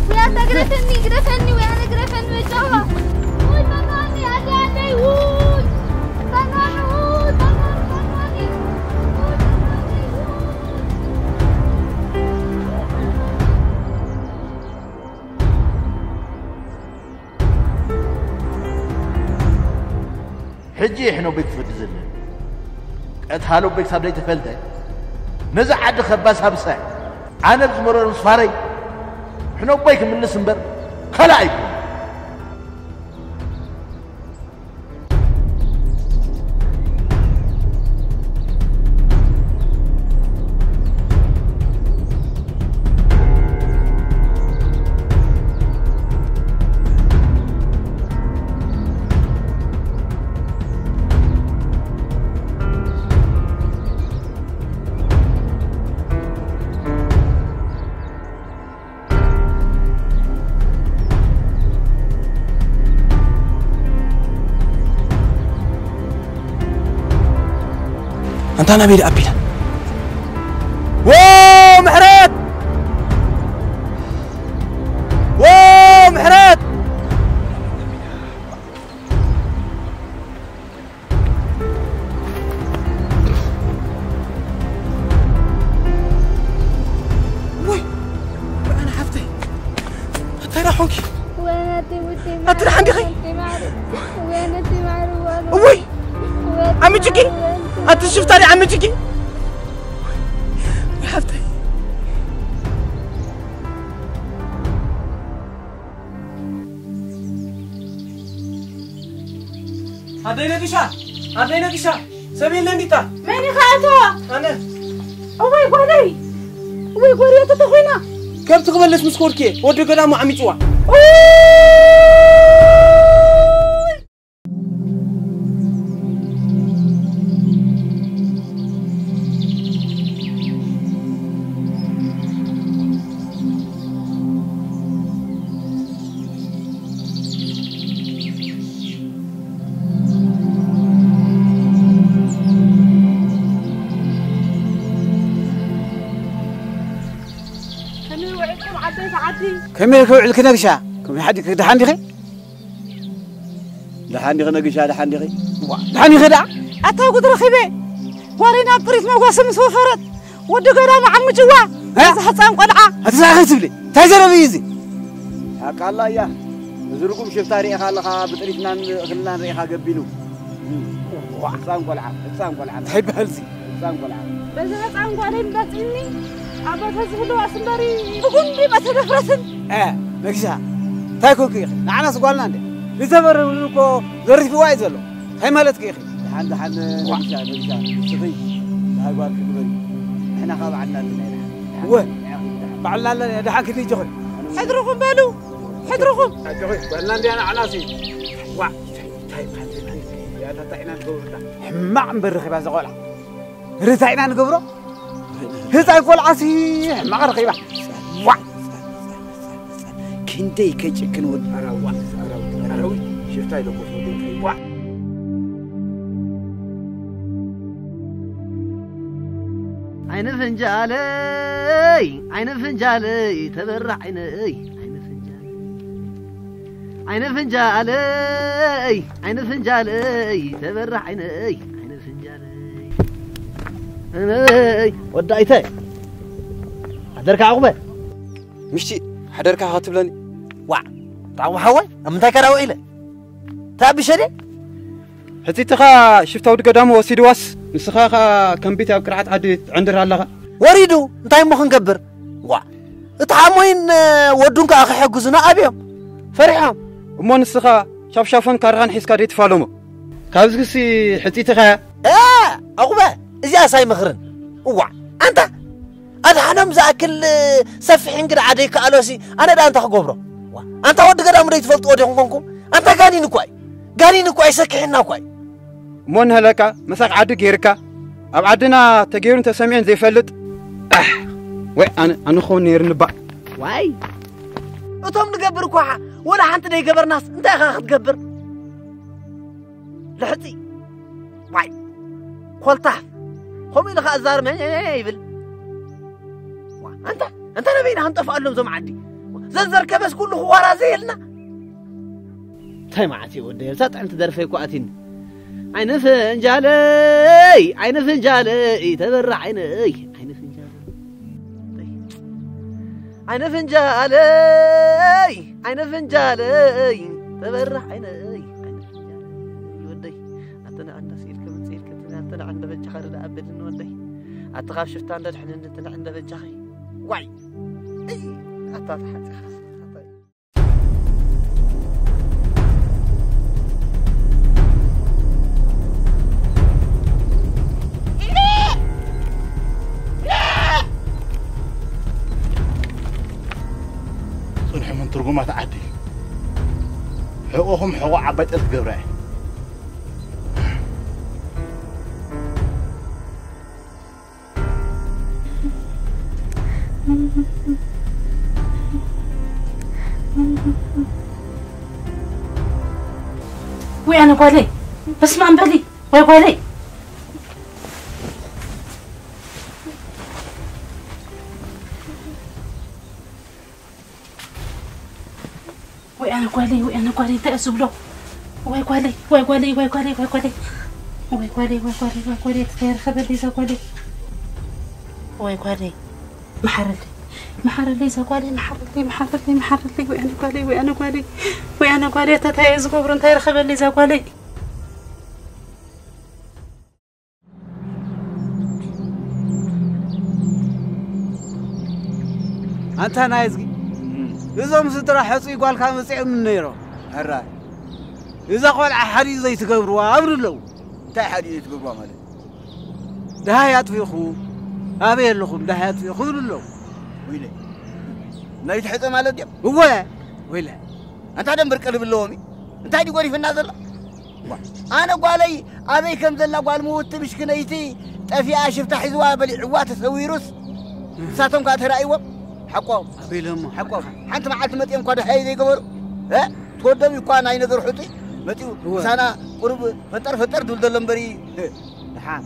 ወይ ኣታ ግደፈኒ፣ ግደፈኒ፣ ወይ ኣነ ግደፈኒ፣ ወይ ጫዋ። ውይ፣ ተማኒ፣ ኣደይ፣ ኣደይ፣ ውይ። ተማኒ፣ ውይ፣ ተማኒ፣ ተማኒ። ውይ፣ ተማኒ፣ ውይ። ሕጂ እየ ሕነ ኣቦይ ክፈዲ ዘለ። ቀታሊ ኣቦይ ክሳብ ዘይተፈልጠ፣ ነዚ ዓዲ ከባስ ሃብሳይ፣ ዓነብ ዝመረሩ ምስ ፋረይ፣ ሕነ ኣቦይ ክምልስ እምበር፣ ካልእ ኣይኮነ። ኣንታ ናበይ ደኣ ኣቢላ? ዎ ምሕረት! ዎ ምሕረት! ወይ፣ ኣነ ሓፍተይ፣ እንታይ ደኣ ኾንኪ? ወያነተይ፣ ውዴ፣ ኣቲ ደሓን ዲኺ? ወያነተይ፣ ማዕረ፣ ወያነተይ፣ ማዕረ፣ ዋሎ። እውይ! ወያነተይ፣ ዓሚጭኪ? ማዕረ፣ ወያነተይ። ኣቲ ሽፍታ ዲ ዓሚጭኪ? ወይ ሓፍተይ። ኣደይ ነጊሻ፣ ኣደይ ነጊሻ፣ ሰብ የለን ዲታ? መን ኢኻ ኣቶ? ኣነ። እወይ ጓለይ፣ እወይ ጓለይ፣ ኣቶ ተኾይና። ከብቲ ክበልስ ምስ ኮድኪ፣ ወዲ ገዳሙ ዓሚጭዋ። ኡ! ከመይ ክውዕል ክነግሻ? ከመይ ሓዲክ ደሓን ዲኺ? ደሓን ዲኺ ነግሻ፣ ደሓን ዲኺ? ዋ፣ ደሓን ዲኺ ደኣ? ኣታ ጉድ ረኺበ። ጓለይ ናብ ጥሪት መጓሰ ምስ ወፈረት፣ ወዲ ገዳም ዓምጭዋ፣ እ? እዛ ህፃን ቆልዓ። ኣቲ ሳኺ ትብሊ? እንታይ ዘረብ እዩ እዚ? ሓቃ ኣላ እያ። እዚ ርጉም ሽፍታ ርኢኻ ኣለኻ፣ ብጥሪትናን እኽልናን ርኢኻ ገቢሉ። ዋ። ህፃን ቆልዓ፣ ህፃን ቆልዓ። እንታይ ይበሃል እዚ? ህፃን ቆልዓ። በዛ ህፃን ጓለይ መፂኒ፣ ኣቦተ ዝብልዋስ እምበሪ፣ ብጉንዲ መተደፍረትን። እ፣ ነግሻ፣ እንታይ ኮንኪ ኢኺ? ንዓናስ ጓልና እንደ ዝተበረብሉ እኮ ዘሪፍዋ እዩ ዘሎ። እንታይ ማለትኪ ኢኺ? ደሓን፣ ደሓን፣ ዋ። ነግሻ፣ ነግሻ፣ ስኺ፣ ደሃይ ጓልኪ ግበሪ። ንሕና ኸኣ ባዕልና ኣለና ኢና። ደሓን፣ ወ-፣ ንዓኺ ደሓን። ባዕልና ኣለና፣ ደሓን ክትልይ ጆኽሪ። ሕድርኹም በሉ፣ ሕድርኹም። ኣጆኺ፣ ጓልና እንድያ ንዓናሲ። ዋ፣ እንታይ፣ እንታይ፣ እንታይ፣ እንታይ፣ እንታይ ኢና ንገብረላ? ሕማቕ እምበር ረኺባ እዛ ቆልዓ። እንታይ ኢና ንገብሮ? ህፃን ቆልዓሲ ሕማቕ ረኺባ። ዋ! ክንደይ ከጭክን ወዲ ኣራዋ፣ ኣራዊ፣ ኣራዊ፣ ሽፍታ ይለኮስ ወዲ ዋ! ዓይነ ፍንጃለይ፣ ዓይነ ፍንጃለይ፣ ተበራ ዓይነይ፣ ዓይነ ፍንጃለይ። ዓይነ ፍንጃለይ፣ ዓይነ ፍንጃለይ፣ ተበራ ዓይነይ፣ ዓይነ ፍንጃለይ። ዓይነይ፣ ወዲ ኣይተ፣ ሓደርካ ዓቑበ። ምሽቲ ሓደርካ ኸትብለኒ? ዋዕ፣ ጣዕሙ ሓወይ፣ ኣብ ምንታይ ከ ዳውዒለ? ታብሸደ? ሕጺትኻ ሽፍታ ወዲ ገዳሙ ወሲድዋስ፣ ንስኻ ኸኣ ከንቢት ኣብ ቅርዓት ዓዲ ትዕንድር ኣለኻ። ወሪዱ፣ እንታይ እሞ ክንገብር? ዋዕ፣ እቲ ሓሞይን ወዱን ከኣ ክሕግዙና ኣብዮም። ፈሪሖም። እሞ ንስኻ ሻፍሻፎን ካራኻን ሒዝካ ደይትፋለሞ? ካብዚሲ ሕጺትኻ እያ። እ፣ ዕቑበ፣ እዚኣስ ኣይምኽርን። እዋዕ፣ ኣንታ ኣድሓኖም ዝኣክል ሰፊሕ እንግዳ ዓደይ ከኣሎሲ፣ ኣነ ደኣ እንታይ ክገብሮ? ዋ፣ ኣንታ ወዲ ገዳሙ ደይትፈልጥዎ ዲኹም ኮንኩም? ኣንታ ጋኒን እኳ እዩ። ጋኒን እኳ እዩ፣ ሰኪሕና እኳ እዩ። እሞ እንሀለካ፣ መሳኽ ዓዲ ገይርካ፣ ኣብ ዓድና ተገይሩን ተሰሚዑን ዘይፈልጥ፣ ኣሕ፣ ወይ ኣነ፣ ኣነ ክኸውን ነይርኒ ባእ። ዋይ፣ እቶም ንገብር እኳ ወላ ሓንቲ ደይገበርናስ፣ እንታይ ኢኻ ክትገብር? ልሕጺ። ዋይ። ኮልታፍ። ከምኡ ኢሉ ኸኣ ዛርም፣ እ፣ እ፣ እ፣ ይብል። ዋ፣ ኣንታ፣ ኣንታ ነበይና ክንጠፍኣሎም እዞም ዓዲ። ዘዘርከበስ ኩሉ ክዋራ ዘየልና። እንታይ መዓት እዩ ወደይ? እዛ ጥዕምቲ ደርፈይ እኮ ኣትዩኒ። ዓይነ ፍንጃለይ፣ ዓይነ ፍንጃለይ፣ ተበራ ዓይነይ፣ ዓይነ ፍንጃለይ። ዓይነ ፍንጃለይ፣ ዓይነ ፍንጃለይ፣ ተበራህ ዓይነይ፣ ዓይነ ፍንጃለይ፣ ወደይ። ኣተና ኣንዳ ስኢልከ መጽኢልከ፣ ኣተና ኣንዳ በጃኻ ርዳ ኣበድን ወደይ። ኣቲ ካብ ሽፍታ እንዳ ድሕንን፣ ኣተና ኣንዳ በጃኺ። ዋይ! እይ! ኣታ ተሓጺኻ። ጽንሑ ምን ትርጉማት ዓዲ። ሕቖኹም ሕቖ ዓባይ ጠል ክገብራ እየ። ወይ ኣነ ጓለይ፣ በስመ ኣብ በሊ፣ ወይ ጓለይ። ወይ ኣነ ጓለይ፣ ወይ ኣነ ጓለይ፣ እንታይ እየ ዝብሎ? ወይ ጓለይ፣ ወይ ጓለይ፣ ወይ ጓለይ፣ ወይ ጓለይ። ወይ ጓለይ፣ ወይ ጓለይ፣ ወይ ጓለይ፣ ተተረኸበለይ እዛ ጓለይ። ወይ ጓለይ፣ መሓረለይ፣ መሓረለይ እዛ ጓለይ፣ መሓረለይ፣ መሓረለይ፣ መሓረለይ። ወይ ኣነ ጓለይ፣ ወይ ኣነ ጓለይ፣ ወይ ኣነ ጓለይ፣ ተታይ እየ ዝገብሮ፣ እንታይ ረኸበለይ እዛ ጓለይ። ኣንታ ናይ እዝጊ፣ እዞም ስድራ ሕጹይ ጓልካ መጺኦም ነይሮም። ሕራይ። እዛ ቆልዓ ሓዲኡ ዘይትገብርዋ ኣብሉ ኣለዉ። እንታይ ሓዲኡ ዘይትገብርዋ ማለት? ደሃይ ኣጥፊእኹም፣ ኣበይ ኣለኹም? ደሃይ ኣጥፊእኹም ይብሉ ኣለዉ። ወይለ። ናይ ትሕጸ ማለት ድዮም? እወ፣ ወይለ። ኣንታ ደንበር ቀልቢ ኣለዎም እዩ። እንታይ ድዩ ጎሪፍና ዘሎ? ዋ፣ ኣነ ጓለይ ኣበይ ከም ዘላ ጓል ምውቲ ምሽክነይቲ ጠፊኣ ሽፍታ ሒዝዋ በሊዕዋ ተሰዊሩስ ንሳቶም ከኣ ተራእይዎም ሓቆም። ኣበይ ኢሎሞ? ሓቆም። ሓንቲ መዓልቲ መጺኦም እኳ ደሃይ ዘይገበሩ። እ? ትወደም እኳ ናይ ነገር ሕጡይ መጺኡ እወ። ምሳና ቁሩብ ፈንጠር ፈንጠር ድብል ዘሎ እምበሪ። እ፣ ደሓን።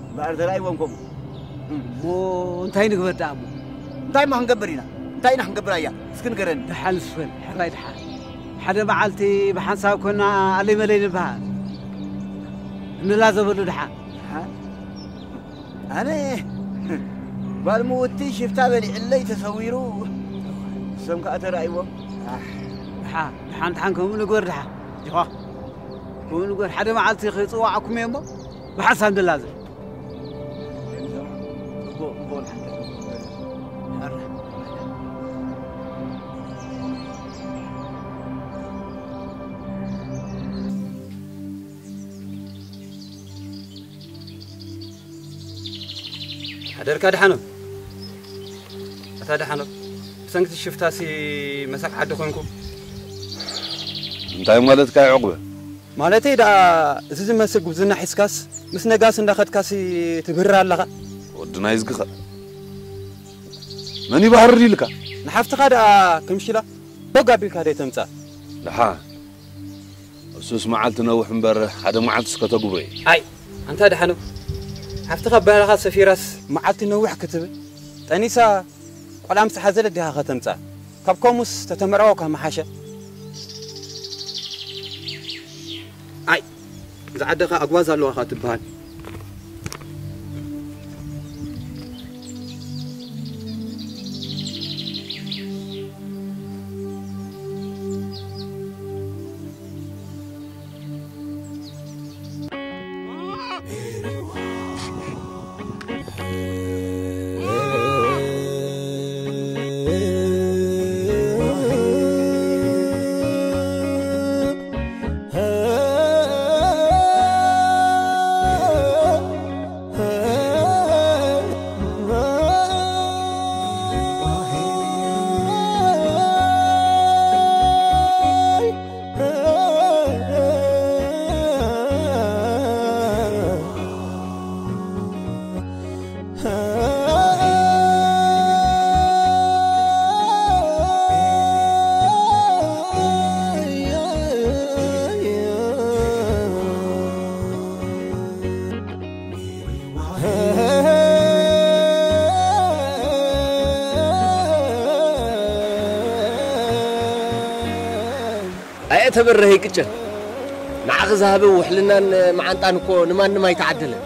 እምበኣር ተራእይዎም ከምኡ። እሞ እንታይ ንግበር ደኣ እሞ? እንታይ እሞ ክንገብር ኢና? እንታይ ኢና ክንገብራ እያ? እስኪ ንገረኒ። ደሓን ስፍን፣ ሕራይ ደሓን። ሓደ መዓልቲ ብሓንሳብ ኮና ኣለይ መለይ ንበሃል። እንላዘበሉ ደሓን። ደሓን? ኣነ ጓል ምውቲ ሽፍታ በሊዕለይ ተሰዊሩ፣ እሶም ከኣ ተራእይዎም። ኣሕ፣ ደሓን፣ ደሓን፣ ደሓን፣ ከምኡ ንግበር ደሓን። ጅኻ፣ ከምኡ ንግበር። ሓደ መዓልቲ ክጽዋዓኩም እየ እሞ፣ ብሓንሳብ ንላዘብ። ሓደርካ ደሓኖ? ኣታ ደሓኖ፣ ብሰንኪ እቲ ሽፍታሲ መሳኪ ዓዲ ኮንኩ። እንታይ ማለትካ ይዕቑበ? ማለተይ ደኣ፣ እዚ ዝመስል ጉብዝና ሒዝካስ፣ ምስ ነጋሲ እንዳኸድካሲ ትብህር ኣለኻ? ወዲ ናይዝግኸ መን ይባህርር ኢልካ? ንሓፍትኻ ደኣ ክምሽላ ቦግ ኣቢልካ ደይ ተምጻእ? ደሓ፣ እሱስ መዓልቲ ነውሕ እምበር፣ ሓደ መዓልቲ እስከ ተጉብሮ እዩ። ኣይ፣ ኣንታ ደሓኖ፣ ሓፍትኻ ኣባህላኻ ሰፊራስ መዓልቲ ነውሕ ክትብል? ጠኒሳ ቆልዓ ምስ ሓዘለት ዲኻ ከተምጻ? ካብ ኮሙስ ተተመርዖ ካብ መሓሸ። ኣይ፣ እዛ ዓደኻ ኣግባዝ ኣለዋ ኸኣ ትበሃል። ኣየ ተበረሀ ይቅጨል። ንዓኺ ዝሃበ ውሕልናን መዓንጣን እኮ ንማንም ኣይተዓደለን።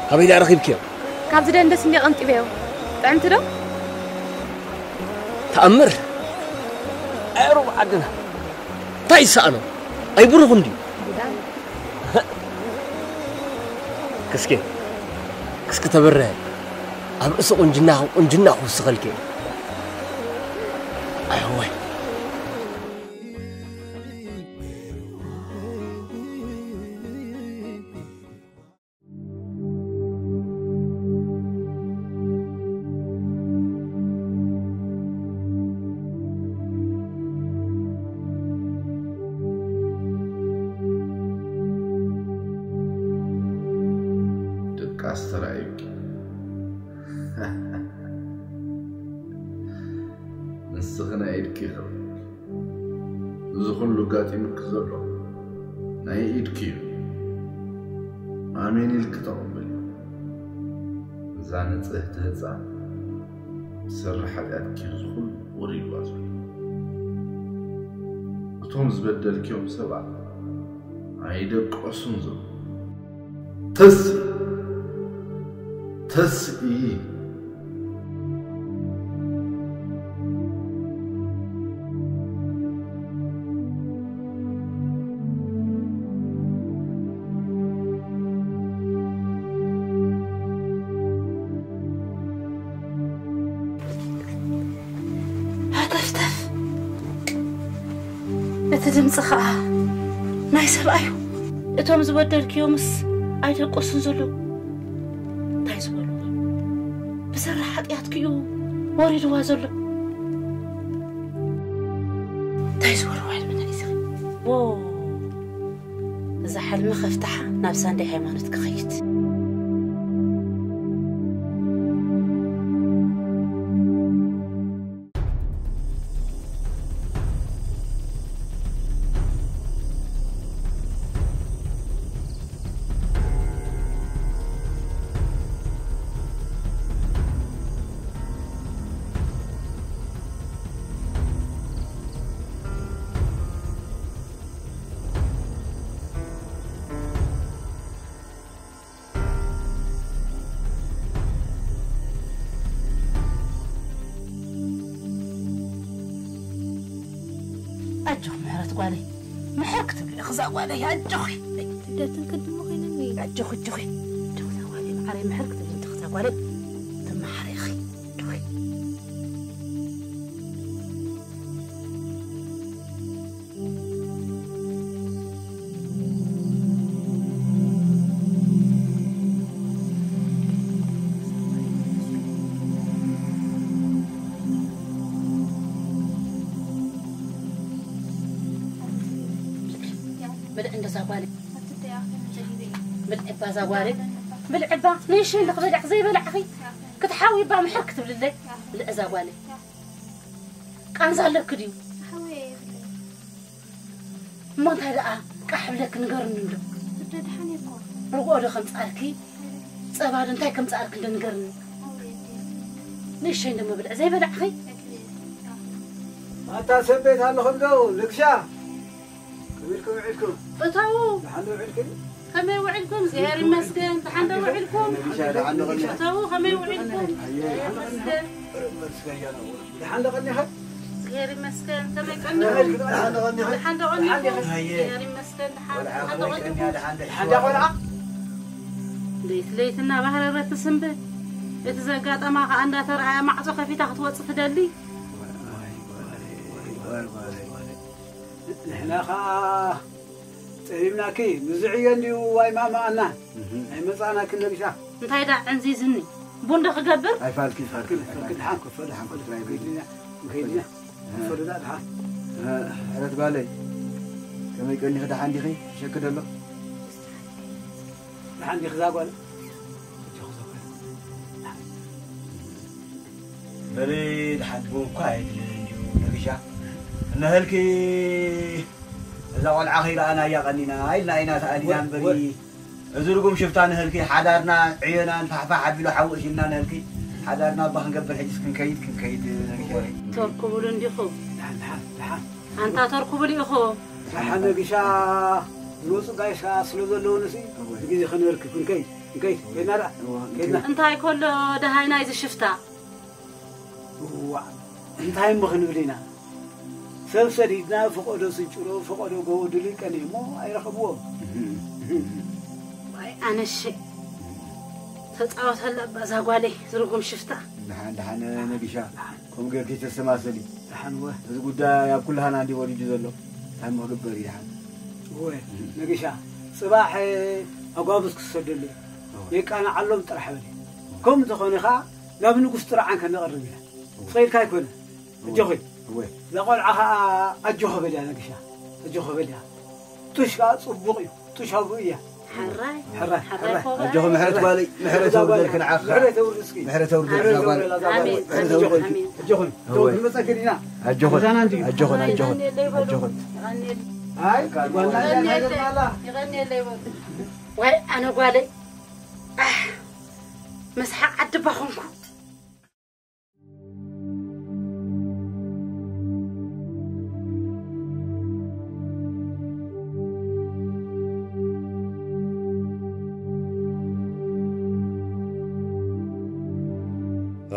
ካበይ ደኣ ረኺብክዮ? ካብዚ ደንደስ እንዲ ቀንጢበዮ። ጥዕምቲ ዶ? ተኣምር! ኣይ ሩብ ዓድና። እንታይ ይሰኣኖ? ኣይብሩኽን ድዩ? ጉዳይ። ክስኬ፣ ክስኪ ተበርሀ። ኣብ ርእሲ ቁንጅና፣ ቁንጅና ክውስኸልኪ። ኣይ ወይ። ድቃስ ተራእዩኪ። ንስኺ ናይ ኢድኪ ክብሪ። እዚ ኩሉ ኣጋጢሙኪ ዘሎ ናይ ኢድኪ እዩ። ኣሜን ኢልኪ ተቐበልዮ። እዛ ንጽህቲ ህጻን ብሰሪ ሓጢኣትኪ እዚ ኩሉ ወሪድዋ ዘሎ። እቶም ዝበደልክዮም ሰባት ኣይደቀሱን ዘለዉ። ተስኢ፣ ተስኢ። ሃተፍተፍ። እቲ ድምፂ ኸዓ ናይ ሰብኣዩ። እቶም ዝበደልክዮምስ ኣይደቀሱን ዘለዉ። እንታይ ዝበልዎ? ብሰሪ ሓጢኣትኪ እዩ ወሪድዋ ዘሎ። እንታይ ዝበልዎ ሕልሚ ነጊስኺ? ዎ፣ እዛ ሕልሚ ከፍትሓ ናብ ሳንደይ ሃይማኖት ክኸይድ። ኣጆኺ ምሕረት ጓለይ፣ ምሕር ክትብሊ ኢኺ እዛ ጓለይ፣ ኣጆኺ። ስደትን ክድሚ ኮይኑኒ። ኣጆኺ፣ ኣጆኺ፣ ኣጆኺ እዛ ጓለይ፣ መዓረይ ምሕር ክትብሊ እንዲኺ እዛ ጓለይ፣ ትመሓሪ ኢኺ። ኣጆኺ። ብልዒ እንዶ እዛ ጓለይ። ብልዒ እባ እዛ ጓለይ። ብልዒ እባ፣ ንእሽተይ እንዶ ክበልዕ ዘይበላዕኺ። ክትሓዊ እባ ምሕር ክትብልለይ። ብልዒ እዛ ጓለይ። ቃንዛ ኣለኪ ድዩ? እሞ እንታይ ደኣ ቃሕ ብለኪ ንገርኒ እንዶ። ርግኦ ዶ ከምጻልኪ? ጸባ ዶ እንታይ ከምጻልኪ እንዶ ንገርኒ። ንእሽተይ እንዶ መብልዕ ዘይበላዕኺ? ኣታ ሰብ ቤት ኣለኹ እንዶ ንግሻ። ከመይ ኢልኩም ውዒልኩም? እተዉ። ደሓን ዶ ውዒልኩም? ከመይ ውዒልኩም? እግዚኣብሔር ይመስገን። ደሓን ዶ ውዒልኩም? ንግሻ ደሓን ዶ ውዒልኩም? እተዉ፣ ከመይ ውዒልኩም? ኣየ። እግዚኣብሔር ይመስገን። ደሓን ዶ ቀኒኻ? እግዚኣብሔር ይመስገን። ከመይ ቀኒኹም? ደሓን ዶ ቀኒኻ? ደሓን ዶ ቀኒኹም? ኣየ። እግዚኣብሔር ይመስገን። ደሓን፣ ቆልዓ ደሓን ዶ ከመይ ቀኒኹም? ቀኒኻ? ደሓን ዶ ደሓን ዶ ቆልዓ? ለይቲ ለይቲ እናባህረረት ትስንብድ። እቲ ዘጋጠማ ኸኣ እንዳተረኣያ ማዕጾ ከፊታ ክትወጽእ ትደሊ። ንሕና ኸኣ ጸሚምናኪ፣ ንዝዕዮ እንድዩ ዋይ ማማ ኣና። እህ። ኣይመጻእናኪ ነግሻ። እንታይ ደኣ ዕንዚዝኒ? ቡን ዶ ክገብር? ኣይፋልኪ፣ ፋልኪ፣ ፋልኪ፣ ፋልኪ። ደሓን ክፈ-፣ ደሓን ክፈ-፣ ደሓን ክፈ-፣ ደሓን ክፈ-፣ ደሓን ክፈ-፣ ደሓን። እ፣ ሕረት ጓለይ፣ ከመይ ቀኒኺ፣ ደሓን ዲኺ? ሸክ ደሎ? ደሓን ዲኺ እዛ ጓል? በሊ፣ ደሓን ትብሉ እኳ ኣይድልን እንድዩ ነግሻ። እነህልኪ እዛ ቆልዓ ከይረኣናያ ቀኒና ኢልና ኢና ተኣሊና እምበሪ። እዚ ርጉም ሽፍታ ንህልኪ ሓዳርና ዕዮናን ፋሕፋሕ ኣቢሉ ሓዊ እሽልና ንህልኪ ሓዳርና እባ ክንገብር ሕጂስ ክንከይድ ክንከይድ ነግሻ። ተርኩቡሉ እንዲኹም። ደሓን፣ ደሓን፣ ደሓን። ኣንታ ተርኩቡሉ ኢኹም። ደሓን ነግሻ ዝመጹ ጋይሽ ከኣ ስለ ዘለዉ ንሲ ብግዜ ክንበርክብ ክንከይድ፣ ክንከይድ፣ ከይድና ደኣ፣ ከይድና። እንታይ ከሎ ደሃይ ናይዚ ሽፍታ? እዋእ፣ እንታይ እሞ ክንብል ኢና? ሰብ ሰዲድና፣ ፈቐዶ ስንጭሮ፣ ፈቐዶ ጎቦ ድልቀን እሞ ኣይረኸብዎም። ዋይ፣ ኣነሸ ተጻወተላ እባ እዛ ጓለይ፣ ዝርጉም ሽፍታ። ደሓን፣ ደሓን፣ ነግሻ፣ ከምኡ ጌርኪ ተሰማሰሊ። ደሓን ወ። እዚ ጉዳይ ኣብ ኩላህና እንዲ ወሪዱ ዘሎ። እንታይ እሞ ክግበር እዩ ደሓን? ወ፣ ነግሻ፣ ጽባሕ ኣጓብዝ ክሰደሉ እዩ። እወ። የቃንዓሎም ጥራሕ በል። ከምኡ እንተኾነ ኸኣ ናብ ንጉስ ጥርዓን ከነቕርብ ኢና። እወ። ትኸይድካ ኣይኮነ። እወ። ኣጆኺ። እወ። እዛ ቆልዓ ኸኣ ኣጆኺ በልያ ነግሻ። ኣጆኺ በልያ። ጡሽ ከኣ ጽቡቕ እዩ። ጡሽ ኣብኡ እያ። ሕራይ። ሕራይ፣ ሕራይ ሕራይ። ኮበል። ኣጆኺ ምሕረት ጓለይ፣ ምሕረት ኣጆኺ ጓለይ። ኣውርደልኪ ንዓኺ። ምሕረት ኣውርድ እስኪ። ምሕረት ኣውርደልኪ ምሕረት እዛ ጓል። ኣውርድ፣ ኣዛ ጓል። ኣሜን። ምሕረት ኣውርደልኪ። ኣሜን። ኣጆኺ። እወ። ተው ክንመጸኪ ዲና። ኣጆኽን፣ ኣጆኽን፣ ኣጆኽን፣ ኣጆኽን። ኣይ፣ ጓልና እያ፣ ይቐንየለይ በሉ። ዋይ፣ ኣነ ጓለይ፣ ኣሕ፣ መስሓቕ ዓዲ እባ ኾንኩ።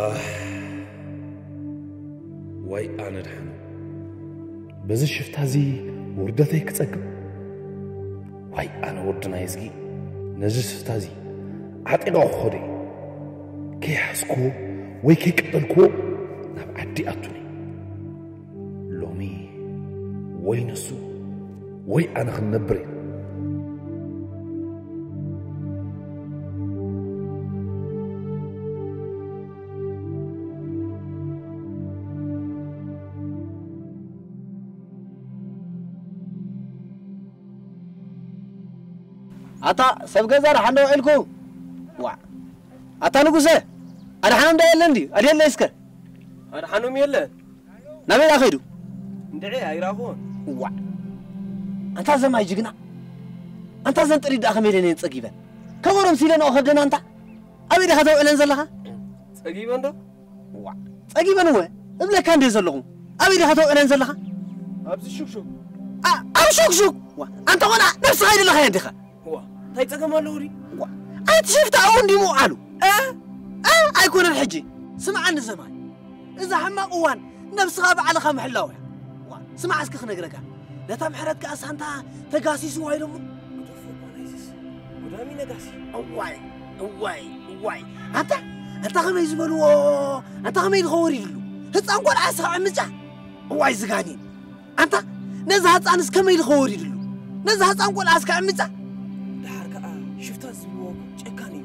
ኣሕ፣ ዋይ ኣነ ድሓን። በዚ ሽፍታ እዚ ውርደተይ ክጸግብ? ዋይ ኣነ ወዲ ናይ እዝጊ፣ ነዚ ሽፍታ እዚ ዓጢቐ ክኸዶ እየ። ከይሓዝክዎ ወይ ከይቀተልክዎ ናብ ዓዲ ኣቱኒ። ሎሚ ወይ ንሱ ወይ ኣነ ክንነብር ኢና። ኣታ ሰብ ገዛ ደሓን ዶ ውዒልኩም? ዋዕ። ኣታ ንጉሰ፣ ኣድሓኖም ዶ የለን ድዩ? ኣድየለይ እስከ። ኣድሓኖም የለን። ናበይ ደኣ ከይዱ? እንድዒ ኣይረኣኹዎን። ዋዕ። ኣንታ ዘማይ ጅግና። ኣንታ ዘን ጥሪት ደኣ ከመይ ኢለን እየን ጸጊበን? ከበሮም ሲለንኦ ከብደን ኣንታ። ኣበይ ዲኻ ተውዕለን ዘለኻ? ጸጊበን ዶ? ዋዕ። ጸጊበን እወ እብለካ እንድየ ዘለኹ። ኣበይ ዲኻ ተውዕለን ዘለኻ? ኣብዚ ሹክሹክ። ኣ-፣ ኣብ ሹክሹክ? ዋዕ። ኣንታ ቆልዓ ነብስኻ ኣይደለኻዮን ዲኻ? እዋ፣ እንታይ ጸገም ኣለዎ ድዩ? ዋ፣ ኣቲ ሽፍታ እውን ድዩ ምውዓሉ? እ? እ? ኣይኮነን ሕጂ። ስምዓኒ ዘማይ፣ እዛ ሕማቕ እዋን ነብስኻ ባዕልኻ ምሕላው እያ። ዋ፣ ስማዕ እስኪ ክነግረካ። ነታ ምሕረት ከኣ ሳንታ ተጋሲስዋ ኢሎሞ። ግደፎ እባ ናይዝስ። ጉዳሚ ነጋሲ። እዋይ፣ እዋይ፣ እዋይ። ኣንታ፣ ኣንታ ከመይ ዝበልዎ፣ ኣንታ ከመይ ኢሉ ከወሪድሉ። ህፃን ቆልዓ እስኻ ዕምጫ። እዋይ ዝጋኔን። ኣንታ፣ ነዚ ህፃን እስከመይ ኢሉ ከወሪድሉ። ነዚ ህፃን ቆልዓ እስካ ዕምጫ። ደሓር ከኣ ሽፍታ ዝብልዎ ጨካን እዩ።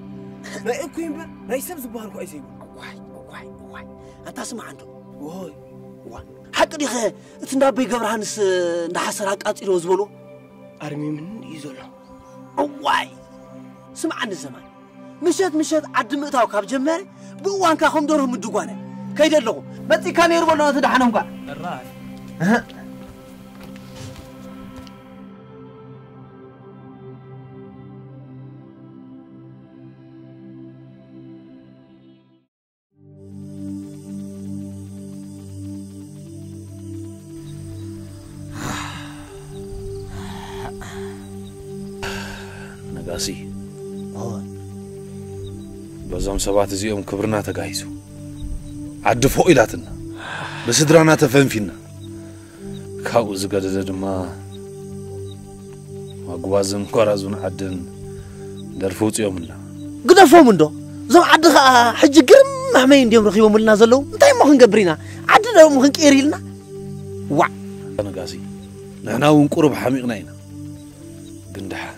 ናይ እኩይ እምበር ናይ ሰብ ዝበሃል እኳ እዩ ዘይብሉ። እዋይ፣ እዋይ፣ እዋይ። ኣንታ ስማዕ እንዶ። ወይ። ዋ፣ ሓቂ ዲኸ እቲ እንዳበይ ገብረሃንስ እንዳሓሰር ኣቃጺሎ ዝበሎ? ኣርሚምኒ እዩ ዘሎ። እዋይ! ስምዓኒ ዘማን። ምሸት ምሸት ዓዲ ምእታው ካብ ጀመረ ብእዋንካ ከም ደርሁ ምድጓነ። ከይደ ኣለኹ። መጺእካ ነይሩ በሎ ነቲ ደሓኖምካ። ጥራይ። እህ። ነጋሲ፣ እወ። በዞም ሰባት እዚኦም ክብርና ተጋሂሱ፣ ዓዲ ፎቕ ኢላትና፣ ብስድራና ተፈንፊና፣ ካብኡ ዝገደደ ድማ መጓዝን ጎራዙን ዓድን ደርፊ ውፅኦምልና። ግደፎም እንዶ፣ እዞም ዓዲ ኸዓ ሕጂ ግርም መሕመይ እንድዮም ረኺቦምልና ዘለዉ። እንታይ እሞ ክንገብር ኢና? ዓዲ ዶ እሞ ክንቅይር ኢልና? ዋዕ! ነጋሲ፣ ንሕና እውን ቁሩብ ሓሚቕና ኢና። ግን ደሓን፣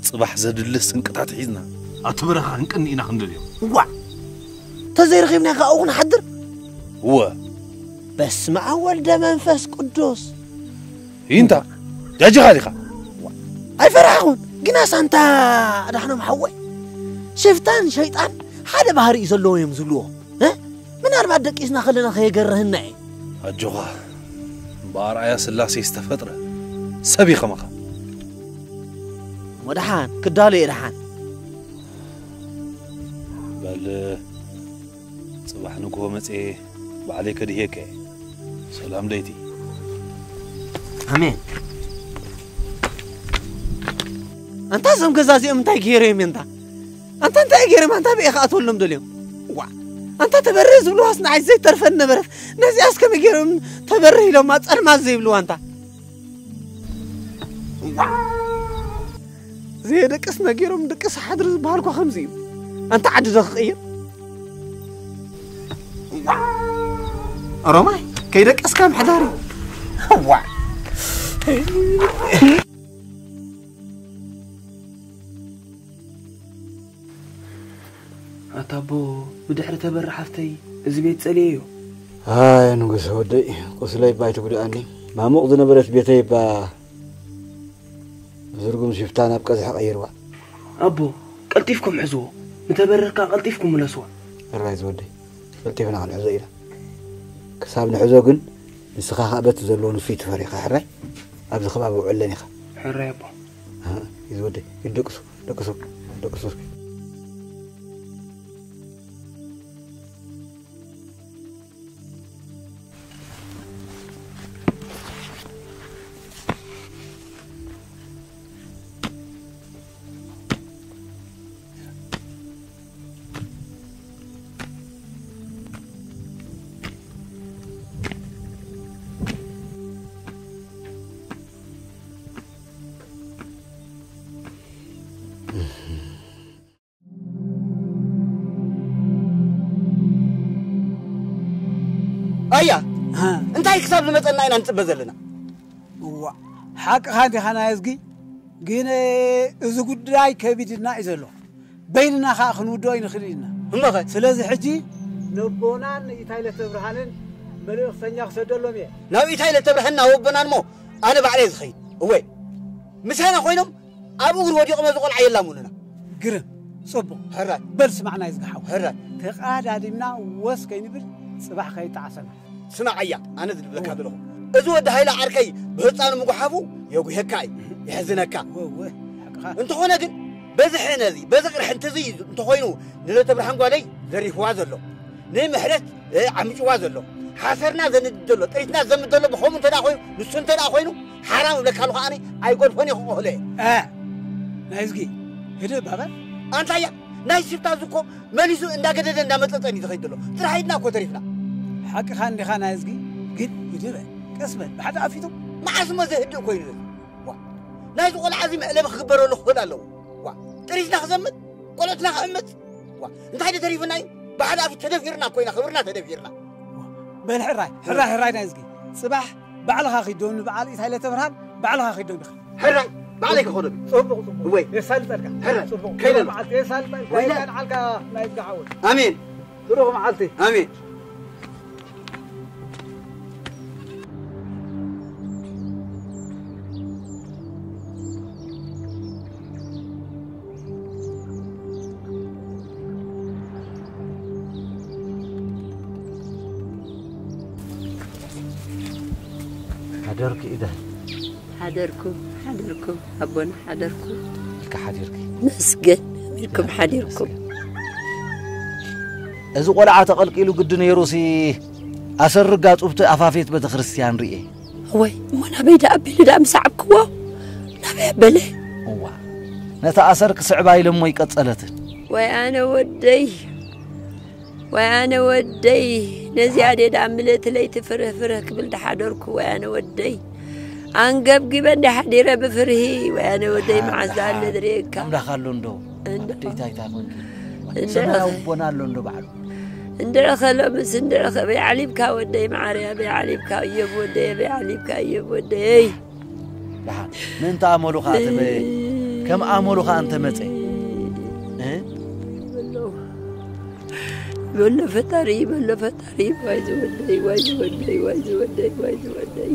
ጽባሕ ዘድሊ ስንቅታት ሒዝና ኣብቲ በረኻ ክንቅኒ ኢና ክንደልዮም። ዋዕ! ተዘይረኺብና ኸዓ ኣብኡ ክንሓድር? እወ። በስመ ኣብ ወልደ መንፈስ ቅዱስ። ይንታ፣ ጃጅኻ ዲኻ? ኣይፈራሕኹን፣ ግናስ ኣንታ ኣድሓኖም ሓወይ፣ ሽፍታን ሸይጣን ሓደ ባህሪ እዩ ዘለዎ እዮም ዝብልዎ። እ? ምናልባት ደቂስና ከለና ከየገርህና እዩ። ኣጆኻ፣ ብኣርኣያ ስላሴ ዝተፈጥረ ሰብ እዩ ከማኻ። እሞ ደሓን፣ ክዳሎ እየ ደሓን። በል፣ ጽባሕ ንግሆ መጽኤ ባዕለይ ከድህየካ እየ። ሰላም ለይቲ። ኣሜን። ኣንታ እዞም ገዛ እዚኦም እንታይ ገይሮም እዮም ኣንታ? ኣንታ እንታይ ገይሮም ኣንታ በይ ክኣትወሎም ደልዮም? ዋ፣ ኣንታ ተበርህ ዝብልዋስ ንዓይ ዘይተርፈን ነበረት። ነዚኣስ ከመይ ገይሮም ተበርህ ኢሎም ጸልማት ዘይብልዋ ኣንታ? ዋ፣ ዘየደቅስ ነገሮም ድቅስ ሓድሪ ዝበሃልኳ ከምዚ እዩ። ኣንታ ዓዲ ዶ ክቕይር? ኦሮማይ፣ ከይደቀስካ ምሕዳር እዩ። ዋ። ኣታ ኣቦ፣ ብድሕሪ ተበሪ ሓፍተይ፣ እዚ ቤት ጸልየዮ። ኣይ ንጉሰ ወደይ፣ ቁስለይ እባ ኣይትጉድኣኒ። ማሙቕ ዝነበረት ቤተይ እባ ዝርጉም ሽፍታ ናብ ቀዝሒ ቀይርዋ። ኣቦ፣ ቀልጢፍኩም ሕዝዎ። ንተበሪ ከኣ ቀልጢፍኩም ምለስዋ። ሕራይ ዝወደይ፣ ቀልጢፍና ክንሕዞ ኢና። ክሳብ ንሕዞ ግን ንስኻ ከኣ በቲ ዘለዎ ንሱ ይትፈር ኢኻ፣ ሕራይ? ኣብዚ ከባቢ ውዕለን ኢኻ። ሕራይ ኣቦ። ኣህ፣ እዩ ዝወደይ፣ ይደቅሱ፣ ደቅሱ፣ ደቅሱ እስኪ። ኣያ፣ ሃ። እንታይ ክሳብ ዝመጸና ኢና ንጽበ ዘለና? እዋ፣ ሓቅኻ እንዲኻ ናይ እዝጊ፣ ግን እዚ ጉዳይ ከቢድና እዩ ዘሎ። በይንና ኸኣ ክንውድኦ ኣይንኽእል ኢና። እሞኸ? ስለዚ ሕጂ ነቦናን ንኢታይ ለተብርሃንን መልእኽተኛ ክሰደሎም እየ። ናብ ኢታይ ለተብርሃን ናብ ኣቦናን እሞ ኣነ ባዕለይ ዝኸይድ። እወ፣ ምሳና ኮይኖም ኣብ እግሪ ወዲቖም ነዚ ቆልዓ የላሙንና። ግርም፣ ጽቡቕ። ሕራይ። በል ስማዕ ናይ ዝግሓው። ሕራይ። ተቓዳዲምና ወስ ከይንብል ጽባሕ ከይጠዓሰና። ስማዕ ኣያ፣ ኣነ ዝብለካ ዘለኹ። እዚ ወዲ ሃይለ ዓርከይ ብህፃኑ ምጉሓፉ የጉሄካ እዩ፣ የሕዝነካ። ወ-፣ ወ-፣ ሓቅኻ። እንተኾነ ግን በዚ ሕነ እዚ፣ በዚ ቅርሕንቲ እዚ እንተኾይኑ ንለተብርሃን ጓለይ ዘሪፍዋ ዘሎ፣ ንምሕረት፣ እ፣ ዓምጭዋ ዘሎ፣ ሓሰርና ዘንድድ ዘሎ፣ ጥሪትና ዘምድ ዘሎ ብኸምኡ እንተ ደኣ ኮይኑ፣ ንሱ እንተ ደኣ ኮይኑ፣ ሓራም እብለካ ኣለኹ ኣነ፣ ኣይገድፎን እየ ክቕህሎ እየ። እ፣ ናይዝጊ፣ ህድእ ባባ። ኣንታያ፣ ናይ ሽፍታ እዚ እኮ መሊሱ እንዳገደደ እንዳመጸጸን እዩ ዝኸይድ ዘሎ። ጥራሕ ኢድና እኮ ተሪፍና። ሓቅኻ እንዲኻ ናይዝጊ፣ ግን ህድእ በል። ቀስ በል፣ ብሓደ ኣፊቱ። መዓስ እሞ ዘህድእ ኮይኑ ዘሎ? ዋ፣ ናይዚ ቆልዓ እዚ መዕለቢ ክግበረሉ ክኽእል ኣለዎ። ዋ፣ ጥሪትና ክዘምት፣ ቆልዑትና ክዕምት። ዋ፣ እንታይ ዶ ተሪፍና እዩ? ብሓደ ኣፊቱ ተደፊርና እኮ ኢና፣ ክብርና ተደፊርና። በል ሕራይ፣ ሕራይ፣ ሕራይ ናይ እዝጊ። ጽባሕ ባዕልኻ ኺድ ዶ ንበዓል ኢታይ ለተብርሃን፣ ባዕልኻ ኺድ ዶ ንኻ። ሕራይ፣ ባዕለይ ክኾኖ። ጽቡቕ፣ ጽቡቕ። እወይ። የሳልጠልካ። ሕራይ፣ ጽቡቕ። ከይደ። ጽቡቕ መዓልቲ የሳልጠልካ። ወይለ። የቃንዓልካ ናይ እዝጊ ሓወይ። ኣሜን። ብሩኽ መዓልቲ። ኣሜን። ሓደርኪ ኢዳ። ሓደርኩም፣ ሓደርኩም፣ ኣቦና ሓደርኩም። ኢልካ ሓዲርኪ። መስገን፣ ኣሚርኩም ሓዲርኩም። እዚ ቆልዓ ተቐልቂሉ ግዲ ነይሩሲ ኣሰር ርጋጹ ኣብቲ ኣፋፌት ቤተክርስትያን ርኤ። እወይ፣ እሞ ናበይ ደኣ ኣቢሉ ደኣ ምስ ዓብክዎ? ናበይ ኣበለ? እዋ፣ ነታ ኣሰር ክስዕባ ኢለ እሞ ይቀጸለትን። ወይ ኣነ ወደይ፣ ወይ ኣነ ወደይ፣ ነዚኣ ደኣ ምልእቲ ለይቲ ፍርህ ፍርህ ክብል ደሓደርኩ፣ ወይ ኣነ ወደይ። ኣንገብጊበ እንደ ሓዲረ ብፍርሂ፣ ወይ ኣነ ወደይ፣ መዓዝ ደኣ ኣለ ዝርእየካ? ኣምላኽ ኣሎ እንዶ? እንዶ። ኣደይ ታይታ ኮንኪ? እንዶ። ሰማያዊ ኣቦና ኣሎ እንዶ ባዕሉ? እንድዕኸ ሎምስ እንድዕኸ በይ ዓሊብካ ወደይ መዓረይ ኣበይ ዓሊብካ እዮብ ወደይ ኣበይ ዓሊብካ እዮብ ወደይ። ደሓን ምእንቲ ኣመሉ ኸኣ ተበየ ከም ኣመሉ ኸኣ እንተመጸ እ? በሎ በሎ ፈጣሪ በሎ ፈጣሪ ዋይ ዝወደይ ዋይ ዝወደይ ዋይ ዝወደይ ዋይ ዝወደይ።